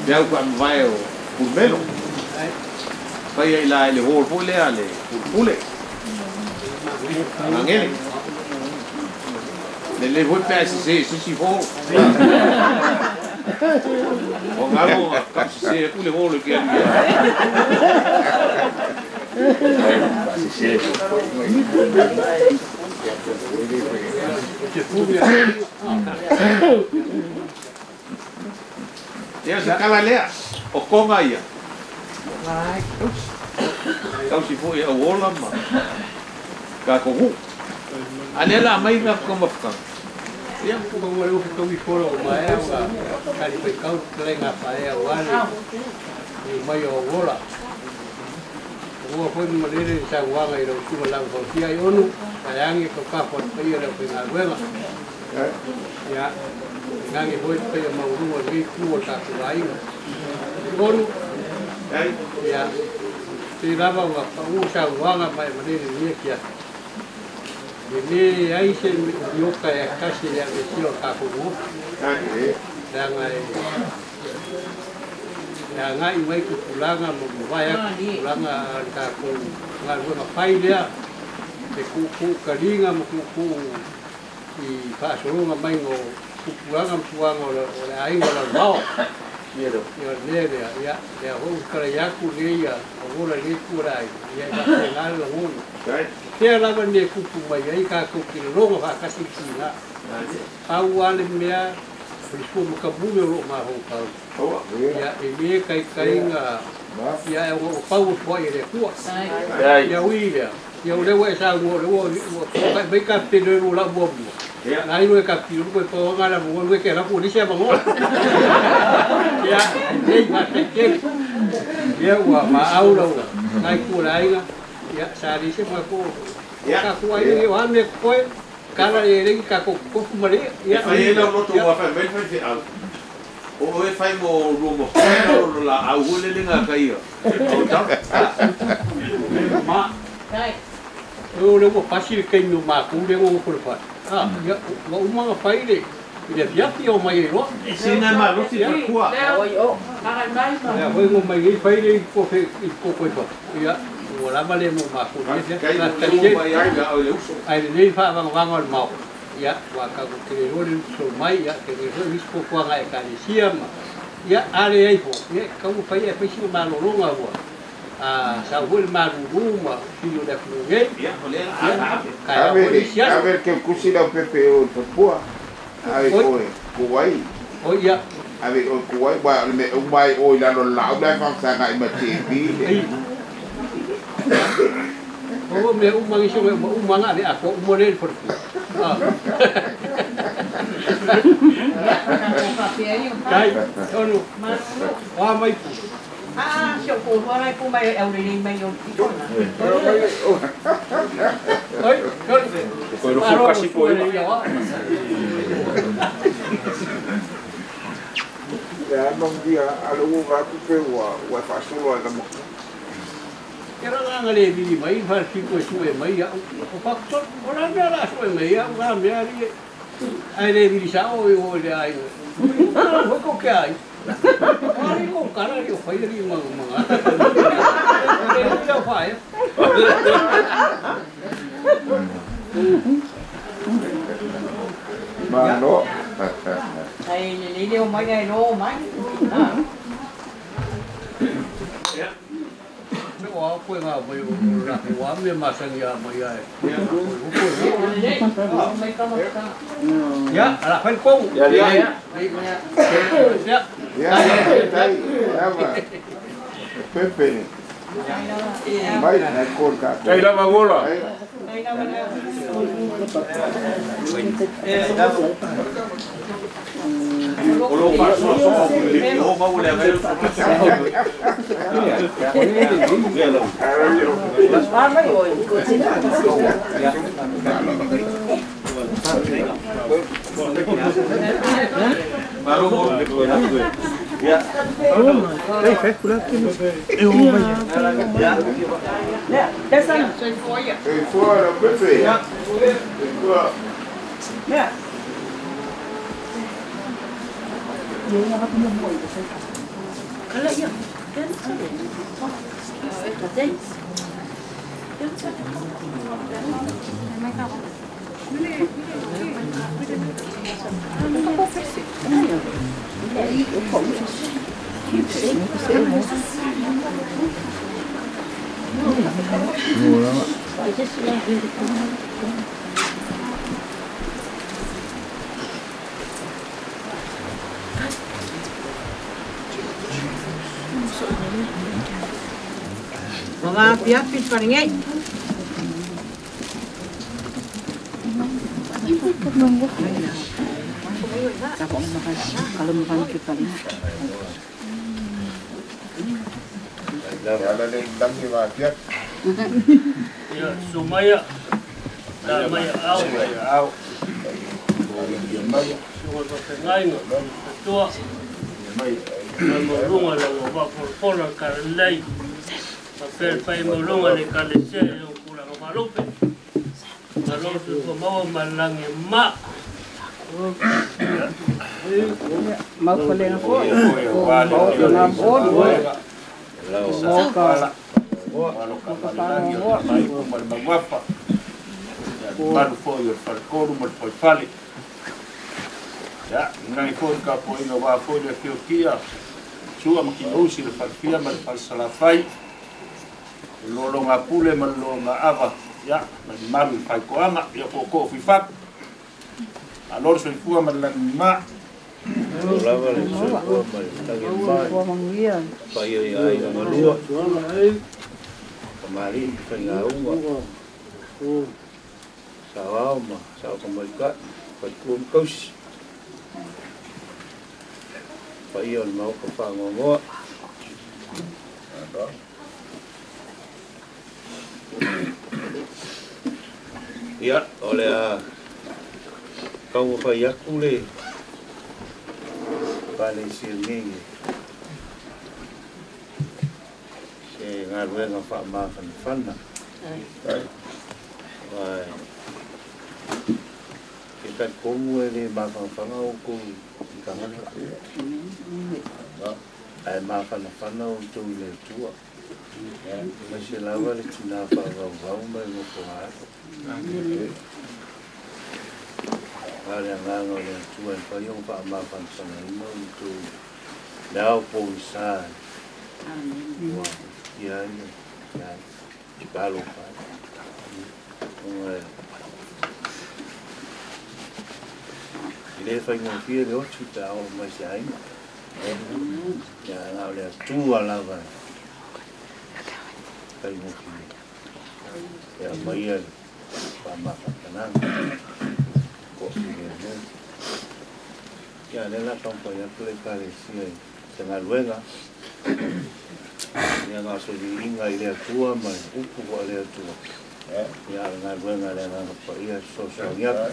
F: Le au kwa mwae o pulmelo. Pai ai la le hol foi lea le pulpule. Angele. Le le foi pe se se si fo. O ngalo ka se ku le hol ke ali. Se se. Ia se kala lea o konga ia. Kau si foi au ola ma ka kohu. Ale la mai ka ko mafka.
D: Ia ko ko le ko i foro ma e o ka li pe kau lenga pa e o ale. I mai o ola. Ua foi ma lele sa uanga i lau suga lau fausia i onu. Ai angi ko ka fo pe ia le pe ngaluega. Ia ngangi foi pe maurua ni ku o ta kuaiga. Onu. Ia te lava ua pau sa uanga mai manele ni kia. Le ai se ioka e kasi ia me sio ka ko. Danga e ia ngai mai ku pulanga mo vai pulanga ka ko ngaluega fai lea. Te ku kalinga mo ku i faasologa mai o pupuaga ma puaga o le aiga o laluvao. Ia le lea ia lea foi kala iaku lea ia o ola lea ku o le aiga ia e faapena le lagona. Tea lava le kupu mai ai tatou kilologa faatasi i tiga. Pau a le mea o le sua makamume o loo mafaufau. Ia e lē kaikaiga ia e o pau o foai e le Atua. Ia ui lea ia o lea ua e saunoa o lea ua tokai mai kapitene o lau muamua. Nai no e kapitene koe paoga la mua lue ke laku o nisi a magoa. Ia nei faataitele. Ia ua maau lauga nai ku o le aiga. Ia sa li se ma ko ka ku ai le wa me koe kala e le ka ko kofu male ia
F: fai e lau loto ua fai mai fai au. O e fai mo rumo o la au le lenga ka ia. O tau.
D: Ma. O le ua pasi le kaimi o mākou le ua kore whai. Ah, ia, ua umanga whai le, i le fiafi o mai e roa.
F: E sina ma rosi
D: Ia.
F: kua.
D: Ia, hoi ngo mai ei whai le i koe i koe whai. Ia, ua lava le mo mākou. Ia,
F: Kai
D: ia,
F: mo mai ai la o le uso.
D: Ai le nei whaavangavanga o le mao. Ia, ua kako te le roa le uso mai, ia, te le roa nisi kokoanga e kalesia ma. Ia, ale ai ho. Ia, kau whai e whai sina malolonga ua. Sa hoi le malulu ma fili o le atunuu nei.
F: Ia, o le a
D: Kai a hoi isi aso.
A: Ave ke kusi lau Pepe o Papua. Ave oe kuai.
D: O ia.
A: Ave oe kuai wa le me umai o lalo lau le fangsanga i ma TV le.
D: O me umanga isi o umanga le ako umore le forku. Ah. Kai, onu. Wa mai pu.
K: Ah, se o povo vai pôr mai é o neném mai o ticona.
D: Oi,
M: Koe rofu kasi po ina.
G: Ia mangia ale ua vaku pe ua ua faasolo ai lama.
D: Ke ranga le vili mai fa fiko sue mai ia. O faktor o la mea la sue mai ia, o la mea ri. Ai le vili sa o o le ai. O ko ke ai. Ari ko kara ri o fai ri ma ma. Le le fai.
G: Ma no.
K: Ai le le o mai ai no mai.
F: Ia.
D: O
F: o koe ngā mai o la ke wā me masangi a mai ai. Ya, ala whai kou.
G: Ya, ya.
F: Ya.
G: Ya, tai, lava. Pepe. Mai na korka.
M: Tai lava gola.
H: Kalau makan kita ni.
C: Ya, sumaya. Maya au. Tua. Malunga la wa fola karlai. Papel pai malunga le kalese le kula malupe. Malo su mo malangi ma.
D: Mau kalen ko. Mau na bon. Mau ka.
M: Malu foi o falcoro, mal foi fale. Ya, ngai foi ka foi no va foi le fiokia. Sua makinusi le falfia mal falsalafai. Lolo ngapule mal lo ava. Ya, mal malu fai koama, ya ko fi fak. Alor soi fua mal la ma.
J: Lava le soi fua mal tangi mai. Pai ai ai malua. Kamari whainga unga. Sao ma, sao kamaika, whaikua mkausi. Whaia o le maoka whangongoa. Ia, o le a kaua whai aku le pale sia ngi. Se ngā ruenga wha māwhanawhana. Wai. Ke kai kongu e le māwhanawhana o kou i kangana. Ai māwhanawhana o tau i le tua. Mai se lawa le tina whaavau mai ngoko haero. A le anganga o le atua e whai o wha māwhanawhana ima o tau le ao pou i saa. Ua, ia ia, ia, tipalo pai. I le whaingofia le otu te ao mai se aina. Ia ngā o le atua lava whaingofia. Ia mai le whamawhatananga. Ko i le mea. Ia le la tampoi atu le kalesia i te ngaluega. Ia ngā soli inga i le atua mai upu ko le atua. Ia ngā luenga le ngā pa ia sosoangi atu.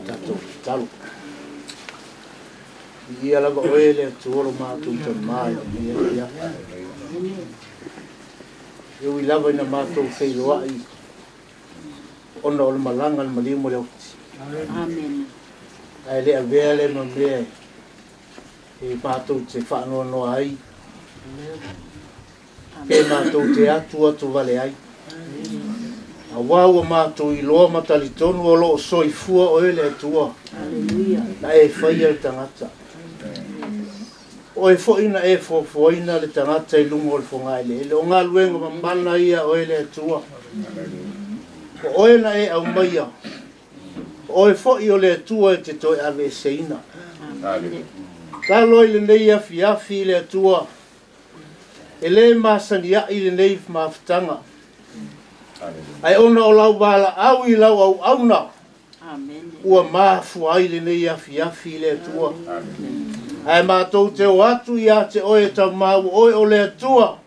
I: Tātou talo. Ia lava oe le atua lo mātou te mai ia. Iu i lava ina mātou wheiloai ona o le malanga le maliu mo le oti.
H: Amen.
I: Ai le avea le ma mea e mātou te whaanoanoa ai. Pe mātou te atu atu vale ai. A wā ua mātou i loa matalitonu o loo soifua o ele atua.
H: Hallelujah.
I: Na e whaia le tangata.
J: Oe fo'i na e fuafuaina le tagata i luga o le fogaeleele. O galuega mamana ia oe le Atua. O oe na e aumaia. O oe fo'i o le Atua e te toe aveeseina. Talo ai lenei afiafi i le Atua. E lē masania'i lenei mafutaga. Ae ona o lau valaau i lau auauna. Ua mafua ai lenei afiafi i le Atua. Ae matou te o atu ia te oe e taumau oe o le Atua.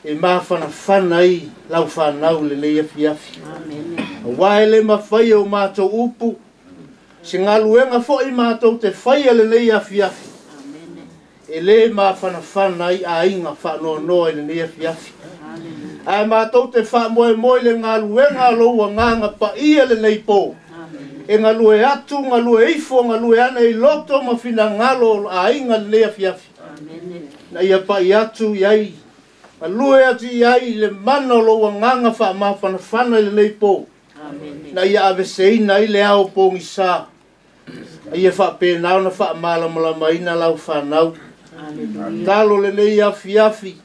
J: E mafanafana ai lau fanau lenei afiafi. Auā e lē mafai e o matou upu. Se galuega fo'i matou te faia lenei afiafi. E lē mafanafana ai aiga faanoanoa i lenei afiafi. Ae matou te faamoemoe i le galuega a lou agaga paia lenei pō. E galue atu, galue ifo, galue ane i loto ma finagalo o aiga lenei afiafi. Na ia pa'i atu i ai, galue atu i ai le mana o lou agaga faamafanafana i lenei pō. Na ia aveseina ai le ao pogisā. Ia faapena ona faamalamalamaina lau fanau. Talo lenei afiafi.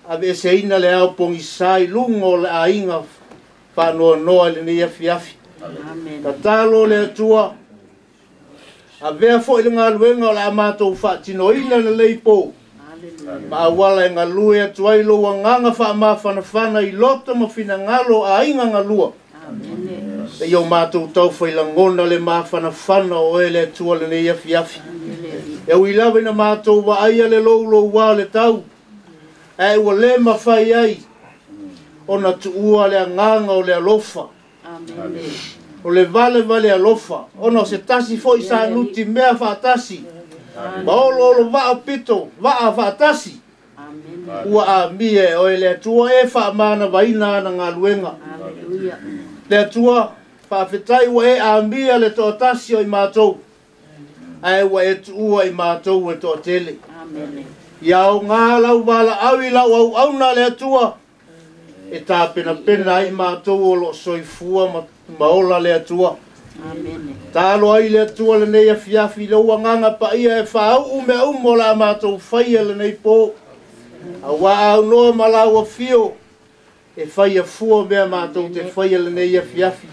J: Aveeseina le ao pogisā i luga o le aiga faanoanoa i lenei afiafi. Tatalo le Atua. Avea fo'i le galuega o le a matou faatinoina lenei pō. Ma auala e galue atu ai lou agaga faamafanafana i loto ma finagalo o aiga galua. Seia o matou taufailagona le mafanafana o oe le Atua lenei afiafi. E ui lava ina matou vaaia le loulouā o le tau. Ae ua lē mafai ai ona tuua le agaga o le alofa. O le valevale alofa. Ona o se tasi fo'i sa nutimea faatasi. Ma oloolo vaa pito vaa faatasi. Ua amia e oe le Atua e faamanavaina ana galuega. Le Atua faafetai ua e amia le toatasi o i matou. Ae ua e tuua i matou e toatele. Ia aogā lau valaau i lau auauna le Atua. E tapenapena ai matou o loo soifua ma ola le Atua. Talo ai le Atua lenei afiafi i lou agaga paia e faauu mea uma o le a matou faia lenei pō. Auā aunoa ma lau afio e faia fua mea matou te faia lenei afiafi.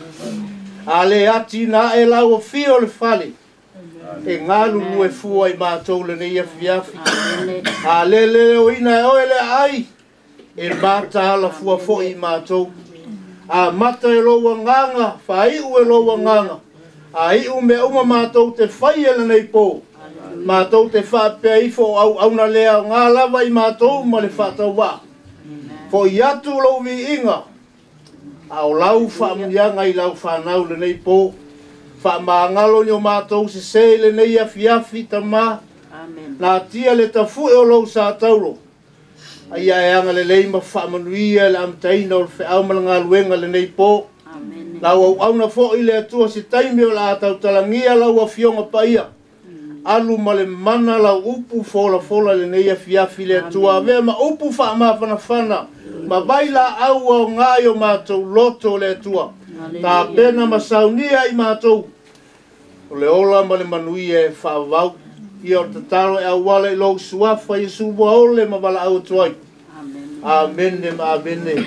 J: A lē ati na ae lau afio le fale. E galulue fua i matou lenei afiafi. A lē leleoina e oe le aai. E mataala fua fo'i i matou. A mata e lou agaga, faaiu e lou agaga. A iu mea uma matou te faia lenei pō. Matou te faapea ifo o auauna le aogā lava i matou ma le faatauvaa. Fo'i atu lou viiga. A o lau faamuniaga i lau fanau lenei pō. Faamagalo ni o matou sesē i lenei afiafi tamā. Natia le tafu'e o lou sataulo. Aia e agalelei ma faamanuia le amataina o le feau ma le galuega lenei pō. Lau auauna fo'i le Atua se taimi o le a tautalagia lau afioga paia. Alu ma le mana lau upu folafola lenei afiafi le Atua. Avea ma upu faamafanafana ma vai laau aogā i o matou loto le Atua. Tapena ma saunia i matou. O le ola ma le manuia e faavavau. Ia o le tatalo e auala i lou suafa Iesu ua ole ma valaau atu ai. Amene ma amene.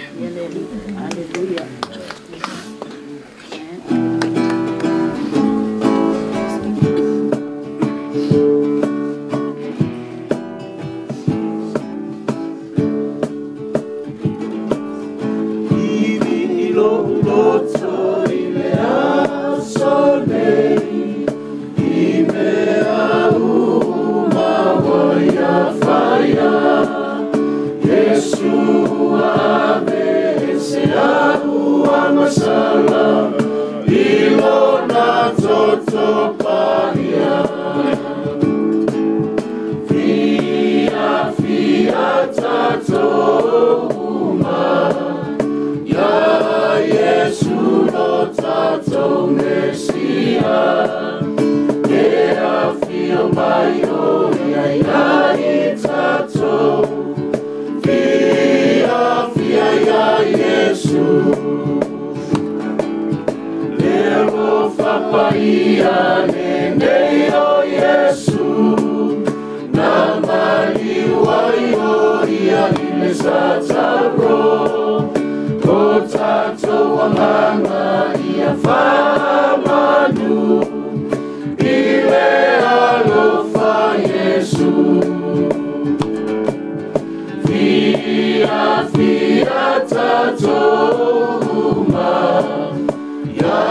Q: Ivi i lou loto i le aso nei, i mea uma ua ia faia. Iesu ave se au agasala, i lona toto paia. Fia, fia tatou uma, ia Iesu lo tatou Mesia. E afio mai o ia ia i tatou. Fia, fia ia Iesu. Le alofa paia lenei o Iesu. tataro O tatou agaga ia faamanu I le alofa Iesu Fia fia tatou uma Ia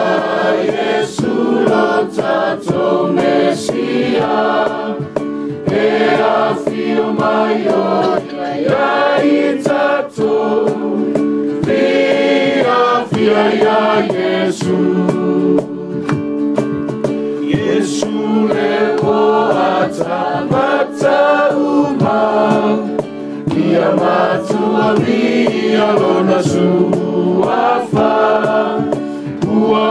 Q: Iesu lo tatou Mesia E afio mai o ia i tatou Fia fia ia Iesu Iesu le o atamata uma Ia matua via lona suafa Ua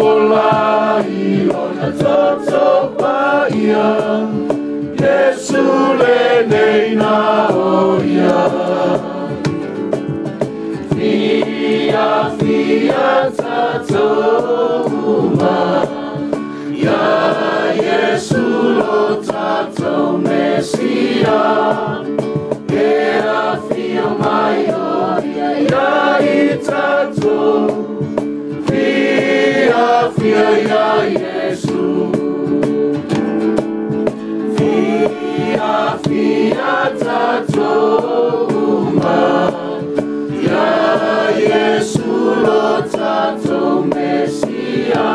Q: ola i lona toto paia Iesu lenei na oia Fia fia tatou uma Ia Iesu lo tatou Mesia E afio mai o ia ia i tatou Fia fia ia Iesu Fia fia tatou uma Ia Iesu lo tatou Mesia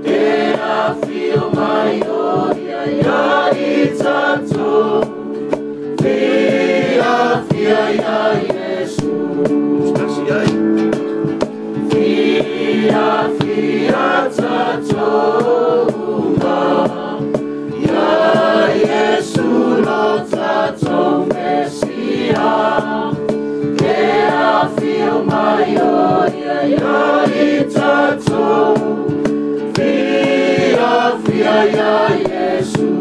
Q: E afio mai o ia ia i tatou Fia fia ia Iesu Fia fia tatou uma Ia Iesu lo tatou Mesia E afio mai o ia ia i tatou Fia fia ia Iesu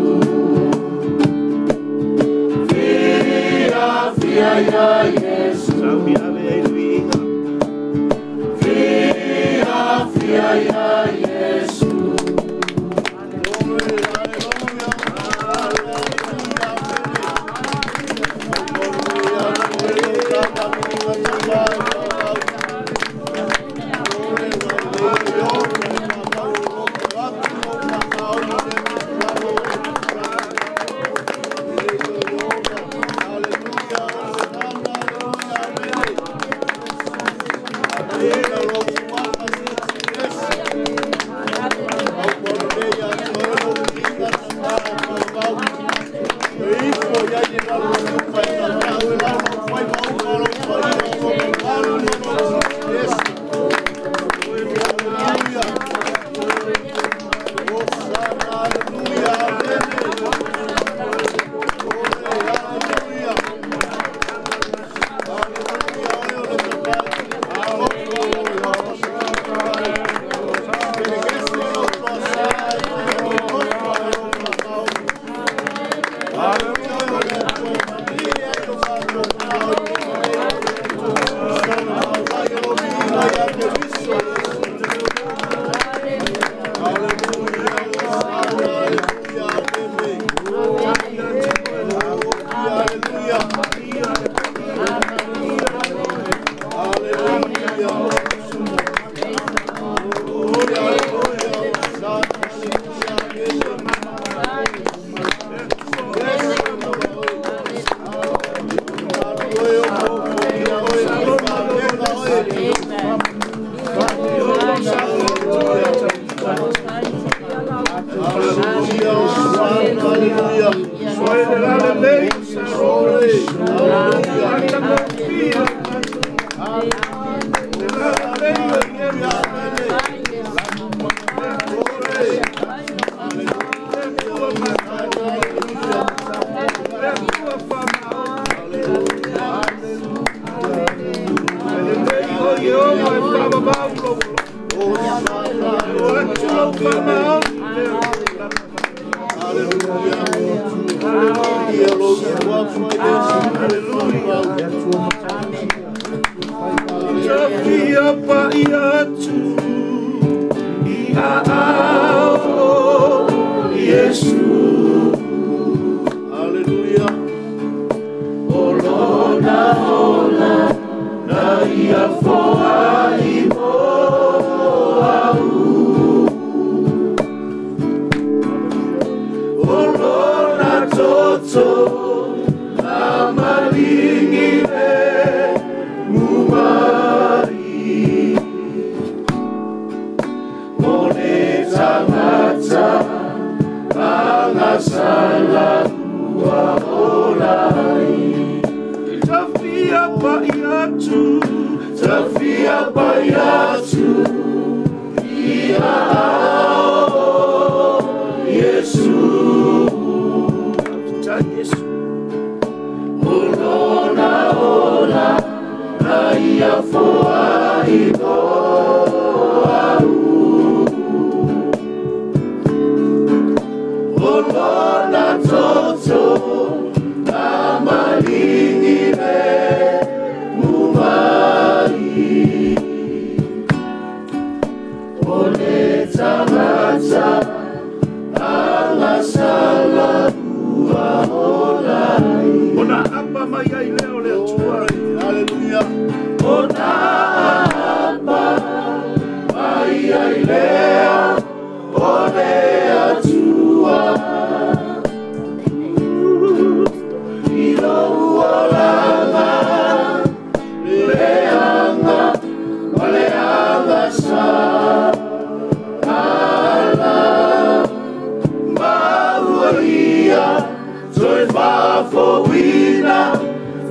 Q: Fia fia ia Iesu Fia fia ia Iesu Iesu. Alleluia. Olona ia paiatu ia ao Yesu. Yesu. Olona ola na ia foa i au. Olona toto na malingi le mumai. Ole tagata angasala ua olai.
N: Ona apa mai ai leo le atua.
I: Hallelujah.
Q: Ona apa mai ai leo o le atua. I lou olaga leaga ma le agasa ala maua ia toe faafoina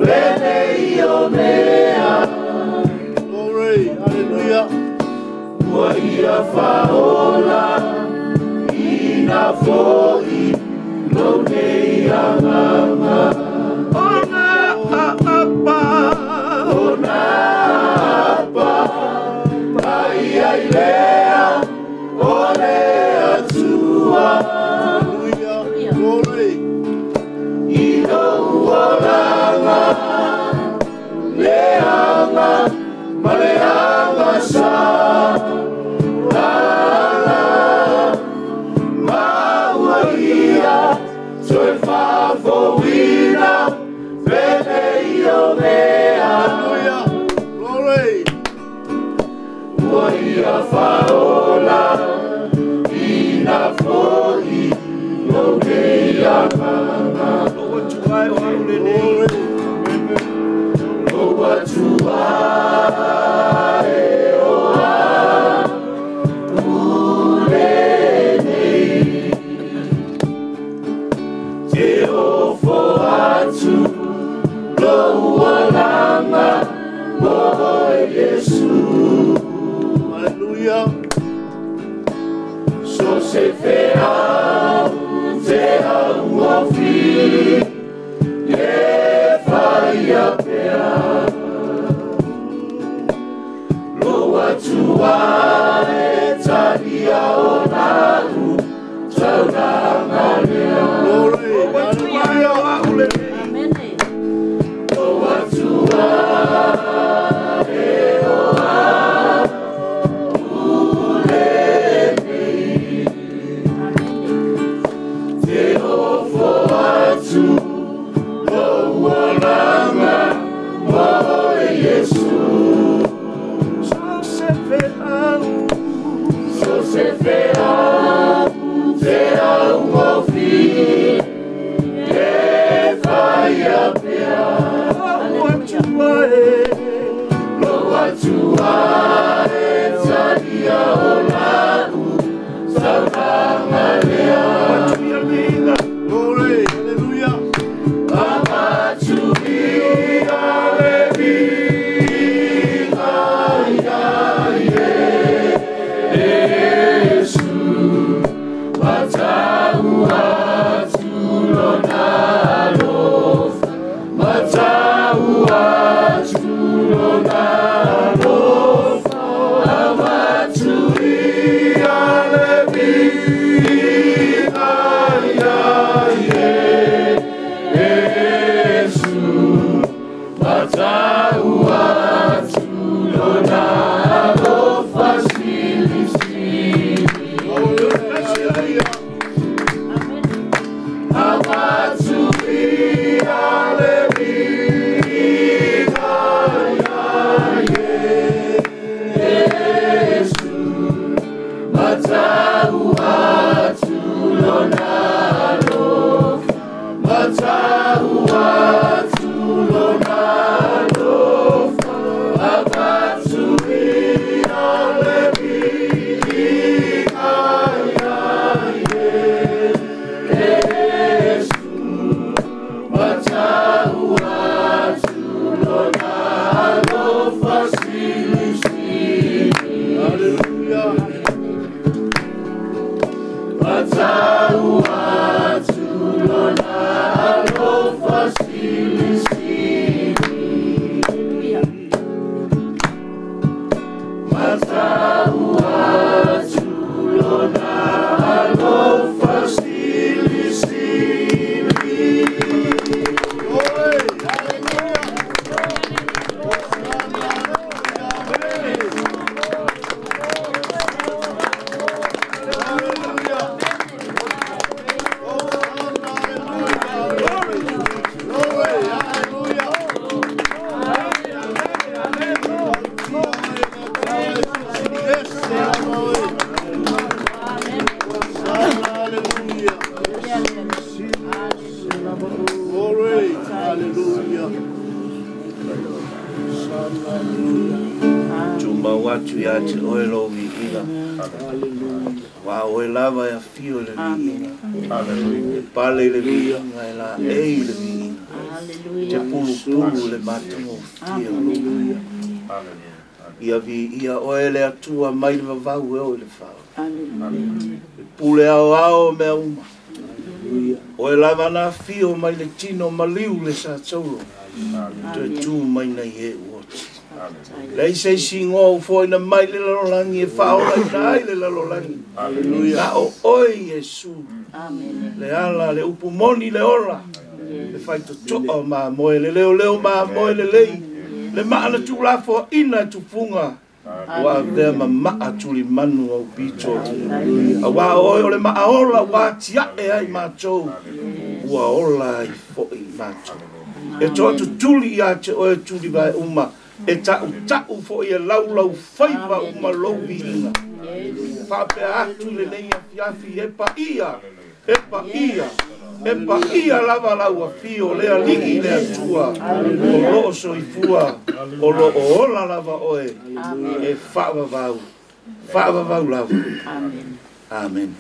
Q: lenei o mea.
I: Glory, hallelujah.
Q: Ua ia faaola ina fo'i lou nei agaga.
N: Ona apa.
Q: Ona apa mai ai lea o le atua.
I: Hallelujah. Glory.
Q: I lou olaga leaga ma le agasa ala maua ia toe faafoina lenei o mea.
I: Hallelujah. Glory.
Q: Ua ia faaola ina fo'i lou nei agaga.
N: Lou atua e o au lenei.
Q: Lou atua e o au lenei. Te ofo atu lou olaga mo Iesu.
I: Hallelujah.
Q: So se feau te au ofi e whaia pea. Lou atua e talia o lau taulaga lea.
I: Glory.
N: Lou atua e o au lenei.
Q: Lou atua e o au lenei. Te ofo atu lou olaga mo Iesu.
N: So se feau.
Q: So se feau te au ofi e whaia pea.
N: Lou atua e.
Q: Lou atua e talia o lau taulaga lea.
N: Atuia viga.
I: Glory. Hallelujah.
Q: Amatuia le viga ia Iesu. tau atu lona alofa silisili.
J: Tumau atu ia te oe lo viiga. Wa oe lava e afio le viiga. E pale le viiga e la ei le viiga. Te pulupulu le matango fia. Ia viia oe le atua mai le vavau e oe le whao. E pule ao ao mea uma. Oe lava na afio mai le tino maliu le sa taulo. Toe tū mai nei e uoti. Lei se singo u foi na mai le lalolangi e whaola i na ai le lalolangi. Na o oi Iesu. Le ala le upu moni le ola. Le whaitotoa o maa moe le leo leo maa moe le lei. Le maana tūlafo ina tupunga. Wa avea mamaa tuli manu au pito. A wā oi o le maa ola wā tiae ai mātou. Ua ola ai foi mātou. E toa tutuli ia te oe tuli vai uma. E tau tau fo ia lau lau faiva uma lou viinga. Whaapea atu le nei afiafi e pa ia. E pa ia. E pa ia lava lau afio lea lii le atua. O loo soifua. O loo ola lava oe. E whaavavau. Whaavavau lava. Amen.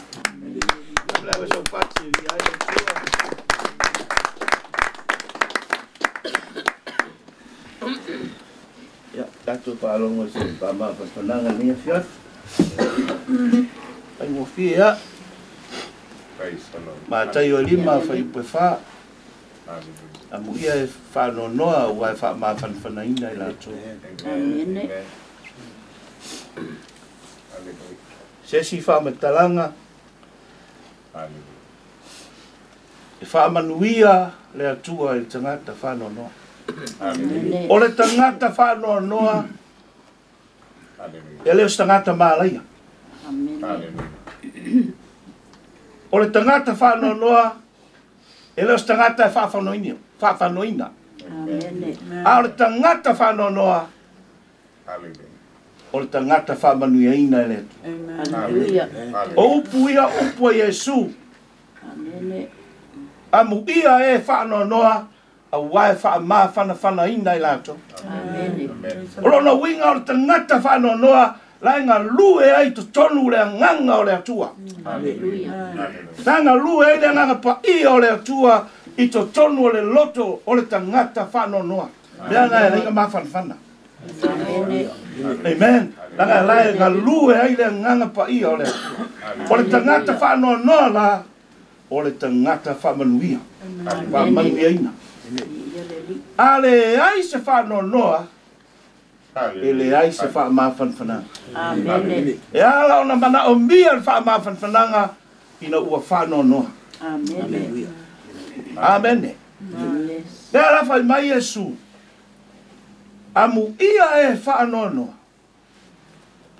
J: Ia, tātou whaalongo se whaamawhatananga ni afiafi. Pai ngofie ia. Mātai o lima whai upe wha. Amu ia e whaanonoa ua e whaamawhanawhanaina i lātou. Se si whaamatalanga. E whaamanuia le atua i tangata whaanonoa. O le tangata whaanoanoa e leo se tangata maalaia. O le tangata whaanoanoa e leo se tangata e whaafanoina. A o le tangata whaanoanoa o le tangata whaamanuiaina e le Atua. O upu ia upu a Iesu. Amu ia e whaanoanoa a wae wha maa whana whana ina i lātou. O lona winga o le tangata whaanoanoa la ngā lue ai totonu le anganga o le atua. La ngā lue ai le anganga paia o le atua i totonu o le loto o le tangata whaanoanoa. Lea ngā e lainga maa whana whana. Amen. La ngā lai ngā lue ai le anganga paia o le atua. O le tangata whaanoanoa la o le tangata whaamanuia. Whaamanuia ina. A le ai se whaanoanoa, e le ai se whaamawhanwhananga. E ala ona mana o mia le whaamawhanwhananga ina ua whaanoanoa. Amen. Le ala whai mai Iesu, amu ia e whaanoanoa,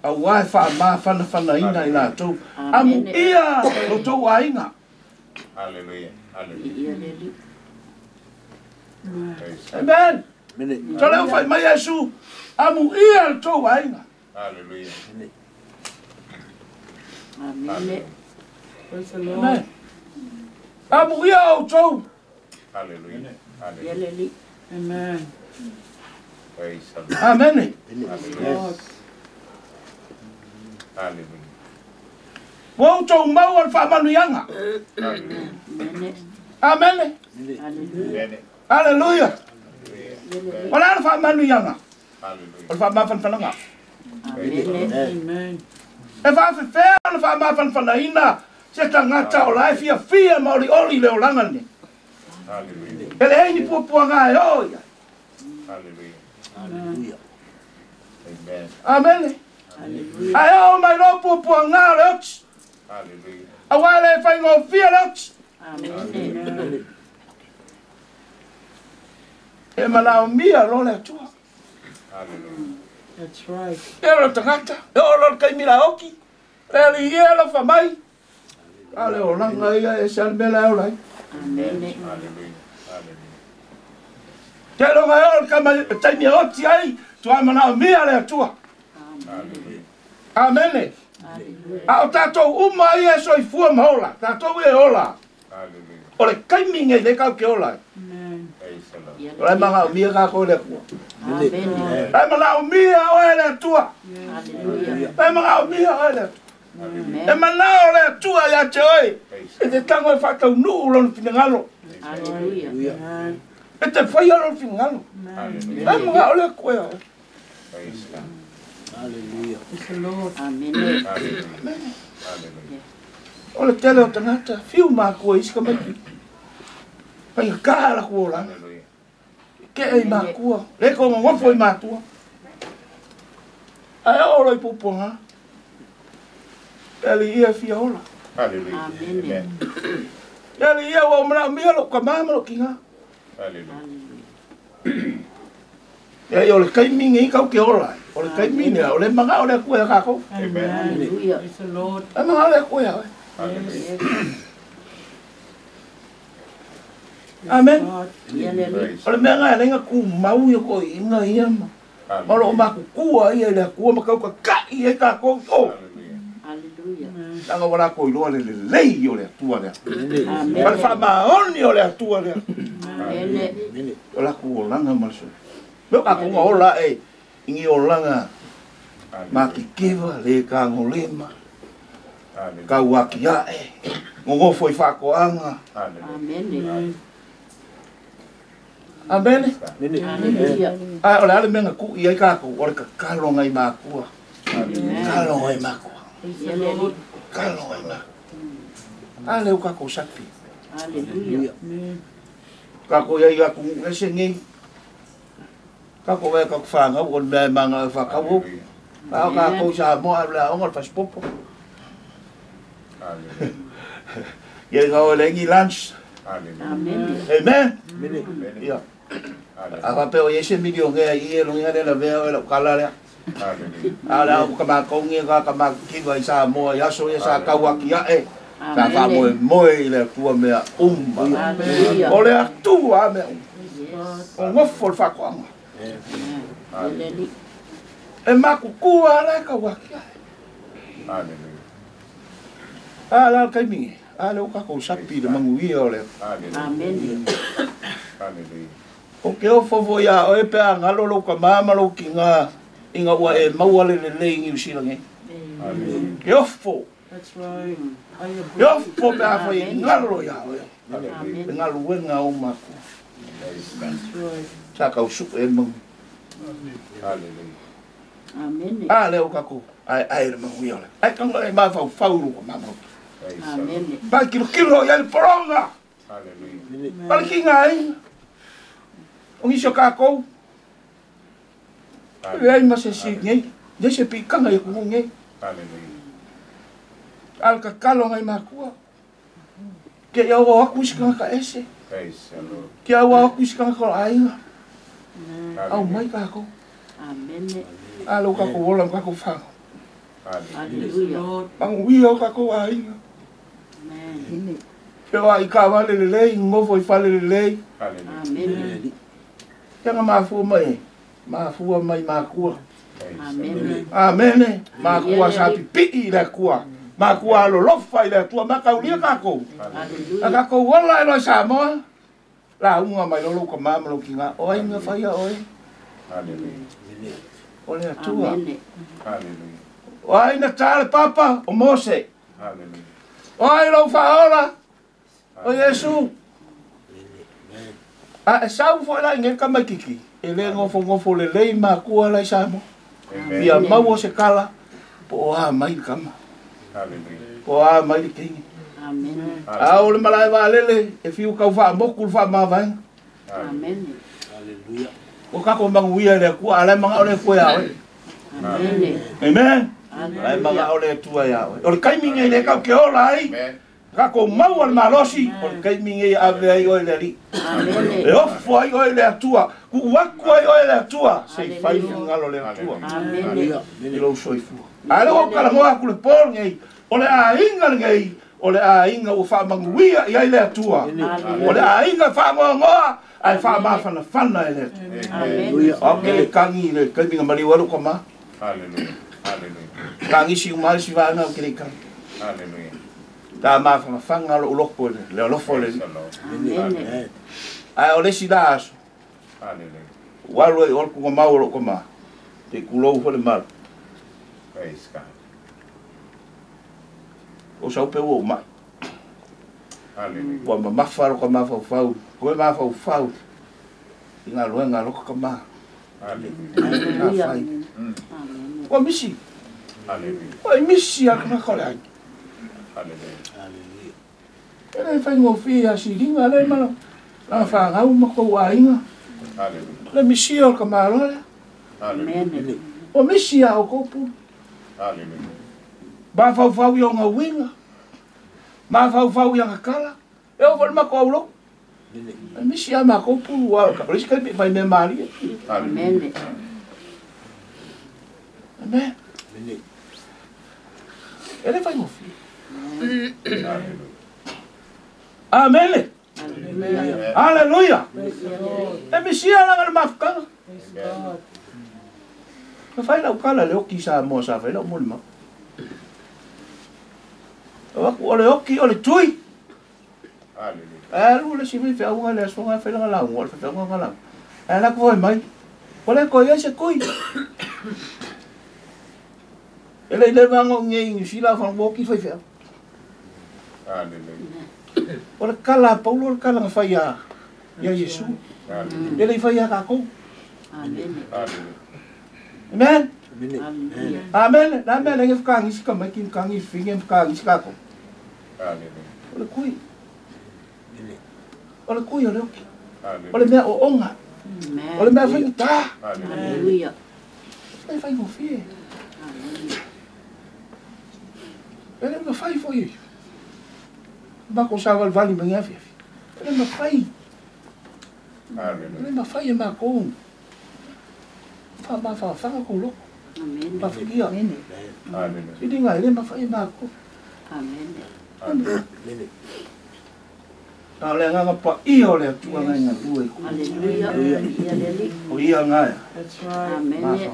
J: a ua e whaamawhanawhanaina i lātou, amu ia lo tou ainga.
A: Hallelujah. Hallelujah.
J: Amen. So leo whai mai Iesu, amu ia le tou ainga.
A: Hallelujah.
H: Amen.
J: Amen. Amu ia au tou.
A: Hallelujah. Hallelujah.
D: Amen.
J: Amen.
A: Hallelujah.
J: Ua outou mau o le faamanuiaga. Amene. Hallelujah. O le a le faamanuiaga? O le faamafanafanaga. E faafefea le faamafanafanaina se tagata o la e fiafia ma olioli le olaga lenei. E leai ni puapuaga e oo ia. Amene.
B: Ae o mai lo puapuaga o le oti. Auā e lē faigofie le oti. E malaomia lo le Atua.
D: That's right.
B: E o le tagata, e oo loa le taimi laoki, le alii e alofa mai. A o le olaga ia e ese lava le mea la e ola ai. Seiloga e oo le taimi e oti ai, tuai manaomia le Atua. Amene. A o tatou uma ia e soifua ma ola, tatou ia e ola. O le taimi nei lea tatou te ola ai. O la e manaomia tatou e le Atua. La e manaomia oe e le Atua. La e manaomia oe e le Atua. E manao le Atua ia te oe e te tago e faataunuu lona finagalo. E te faia lona finagalo. La e manao le Atua ia oe.
D: Hallelujah.
B: Amen. O le tele o tagata, fiu makua i isi tamaiti. Faigata latou olaga. Ke'e i makua, le togogofo i matua. Ae oo loa i puapuaga. Le alii ia e fia ola. Le alii ia ua ou manaomia lou tamā ma lou tinā. Ia o le taimi lenei tatou te ola ai. O le taimi lea, o le manao le Atua ia tatou. E manao le Atua ia oe. Amen. O le mea lena e ala ai ona tumau ia toeaiina ia ma ma o lo o matutua ia i le Atua ma tautata'i ai tatou i o. Leaga ua latou iloa le lelei o le Atua lea. Ma le faamaoni o le Atua lea. O latou olaga ma le soifua. Mea o tatou na ola ae i ni olaga makekeva, le tagolema, tauatia'e, nonofo i faatoaga. Amene. Ae o le a le mea na tu'i ai tatou? O le tatalo nai matua. Tatalo nai matua. Tatalo nai matua. A lea ua tatou sapi. Tatou i ai i atunuu ese nei. Tatou vaai i tatou fanau o le mea e manao e faatau ou. A o tatou i Samoa a o le aoga o le fasipopo. Ia ina o e leai ni lunch. Amen. Ia. A faapea o i ai se milionea i i e logi le lavea oe lau tala lea. A o le a ka matou ni ka matukiva i Samoa i aso ia sa tauatia'e. Sa faamoemoe i le Atua mea uma. O le Atua a mea uma. O nofo le faatoaga. E matutua la e tauatia'e. A la le taimi nei, a lea ua tatou sapi i le manuia o le O ke ofo foi ia oe pe a galo lou tamā ma lou tinā ina ua e maua le lelei i Niu Sila nei. Ke ofo. Ke ofo pe a fai e galo ia oe. Le galuega a ou matua. Sa tau su'e le manuia. A lea ua tatou aeae i le manuia o le. Ae tago e mafaufau lou tamā ma lou tinā. Mai kilokilo i ai le pologa. O le tigaina. O nisi o tatou, e leai ma se isi nei, leai se piitaga i atunuu nei. A o le tatalo a nai matua, ke i auau atu isi tagata ese, ke auau atu isi tagata o le aiga, aumai tatou. A lea ua tatou ola ma tatou fanau. Manuia o tatou aiga. Feoai i taavale lelei, nofo i fale lelei. Ia na mafua mai ai, mafua mai matua. Amene. Matua sa pipii i le Atua. Matua alolofa i le Atua. Mataulia tatou. A tatou ola e loa i Samoa, lauga mai loa lou tamā ma lou tinā. O ai na faia oe? O le Atua. O ai na tā le papa? O Mose. O ai lou faaola? O Iesu. A e sau foi la i nei tamaititi, e le nofonofo lelei matua la i Samoa. Ia maua se tala, po o a mai le tama. Po o a mai le teine. A o le malae vaalele, e fiu tau faamotu le faamavaega. Ua tatou manuia i le Atua, a o la e manao le Atua ia oe.
M: Amen. Ai manga o le Atua ia oe. O le taimi nei le kau ke ola ai. Kako mau al malosi o le taimi nei ave ai oe le Alii. E ofo ai oe le Atua. Ku aku ai oe le Atua. Sei fai fingalo le Atua. I lou soifua. A le o kala aku le pol nei. O le aiga nei. O le aiga ua faamanuia i ai le Atua. O le aiga faagoagoa ae faamafanafana e le Atua. O ke le kangi le kaimi maliu alu ka ma.
A: Hallelujah. Hallelujah.
M: Kangi si umai si vaega o ke le kangi.
A: Hallelujah.
M: Ta mafanafanga lo uloko le olofo le.
H: Amen.
M: Ae o le si la aso.
A: Hallelujah.
M: Walu ai o ku mau lo ka ma. Te kulou fo le mal.
A: Praise God.
M: O sau pe o mai.
A: Hallelujah.
M: Ua mamafa lo ka mafaufau. Koe mafaufau. I ngā luenga loko ka ma.
A: Hallelujah.
M: Ua misi.
A: Hallelujah.
M: Ua misi a kana kore ai.
A: Hallelujah.
M: E le whai ngōwhi a siringa le mana. La whangau ma kou ainga.
A: Hallelujah.
M: Le misi o ka māloa le.
A: Hallelujah.
M: Ua misi a o koupu.
A: Hallelujah.
M: Mafaufau i o ngā winga. Mafaufau i a ngakala. E o wale mako au loko. E misi a mako pulu wa ka polisi kai vai me mali.
H: Amen.
M: Amen. E le fai ngofi. Amen. Hallelujah. E misi a la mafukanga. Ma fai lau kala le oki sa mo sa fai lau moli ma. O le oki o le tui.
A: Hallelujah.
M: Alu le si fi au le so fa la la ngol fa nga la. Ala ko mai. O le ko ye se kui. Ele le vango ngi ngi si la fa mo ki fa fa.
A: Hallelujah.
M: O le kala Paulo le kala fa ya ya Yesu.
A: Hallelujah.
M: Ele fa ya ka ko.
H: Amen.
M: Amen. Amen. La me le ka ngi ka mai ki ka ngi fi ngi ka ngi ka ko.
A: Hallelujah.
M: O le kui. O le kui o le oki. O le mea o onga. O le mea whai ta.
H: Hallelujah.
M: Le whai ngofie. E le mawhai foi. Mako sa valvali me ngafi. E le mawhai. E le mawhai e mako. Wha mawha whanga ko loko.
H: Amen.
M: Mawhikia.
A: Hallelujah.
M: I dinga e le mawhai e mako.
H: Amen.
M: Amen. Ta le nganga pa i o le atua ngai ngā lua i ku.
H: Hallelujah.
M: O ia ngai.
K: That's right.
H: Amen.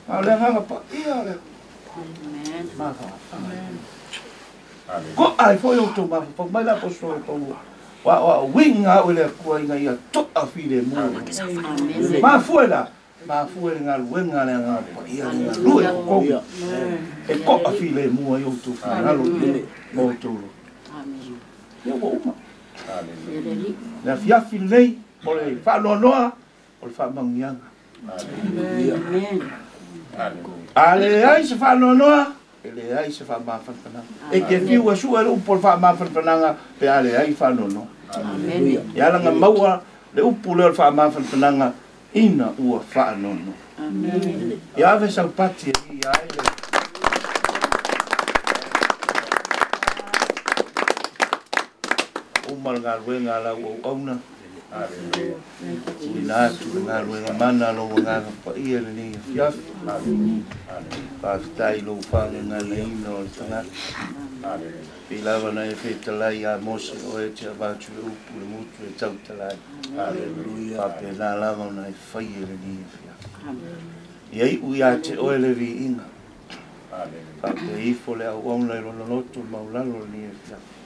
M: Ta le nganga pa i o le
H: Amen.
M: Amen. Ko ai foi o tō mawha, mai la poso e pau. Wa wa winga o le kua inga ia to'a file mua.
H: Amen.
M: Mafue la. Mafue ngā luenga le ngā pa ia le ngā lua i kou. E ko'a file mua i o tō whangalo i mō tō lo. Ia ua uma. Le afiafi nei, o le whaanoanoa, o le whaamanuiaga.
H: Amen.
M: A le ai se whaanoanoa, e le ai se whaamafanafanaga. E te whiu a sua le upu o le whaamafanafanaga, pe a le ai whaanoanoa.
H: Amen.
M: E ala ngā maua le upu leo le whaamafanafanaga, ina ua whaanoanoa.
H: Amen.
M: Ia ave saupati e i ai le. Uma le ngā luenga lau au auna.
A: Hallelujah.
M: Ina atu le ngā luenga mana lo ngā pa ia le nei afiafi. Whaafitai lo whaanga ngā leina o le tangata.
A: Hallelujah.
M: Pei lava na e whetalai a Mose o e te avatu le upu le mutu e tautalai.
A: Hallelujah.
M: Whape nā lava na e whai e le nei afiafi. Ia i ui a te oe le vi inga.
A: Hallelujah.
M: Whape ifo le au auna i lona loto maulalo le nei afiafi.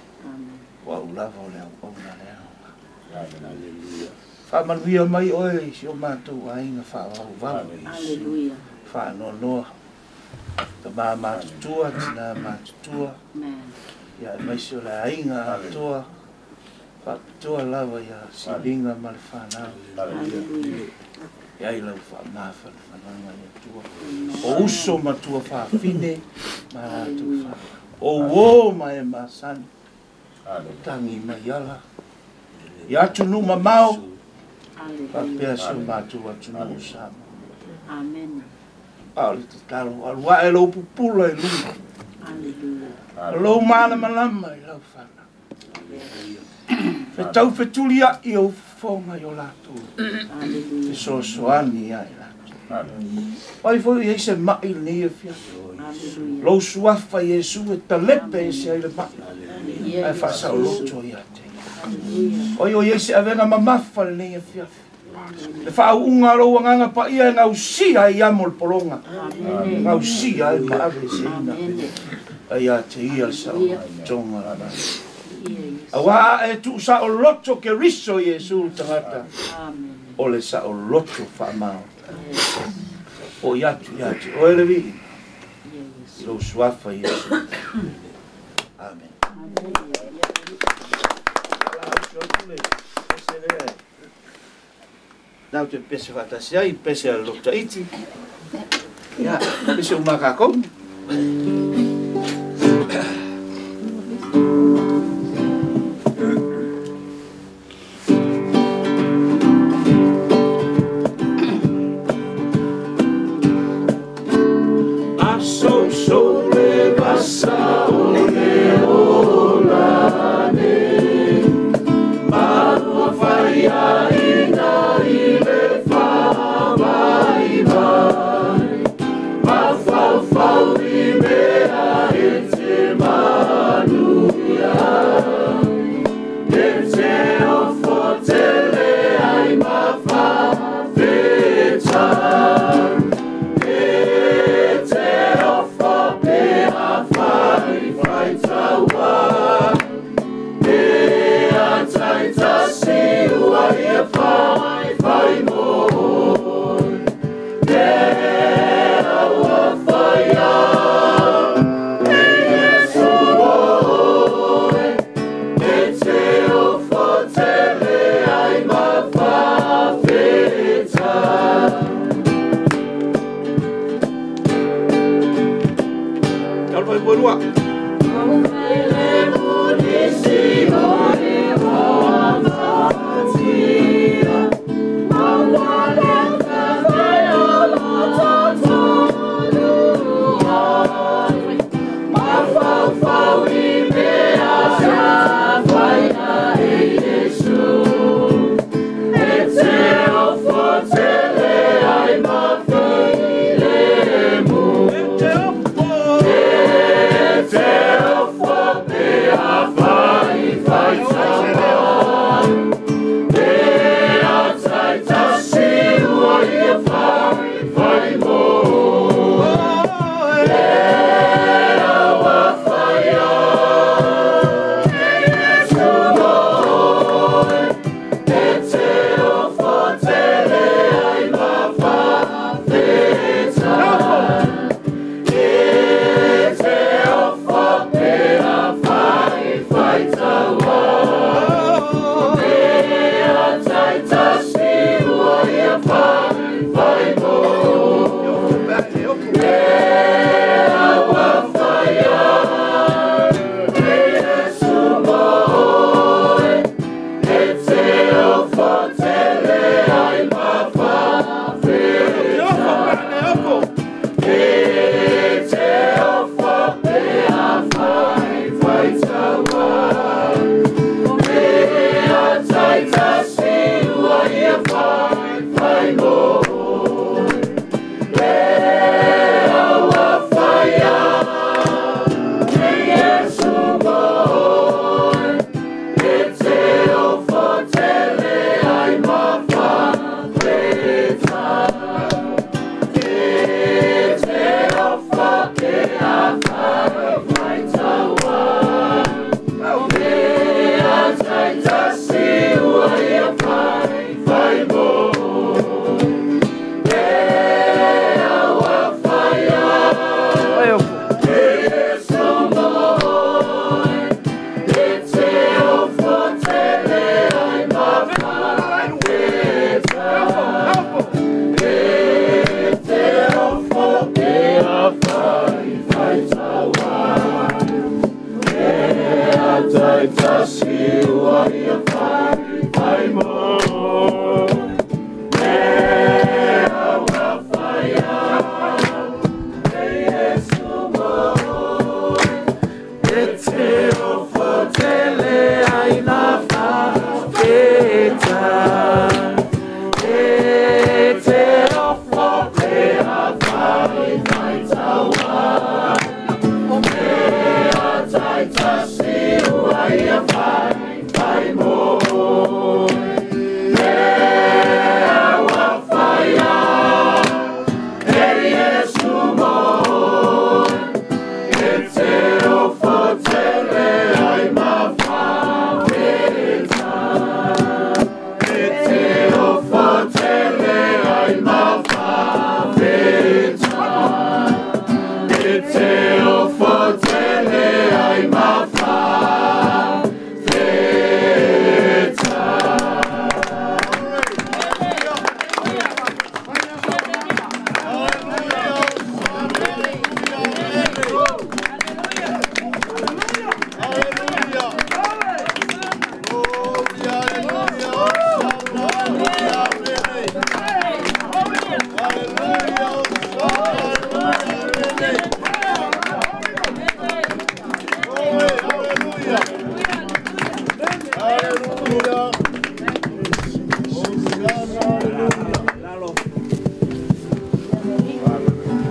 M: Wa ulava o le au auna le au.
A: Hallelujah.
M: Whaamanuia mai oe i si o mātou ainga whaawau vau.
H: Hallelujah.
M: Whaanoanoa. Ka maa mātutua, tina mātutua.
H: Amen.
M: Ia e maisi o le ainga atoa. Whaapitoa lava ia silinga ma le whanau.
H: Hallelujah.
M: Ia i lau whaamafanafanaga i atua. O uso matua whaafine ma rātou whanau. O uo ma e masani.
A: Hallelujah.
M: Tangi mai ala. Ia atu nu mamao.
R: Faapea si o matou atunuu o Samoa.
H: Amen.
R: A o le tatalo, alu ae lou pupula i luga. Lou malamalama i lau fanau. Fetau fetuliai ou fofoga i o latou. Fesoasoani ia i latou. Ai foi i ai se mai lenei afiafi. Lou suafa Iesu e talepe ese ai le mai. Ae faasaoloto ia te ia. Oi o i se avega mamafa lenei afiafi. Le faauuga a lou agaga paia e gausia ai amo le pologa. Gausia ai ma ave seina. Ai a te ia le saolotoga la. Auā e tuusaoloto Keriso Iesu le tagata. O le saoloto faamao. O i atu ia te oe le viiga. I lou suafa Iesu. Amen. Tau te pese faatasi ai, pese a le loto iti. Ia, pese o mākakou.
Q: Aso sole vasa o le ola nei, maua whaia ina i le whāmai mai, mawhauwhau i mea e te manuia, e te ofo tele ai mawhawheta. E te ofo pea whai whai taua, e a taita siua ia whai whai moi. E aua whaia, e Iesu oe, e te ofo tele ai mawhawheta.
R: Tau mai mua.
Q: E te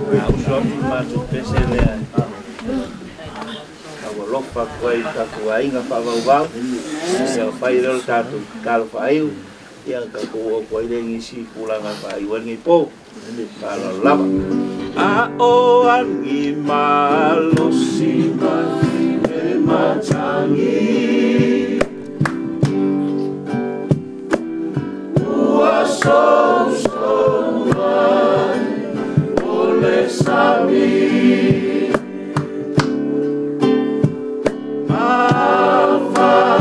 J: Uso atu matou pese lea taualofa atu ai tatou aiga faavauvau ia fai lea o le tatou tatalo faaiu ia tatou oo atu ai lea i nisi tulaga e faaiu ai lenei po faaaloalo lava.
Q: A o agi malosi mai le matagi ua sousou ai o le sami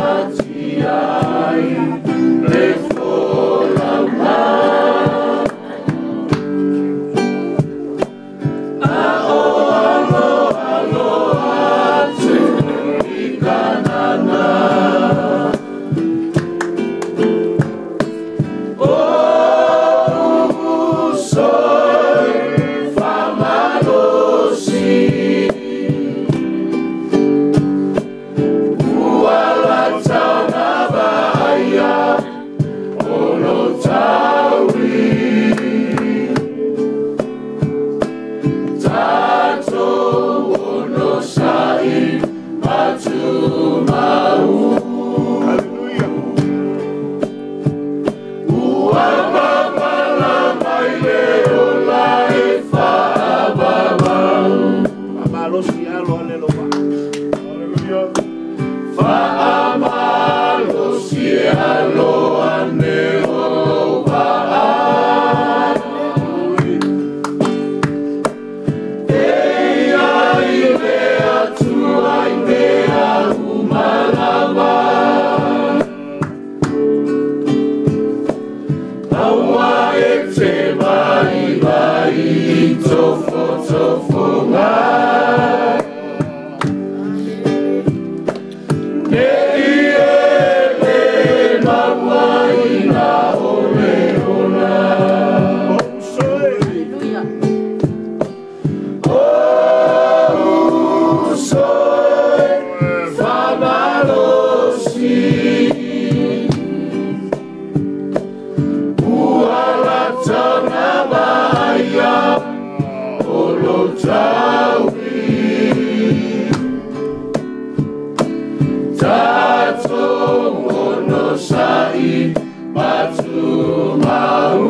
Q: mafatia ai le folauga a o alo alo atu i Kanana o uso e faamalosi ua lata ona vaaia o lo taui tatou onosai ma tumau. Ua papala mai le ola e faavavau.
J: Faamalosi alo ane lo vaa.
Q: Faamalosi alo ane o lou vaa. E ia i le Atua i mea uma lava. Aua e te vaivai i tofotofoga. Ne i e le mauaina o le ola. O uso e faamalosi ua lata ona vaaia o lo taui tatou onosai ma tumau.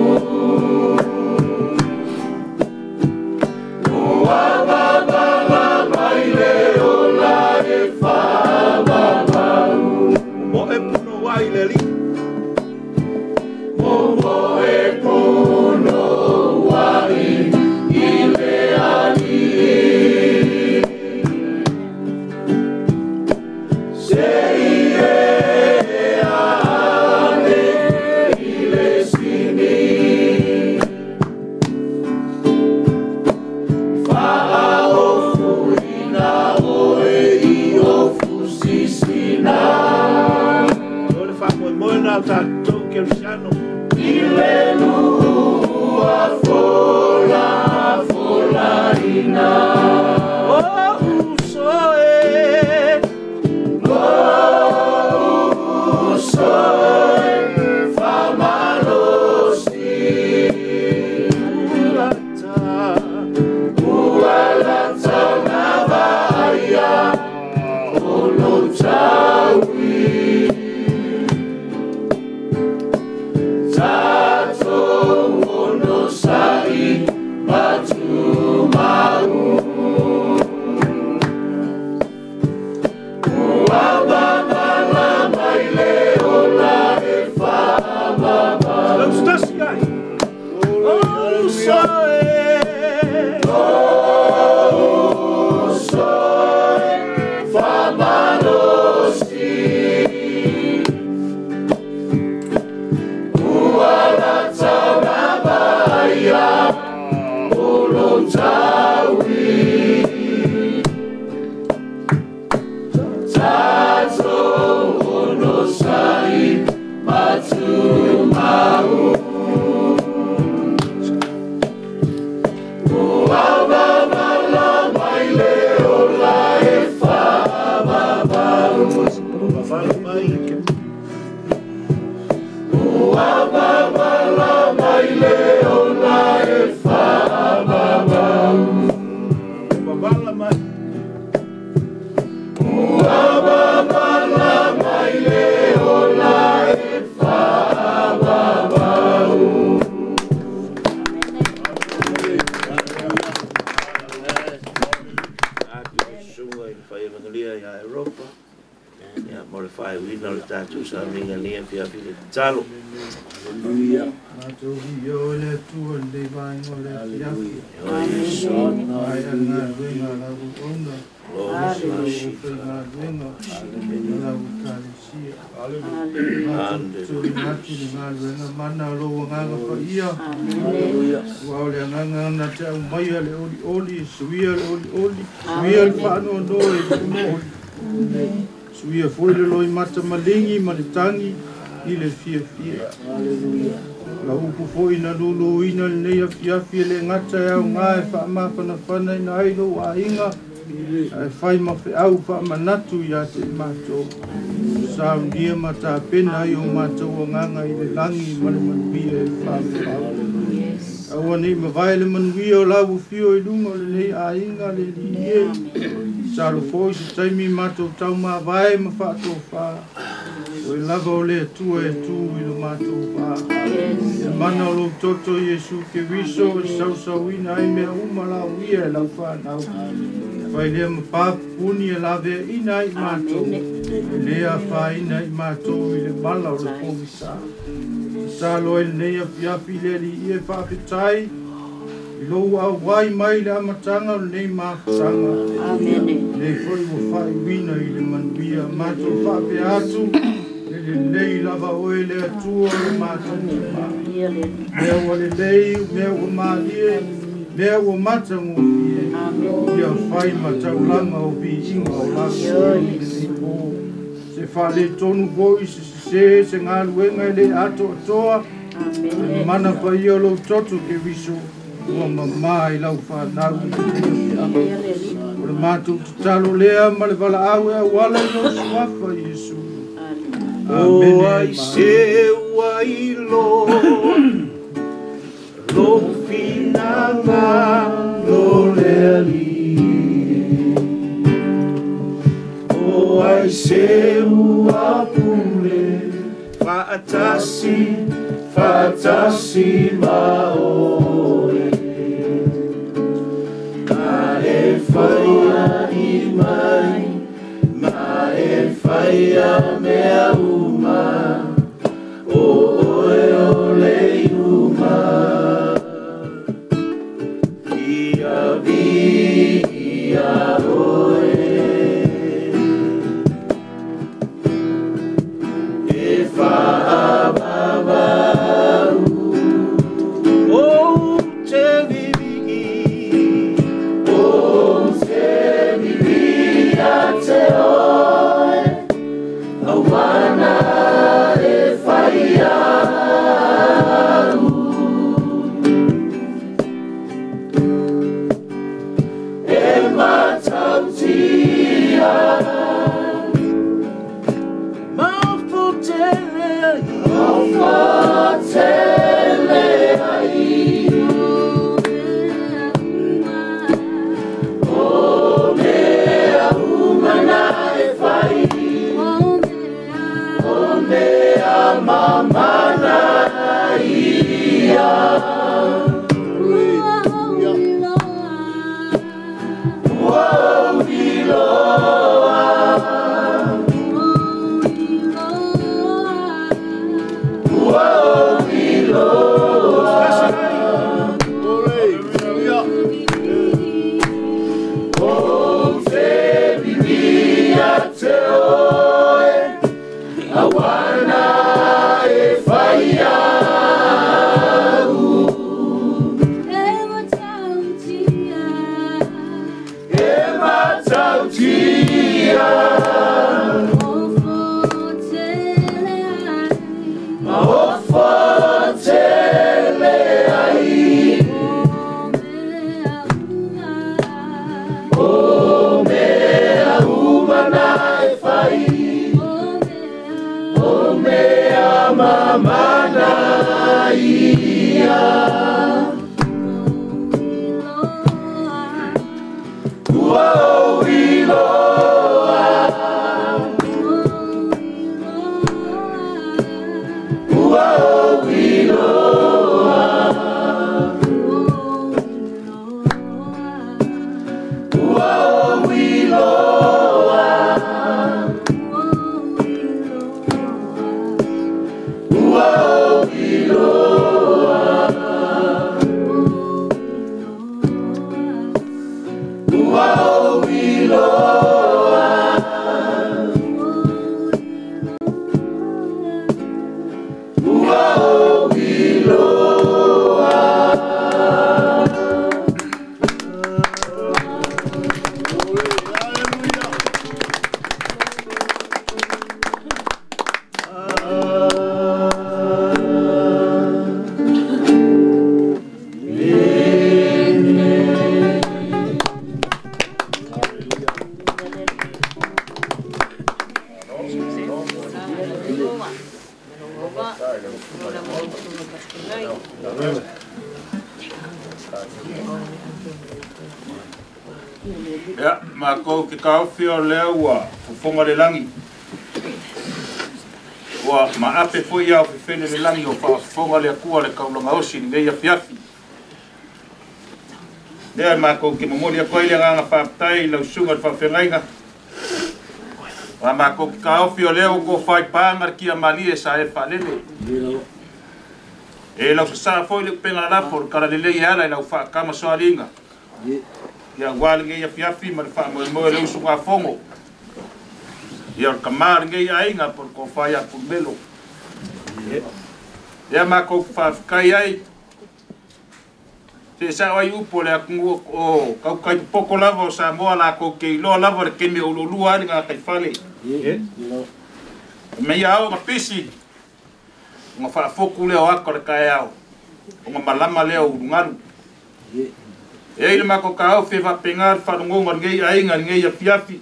Q: Ua babala mai le ola e faavavau.
J: Moe puno ai le alii.
Q: Momoe puno ai i le alii. Se i e ane i le sini. Faaofuina oe i ofusisina.
J: O le faamoemoe na o tatou Kerisiano.
Q: I le lua fola folaina.
J: O uso e.
Q: O uso e faamalosi.
J: Lata.
Q: Ua lata ona vaaia o lo taui. Tatou onosai ma tumau. Ua babala mai le ola e faavavau.
J: Lausitasi ai. O uso e.
Q: O uso e faamalosi. Ua lata ona vaaia o lo taui. Tatou onosai ma tumau. Ua
S: Faaiuina o le tatou sauniga nei afiafi le tatalo.
E: Hallelujah. Matou ia o le Atua lenei vaega o le afiafi. Ai a le galuega a lau auauna. Lau faigaluega a lau Ekalesia. Matou tuuina atu le galuega mana o lou agaga paia. Ua o le agaga na te aumaia le olioli, suia le olioli, suia le faanoanoa i le oli. Suia foi le loimata maligi ma le tagi i le fiafia. Lau upu foi na luluina lenei afiafi e le gata e aogā e faamafanafanaina ai lou aiga, ae fai ma feau faamanatu ia te i matou. Saunia ma tapena ai o matou agaga i le lagi ma le manuia e faavavau. Aua nei mavae le manuia o lau afio i luga o lenei aiga le Alii e. Tatalo foi se taimi matou taumavae ma faatofā. Oe lava o le Atua e tu i lo matou vā. Le mana o lou toto Iesu Keriso e sausauina ai mea uma lauia e lau whanau. Fai lea ma pāpuni e laveaina ai matou. E le afaina i matou i le mala o le pogisa. Tatalo ai lenei afiafi le Alii e faafetai i lou auai mai le amataga o lenei mafutaga. Nei foi ua faaiuina i le manuia. Matou faapea atu, e lelei lava oe le Atua o le matou timā. Mea ua lelei, mea ua malie, mea ua matagofie. Ia fai ma taulaga o viiga o latou i lenei pō. Se faaletonu foi se sesē se galuega e le atoatoa. Le mana paia o lou toto Keriso ua mamā i lau whanau i le afiafi. O le matou tatalo lea ma le valaau e auala i lou suafa Iesu.
R: O ai se ua iloa lou finagalo le Alii. O ai se ua pule faatasi, faatasi ma oe. Ma e faia i mai, ma e faia mea uma, o oe o le iuma. Ia viia oe. E faavavau, o te vivii, o te vivii a te oe, auana e whai au. E matautia, mafotele ai, mafotele ai. O mea uma na e whai, o mea mamana ia. Ua uiloa, ua uiloa. O te vivia te oe, auana e whai au. E matautia, ma ofotele ai. O mea uma na e whai, o mea mamana ia. Ua uiloa, ua uiloa, ua uiloa.
Q: Ua ou iloa Ua ou iloa
M: Ia, makou ke kaofi o lea ua fofoga le lagi. Ua maape foi ao fefele le lagi o faafofoga le Atua le kaulagaosi i lenei afiafi. Lea e makou ke momoli atu ai le agaga faafetai i lau susuga i le faafeagaiga. Ua makou ke kaofi o lea ua tofa i paga le kia malie sa e faalele. E lau sasaa foi le upega lalafo o le talalelei e ala i lau faakama soaliga. Ia ua lenei afiafi ma le faamoemoe le usugafono. Ia o le kamā lenei aiga po o le tofa ia Pulumelo. Lea makou faafetai ai. Se sao ai upu o le atunuu o kaukai popoko lava o Samoa lakou ke iloa lava le taimi o uluulua ai le gataifale. E mai ao ma pisi ona faafoku lea o aka o le taeao ona malama lea o ulugalu. E ai le matou taofi e faapena le faalogoga o lenei aiga lenei afiafi.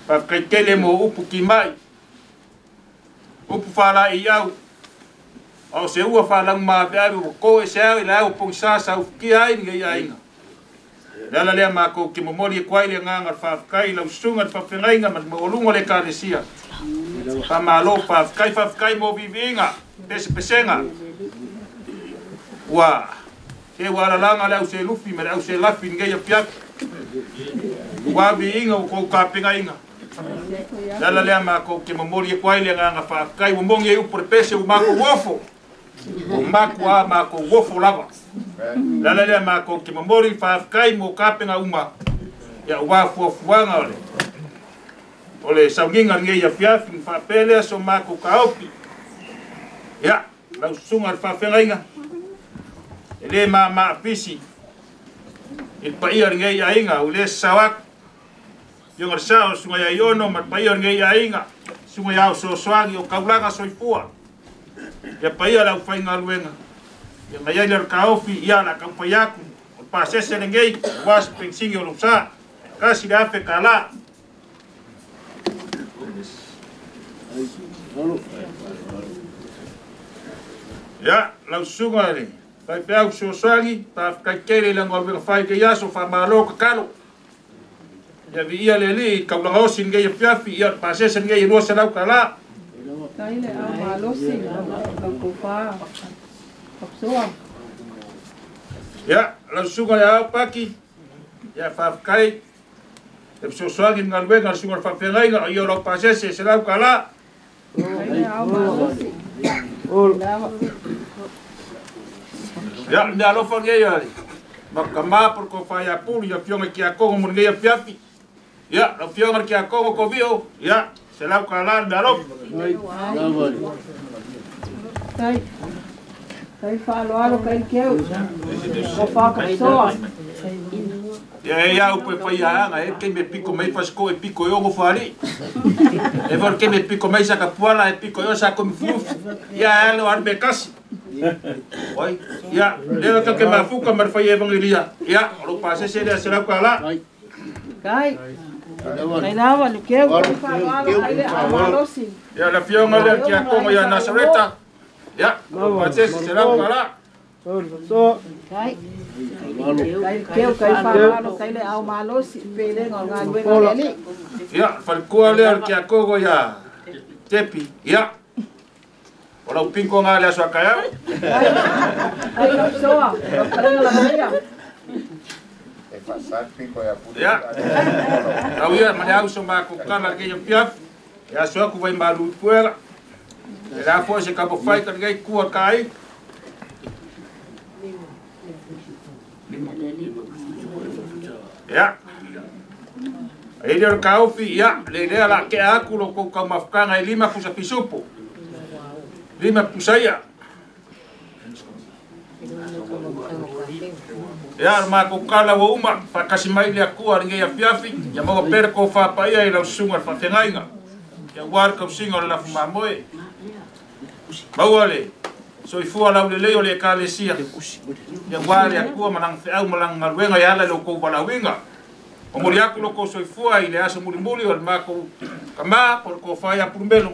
M: Faafetai tele mo upu timai, upu faalaeiau, a o se ua faalagumaveave ua to e se ao i le ao pogisa sa ufukia ai lenei aiga. Le ala lea makou ke momoli atu ai le agaga o le faafetai i lau susuga i le faafeagaiga ma le maualuga o le Ekalesia. Faamalo faafetai faafetai mo viiviiga pesepesega. Ua se ua alalaga le auselufi ma le auselafi i lenei afiafi. Ua viiga ua kou tapenaina. Le ala lea makou ke momoli atu ai le agaga faafetai ua moni ai upu o le pese ua makou ofo. Ua matua makou ofo lava. Le ala lea makou ke momoli faafetai mo tapena uma. Ia ua fuafuaga o le sauniga lenei afiafi ma faapea lea so makou taofi. Ia, lau susuga i le faafeagaiga, e le maamaapisi i le paia o lenei aiga, ua le sasao atu. Afioga i le sao, susuga ia Iono ma le paia o lenei aiga, susuga ia Osoasoagi o Kaulaga Soifua. Ia paia le aufaigaluega. Ia mai ai le taofi, ia la taumafai atu, o le pasese lenei, aua se penisini o lou sa, $1,000 tala. Ia, lau susuga i le faifeau Soasoagi, faafetai tele i le galuega fai i lenei aso, faamalo tatalo. Ia viia le Alii i kaulagaosi lenei afiafi, ia o le pasese lenei e $200 tala.
K: Tai le au malosi, lau tofa, kapusoa.
M: Ia, lau susuga i le Ao Paki, ia faafetai le fesoasoani i le galuega a le susuga i le faafeagaiga, ia o lau pasese e $100 tala.
K: Tai le au malosi.
M: Ia, le mea alofa lenei a le makamā po o le tofa ia Pulu, i afioga i Tiakono mo lenei afiafi. Ia, lau afioga i le Tiakono Kovio, ia, $100 le mea alofa.
K: Tai. Tai faaaloalo kai le keu. Tofa kapusoa.
M: Ia e ia upu e fai aanga e ke me piko mai fasiko e piko i ogo faali. E vor ke me piko mai sakapuala e piko i o sa komi fufu. Ia e alo ar me kasi. Oi, ia, lea ka ke mafuka ma le fai evangelia. Ia, o lo pasese lea $100 tala.
K: Kai. Kai lava le keu. Tai faaaloalo kai le au malosi.
M: Ia, le afioga lea Tiakono ia Nasareta. Ia, o lo pasese $100 tala.
K: Kai. Kai keu kai faaaloalo kai le au malosi pelega o galuega le Alii.
M: Ia, falekua lea o le Tiakono ia Tepi. Ia, o lau pinko ngā le aso a taeao.
K: Kai kapusoa, lau fetalaiga Lamaia.
M: Ia, tau ia ma le auso makou tala lenei afiafi. E aso atu vai malu i puega. E la foi se kamafai ka lenei kua ka ai. Ia. Ai le kaufi ia le lea la ke aku lo ko ka mafukanga e 5 pusa pisupu. 5 pusa ia. Ia ma ko kala wo uma fa kasi mai le akua le ia fiafi ia mo per ko fa pa ia i lau sunga fa fengainga. Ia war ka singa la fuma moe. Mauale soifua lau lelei o le ekalesia. Ia wale akua malang feau malang ngaluenga ia ala lo ko balawinga. O moli aku lo ko soifua i le aso mulimuli o le mako kama por ko fai apurumelo.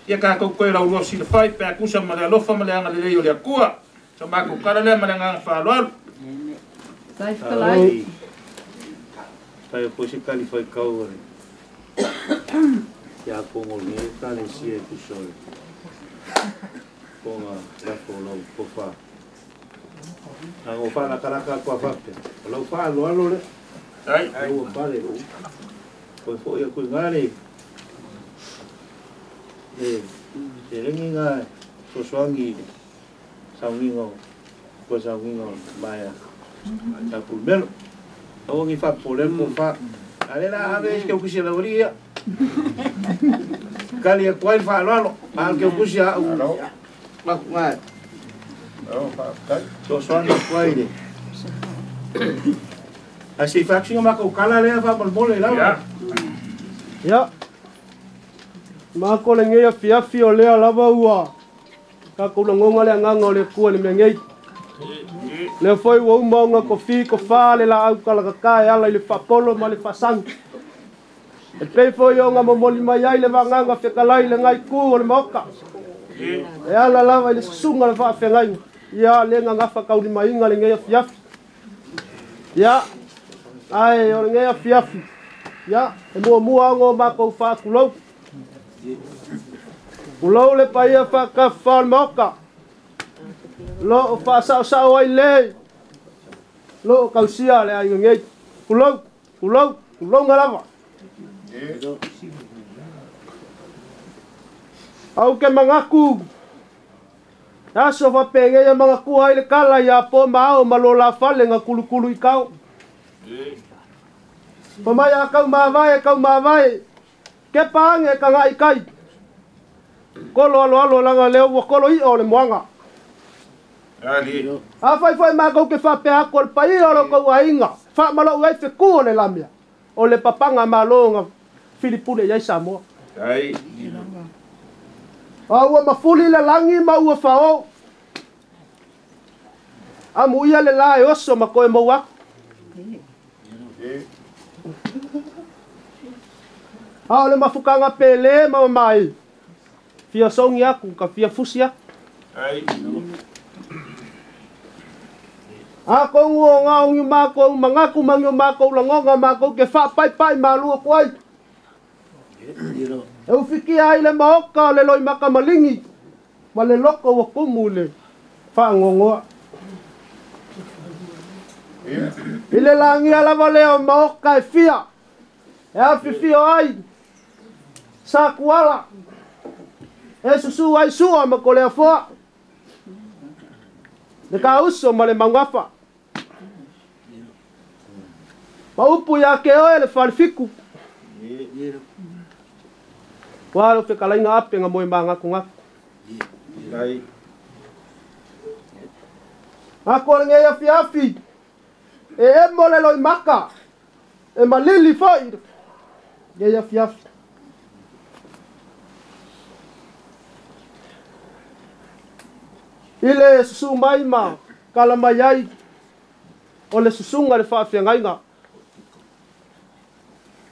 M: Ia ka ko koe lau lo silafai pe akusa ma le alofa ma le anga lelei o le akua. So mako kala lea ma le anga whaaloalu.
S: Ai. Pai po se kali fai kau ore. Ia pongo ni ekalesia e kusole. Ponga lafo lau kofa. Ango whana karaka kua whape. Lau whaalo alo le.
M: Ai.
S: Lau pale o. Koe fo ia kui ngare. Le te rengi ngā sosoangi le. Saungingo, ko saungingo maia. Ta pulmelo. Au ngi fa pole ko fa. Ale la ave ke kusi la oria. Kali ko fa lo al ke kusi a u. Ma ma.
A: Oh fa kai.
S: Sosoangi ko ai le. Asi faxinga ma ko kala le fa mole la.
M: Ya.
T: Ya. Ma ko le ngia fiafi o le lava ua. Ka ko longonga le nganga le kua le mengei. Le foi wo monga ko fi ko fa le la au kala ka e ala i le fapolo ma le fasang. E pe foi o nga momoli mai ai le vanganga fekalai le ngai ku o le moka. E ala lava i le sunga le faafegai. Ia le nganga fa kauli mainga le ngia fiafi. Ia ai o le ngia fiafi. Ia e mua mua ngo ma ko fa kulou. Kulou le paia fa ka fa le moka. Lo fa sao sao ai le. Lo kausia le ai ngai. Kulou, kulou, kulou ngalava. Au ke mangaku. Aso fa penge ya mangaku ai le kala ya po mao malola fale nga kulukulu i kau. Pamaya kau mavae kau mavae. Ke pange ka ngai kai. Kolo alo alo langa leo wa kolo i o le moanga.
M: Ali.
T: A fai fai ma kau ke fa pe a kol pai o lo kau ainga. Fa malo ai fe ku o le lamia. O le papanga malonga Filipule ia Samoa.
M: Ai.
T: A ua mafuli le langi ma ua fao. A muia le la e oso ma koe maua. A o le mafukanga pele ma mai. Fia songi aku ka fia fusi aku.
M: Ai.
T: A kongu o ngā ongi mākou, mangaku mangi o mākou, langonga mākou, ke whaapai pai mālua kuai. E ufikia ai le maoka o le loi makamalingi, ma le loko wa kumu le whaangongoa. I le langia lava leo maoka e fia, e awhiwhio ai, sa kuala, e susu ai sua ma kolea foa, le ka uso ma le mangafa. Ma upu ia ke oe le whalifiku. Walo fe kalainga ape nga moe mangaku ngaku. Ako le ngeia fiafi. E emo le loi maka. E malili foi. Ngeia fiafi. Ile susu mai ma kala mai ai. O le susunga le whaafengainga.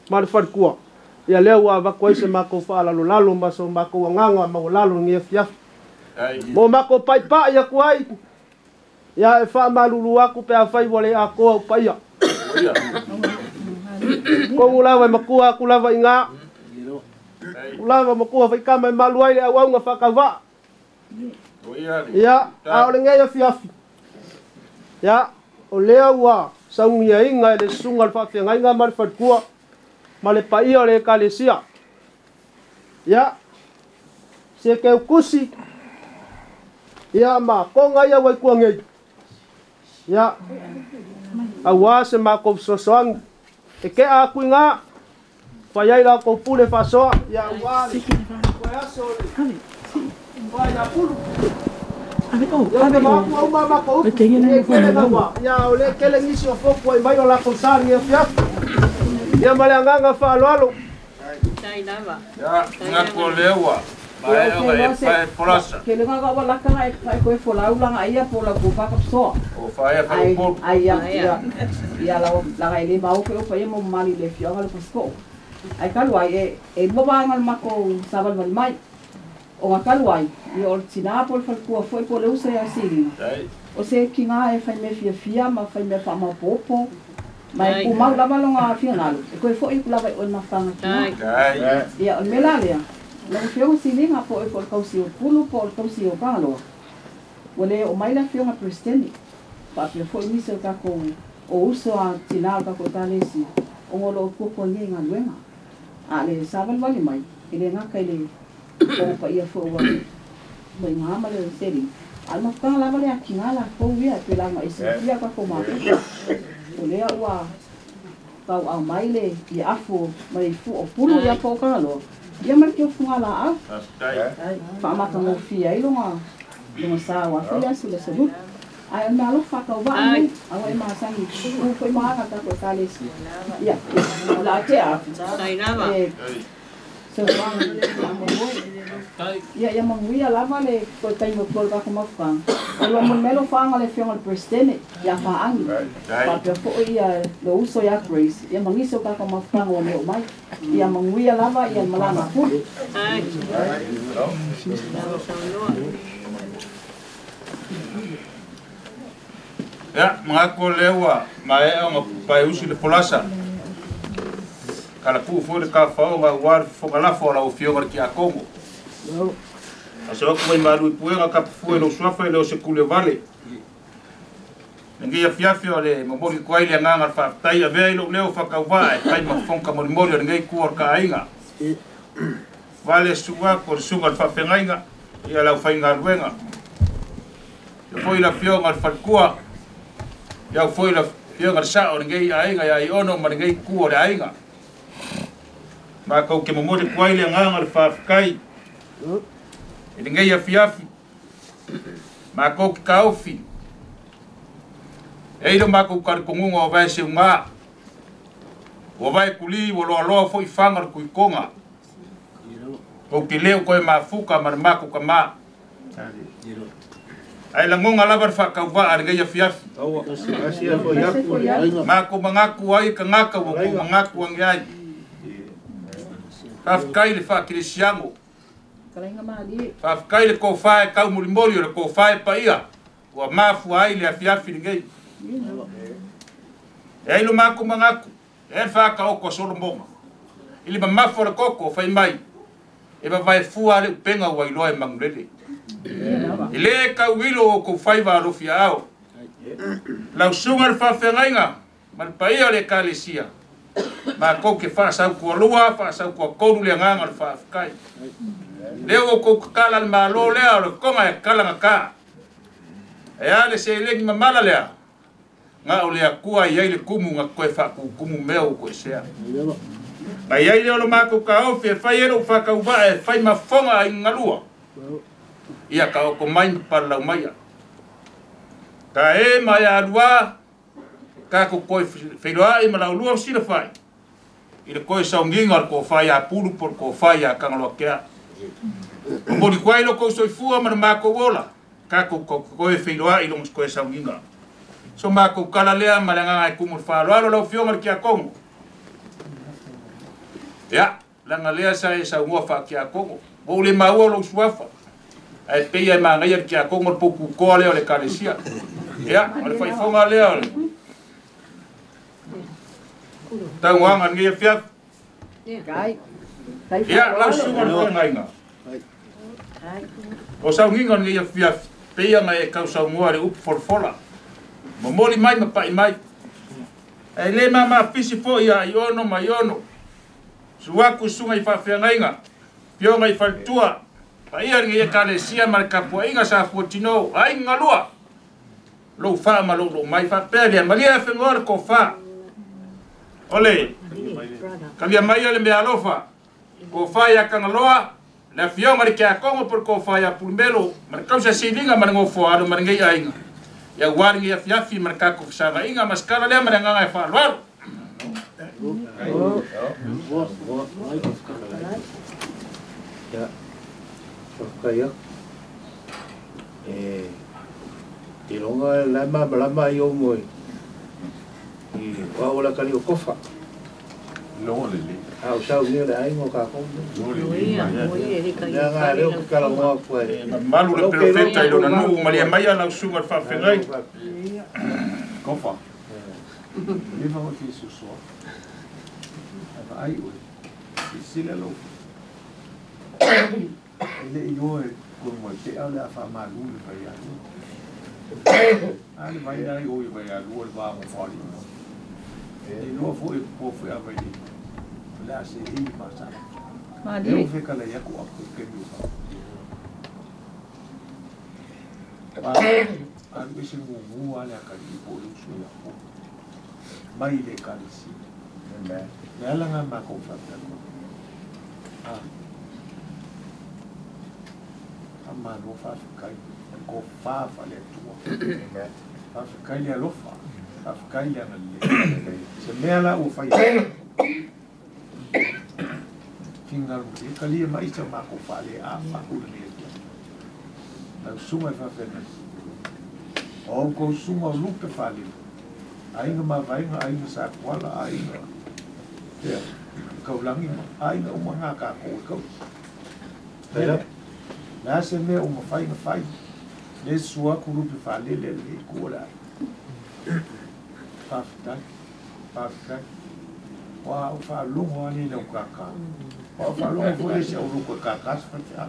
T: Ma le wharikua. Ia lea ua wako ai se mako whaalalo lalo ma so mako wanganga ma lalo ngia fiafi. Mo mako pai pai aku ai. Ia e wha malulu aku pe a whai wale a koa upaia. Kongu lawa e makua aku lava i ngā. Ulawa makua whaikama e malu ai le au aunga whakawaa. Ia, a ole ngeia fiafi. Ia, o lea ua saungia inga e le sunga le whaafengainga ma le wharikua. Ma le paia o le ekalesia. Ia, se ke ukusi. Ia ma konga ia waikua ngei. Ia aua se makou fesoasoani e ke'a aku igā faiai la kou pule faasoa ia auā le koe aso le faiapulu ia maaku auma makou upu e kele gaua ia o lē kele nisi o foku ai mai o lakou sa legi afiafi ia ma le agaga faaaloalo.
M: Ia gaku o lea ua maea ona e pae polasa.
K: Ke le gaga ua laka ga e koe folau langa ia po la ko pa ka soa.
M: O faea fa
K: Ai ia ia ia la la ga le mau ko pa ia mo mali le fioga le pasko. Ai kalu ai e mo ba ngal mako sabal mal mai. O ga kalu ai i o tina po fa ku foi po le usa ia sili. O se kinga e fai me fia fia ma fai me fa ma popo. Mai ku mau lava longa fingal. E koe foi ku lava o mafanga kinga. Ia o mela lea. Lau fioga silinga po e po le kausi o pulu po o le kausi o pangaloa. Ua le o mai le afioga Presidente. Faapea fo'i nisi o takou o uso a tinā o le takou ekalesia ona o loo puapuagia i galuega. A le savalivali mai e lē gata i le fogo paia fo'i ua igā ma le seleni. A o le mafutaga lava le akigā lakou ia e pelaga e silafia takou mafuta. O lea ua tau'au mai le ia afu ma le ifu o pulu ia po o kagaloa. Ia ma le tiofuga laau. Faamatagofie ai loga loga sa ua fai aso le asolulu. Ae o le meaalofa tauvaa nei aua e masani u foi maaga tatou ekalesia. Ia o le a tea atu e sauaga faamoemoe. Ia ia manuia lava le toe taimi o le tatou mafutaga. O lua molimelo faaga le afioga i le Presidente ia Faagi. Faapea fo'i ia lo uso ia Grace ia manisi o tatou mafutaga ua le oo mai. Ia manuia lava ia le malaga pule.
M: Ia magaku o lea ua maea ona paeusi le polasa. Kalapuu foi le kafaoga auā le fofoga o lau afioga le Tiakono. Aso aku mai malu i puega kapafua i lou suafa e le o se kule vale. Lenei afiafi o le momoli ku ai le agaga o le faafetai avea i lou leo faakauvaa e fai ma fofoga molimoli o lenei kua o le kaaiga. Vale su'a ko le suga o le faafegaiga ia lau faigaluega. Ia foi la afioga o le falekua. Ia foi la afioga le sa'o o lenei aiga ia Iono ma lenei kua o le aiga. Makou ke momoli ku ai le agaga o le faafetai i lenei afiafi. Makou ke kaofi. E ilo makou kalikoguga o vae seugā. Ua vae kuli ua loaloa fo'i faga o le kuikoga. Kou te leo koe mafuka ma le makou kamā. Ae lagoga lava le faakauvaa lenei afiafi. Makou magaku ai kagaka ua kou magaku age ai. Faafetai le faakelesiago. Faafetai le kofā e taumolimoli o le kofā e paia ua mafua ai le afiafi lenei. E ai lo makou magaku e le faakaoko a Solomoga. I le mamafa o le koko fai mai e vavaefua le upega ua iloa e magulele. I lē kauilo o kou faiva alofia ao. Lausuga le faafeagaiga ma le paia o le ekalesia. Makou ke faasaukualua faasaukuakolu le agaga o le faafetai. Lea ua kou kakala le mālō lea o le koga e kalagakā. E a le seleni mamala lea ga o le akua i ai le kumu ga koe faakukumu mea ua koesea. Na iai lea o lo makou kaofi e fai e lou faakauvaa e fai mafoga ai galua. Ia kaoko mai ma palalau maia. Ka e ma ia aluā kakou koe feiloa'i ma laulua silafai. I le koe saugiga o le kofā iā Pulu po o le kofā iā Kagaloakea. Momoli ku ai lo kou soifua ma le makou ola. Kakou koe feiloa'i loga koe saugiga. So makou kala lea ma le agaga e kumu le faaaloalo lau afioga le Tiakono. Ia, laga lea sa e saugoa faakiakono. Ua ou le maua lou suafa. Ae peia e magaia le Tiakono le poukukoa lea o le ekalesia. Ia, o le faifoga lea o le tauaga lenei afiafi. Ia, lau susuga le feagaiga. O saugiga o lenei afiafi, peia na e kausaugoa le upu folafola. Momoli mai ma pa'i mai. Ae lē mamafisi fo'i ia Iono ma Iono. Suaku suga i faafeagaiga, fioga i faletua, paia lenei ekalesia ma le kapua'iga sa fuatinō, aiga galua. Lou wha ma lou lou mai wha pēlia. Malia e whengoa le ko wha. Ole, kalia mai ale mea alofa. Ko wha ia kangaloa, le afioga le kia kongo por ko wha ia pulmelo, ma le kausa silinga ma le ngofo alo ma le ngei ainga. Ia wari ngi afiafi ma le kako whasanga inga, ma skala lea ma le nganga e wha aloalo.
S: Ya, whakaya. Te longa lama lama i o moe. I wao la kali o kofa.
P: Longa lele.
S: Au sau ni le ai mo ka ko. Lea ngā leo ki kala ngoa kua.
M: Malu le perofeta i lona nuu malia mai ala usunga le whawhengai.
F: Kofa. Le whango fi susoa. Ava ai oe. I sila lau. Ele i oe kua moe te au le a wha malu le vai alu. Ale vai ai oe vai alu le wā mo whali. E loa fo e po fo a vai. Le a se i masa. E o whekala ia ku aku ke mi uka. Alu ese ngungu ale a kari i po le usu ia po. Mai le kalisi. Le ala ngā mako whapea koe. A mano whawhikai. Ko whawha le atua. Whawhikai le alofa. Whawhikai le ana le. Se mea la ua whai. Fingaru. E kalia maisa mako whale a whakura le atua. Tau sunga e whawhena. O kou sunga o lupe whale. Ainga mavainga, ainga sa kuala, ainga ia, kaulangi ma, ainga uma ngā kako e kau. Lea se mea uma whainga whai, le sua kurupi whalele le kua le ai. Whawhitai, whawhitai. Wa o whalongo ani lau kākā. Wa o whalongo fo ese au luku e kākā se whati a.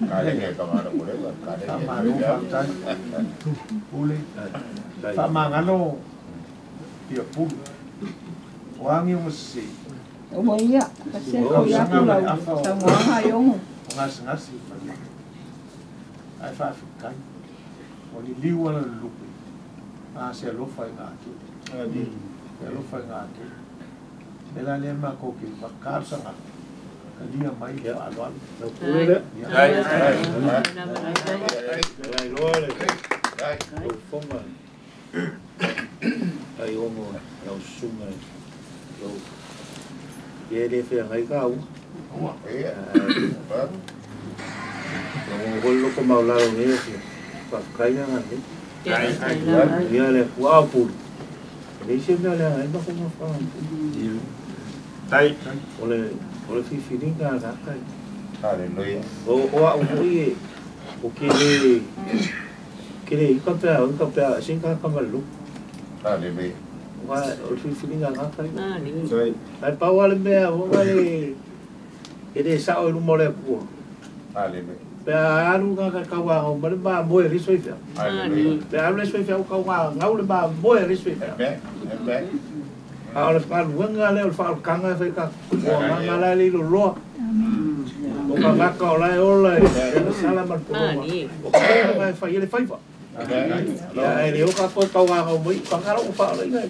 A: Kare ka mara kore, kare.
F: Whamaro whawhitai. Ule. Whamangano. Ia pulu. O angi o ngasi.
K: O mo ia, kasi ko ia kula, sa moaha iongo.
F: O ngasi ngasi whale. Ai whawhikai. O li liu ala lupe. A se alofa i ngā ake. Se alofa i ngā ake. Me la lea mā kō ki whakarsa ngā. Ka lia mai le whaaloalo.
S: Lau pule lea.
M: Ai.
S: Lai loa le. Lau whonga. Ai ongo, lau sunga, lau ie le whea ngai ka ua.
A: Ua, ia.
S: Lau ngol loko mau lalo nge fia. Whawhakaina ngā nei. Ia le kua au pulu. Le isi mea lea ngai mako ngā whangan.
M: Tai.
S: O le whiwhiringa a ngākai.
A: Hallelujah.
S: O au hoi e, o ke le ika pea, singa ka malu.
A: Hallelujah.
S: Wa o le whiwhiringa ngākai. Ai pau ale mea, o le e le sao i luma o le kua.
A: Hallelujah.
S: Pea alu ngā kau ngā ma le maa moe le soi fea.
A: Hallelujah.
S: Pea alu le soi fea o kau ngā ngau le maa moe le soi fea.
A: Amen. Amen.
S: A o le whakaluenga le o le whaalukanga e whaika o ngā lai le ilo loa. O ka ngaka o lai ola e le sala ma le poroma. O ka ngā e whai ele whaiwa. Ia e le o ka koe kau ngā ngau mai, ka ngā rau whaala inga.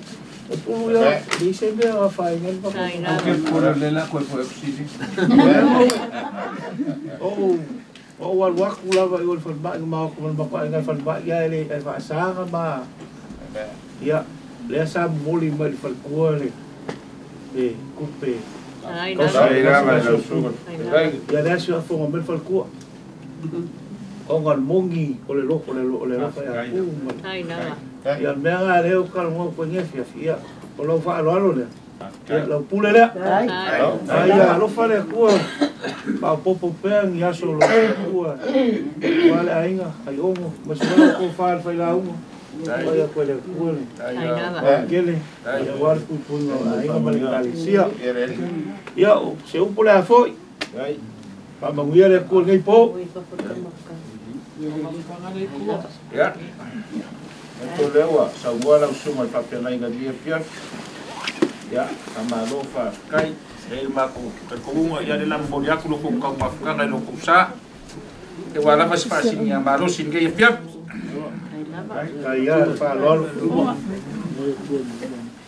S: O pulu ia, le ise mea a whai ngai whaka.
F: O ke kura le la koe foe kusiri.
S: O alu aku lava i o le whalmai ngā maoko ma le makoa ngai whalmai ia e le whaasanga ma. Ia, lea sa moli mai le whalkua le kupe. Ia lea si afonga mai le whalkua. O ngā mongi o le loko o le lofa ia ku. Ia mea ngā leo kala ngō koe ngē fia fia. O lau whaaloalo lea. Ia lau pule lea. Ia alofa lea kua. Paopopo pea ngi aso lo kua. Kua le ainga, kai ongo. Masuala ko wha le whai launga. Ia koe le kua le. Kele. Ia wale puipuinga o ainga ma le kalisia. Ia se upo lea foi. Whamanguia le kua ngei po.
M: Ia. Tō lewa, sa ua lau sunga i whapena inga lia pia. Ia, ka malo whawhikai. E mako, ka kounga ia le lamboli aku loko kau mafukanga i loko sa. E wā lava se whaasini a malo sin ngei pia.
S: Ia fa'aloalo.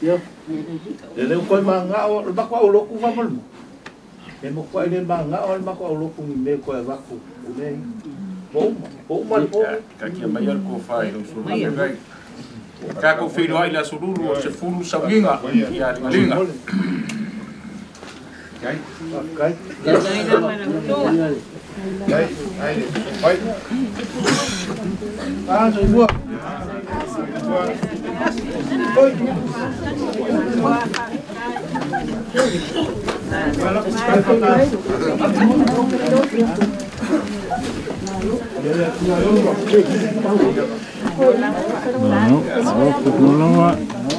S: Ia. Le le koi manga o le mako au loku fa mo. E mo koi le manga o le mako au loku ni me koi vaku. Me. Bo bo ma po.
M: Ka kia mai al ko fa i lo su le gai. Ka ko filo ai la sululu o se fulu saungiga ia linga.
A: Kai.
S: Kai.
A: Kai, ai, pai.
S: Ah, soy bua. Oi.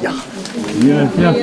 Q: Ja.
S: Ja.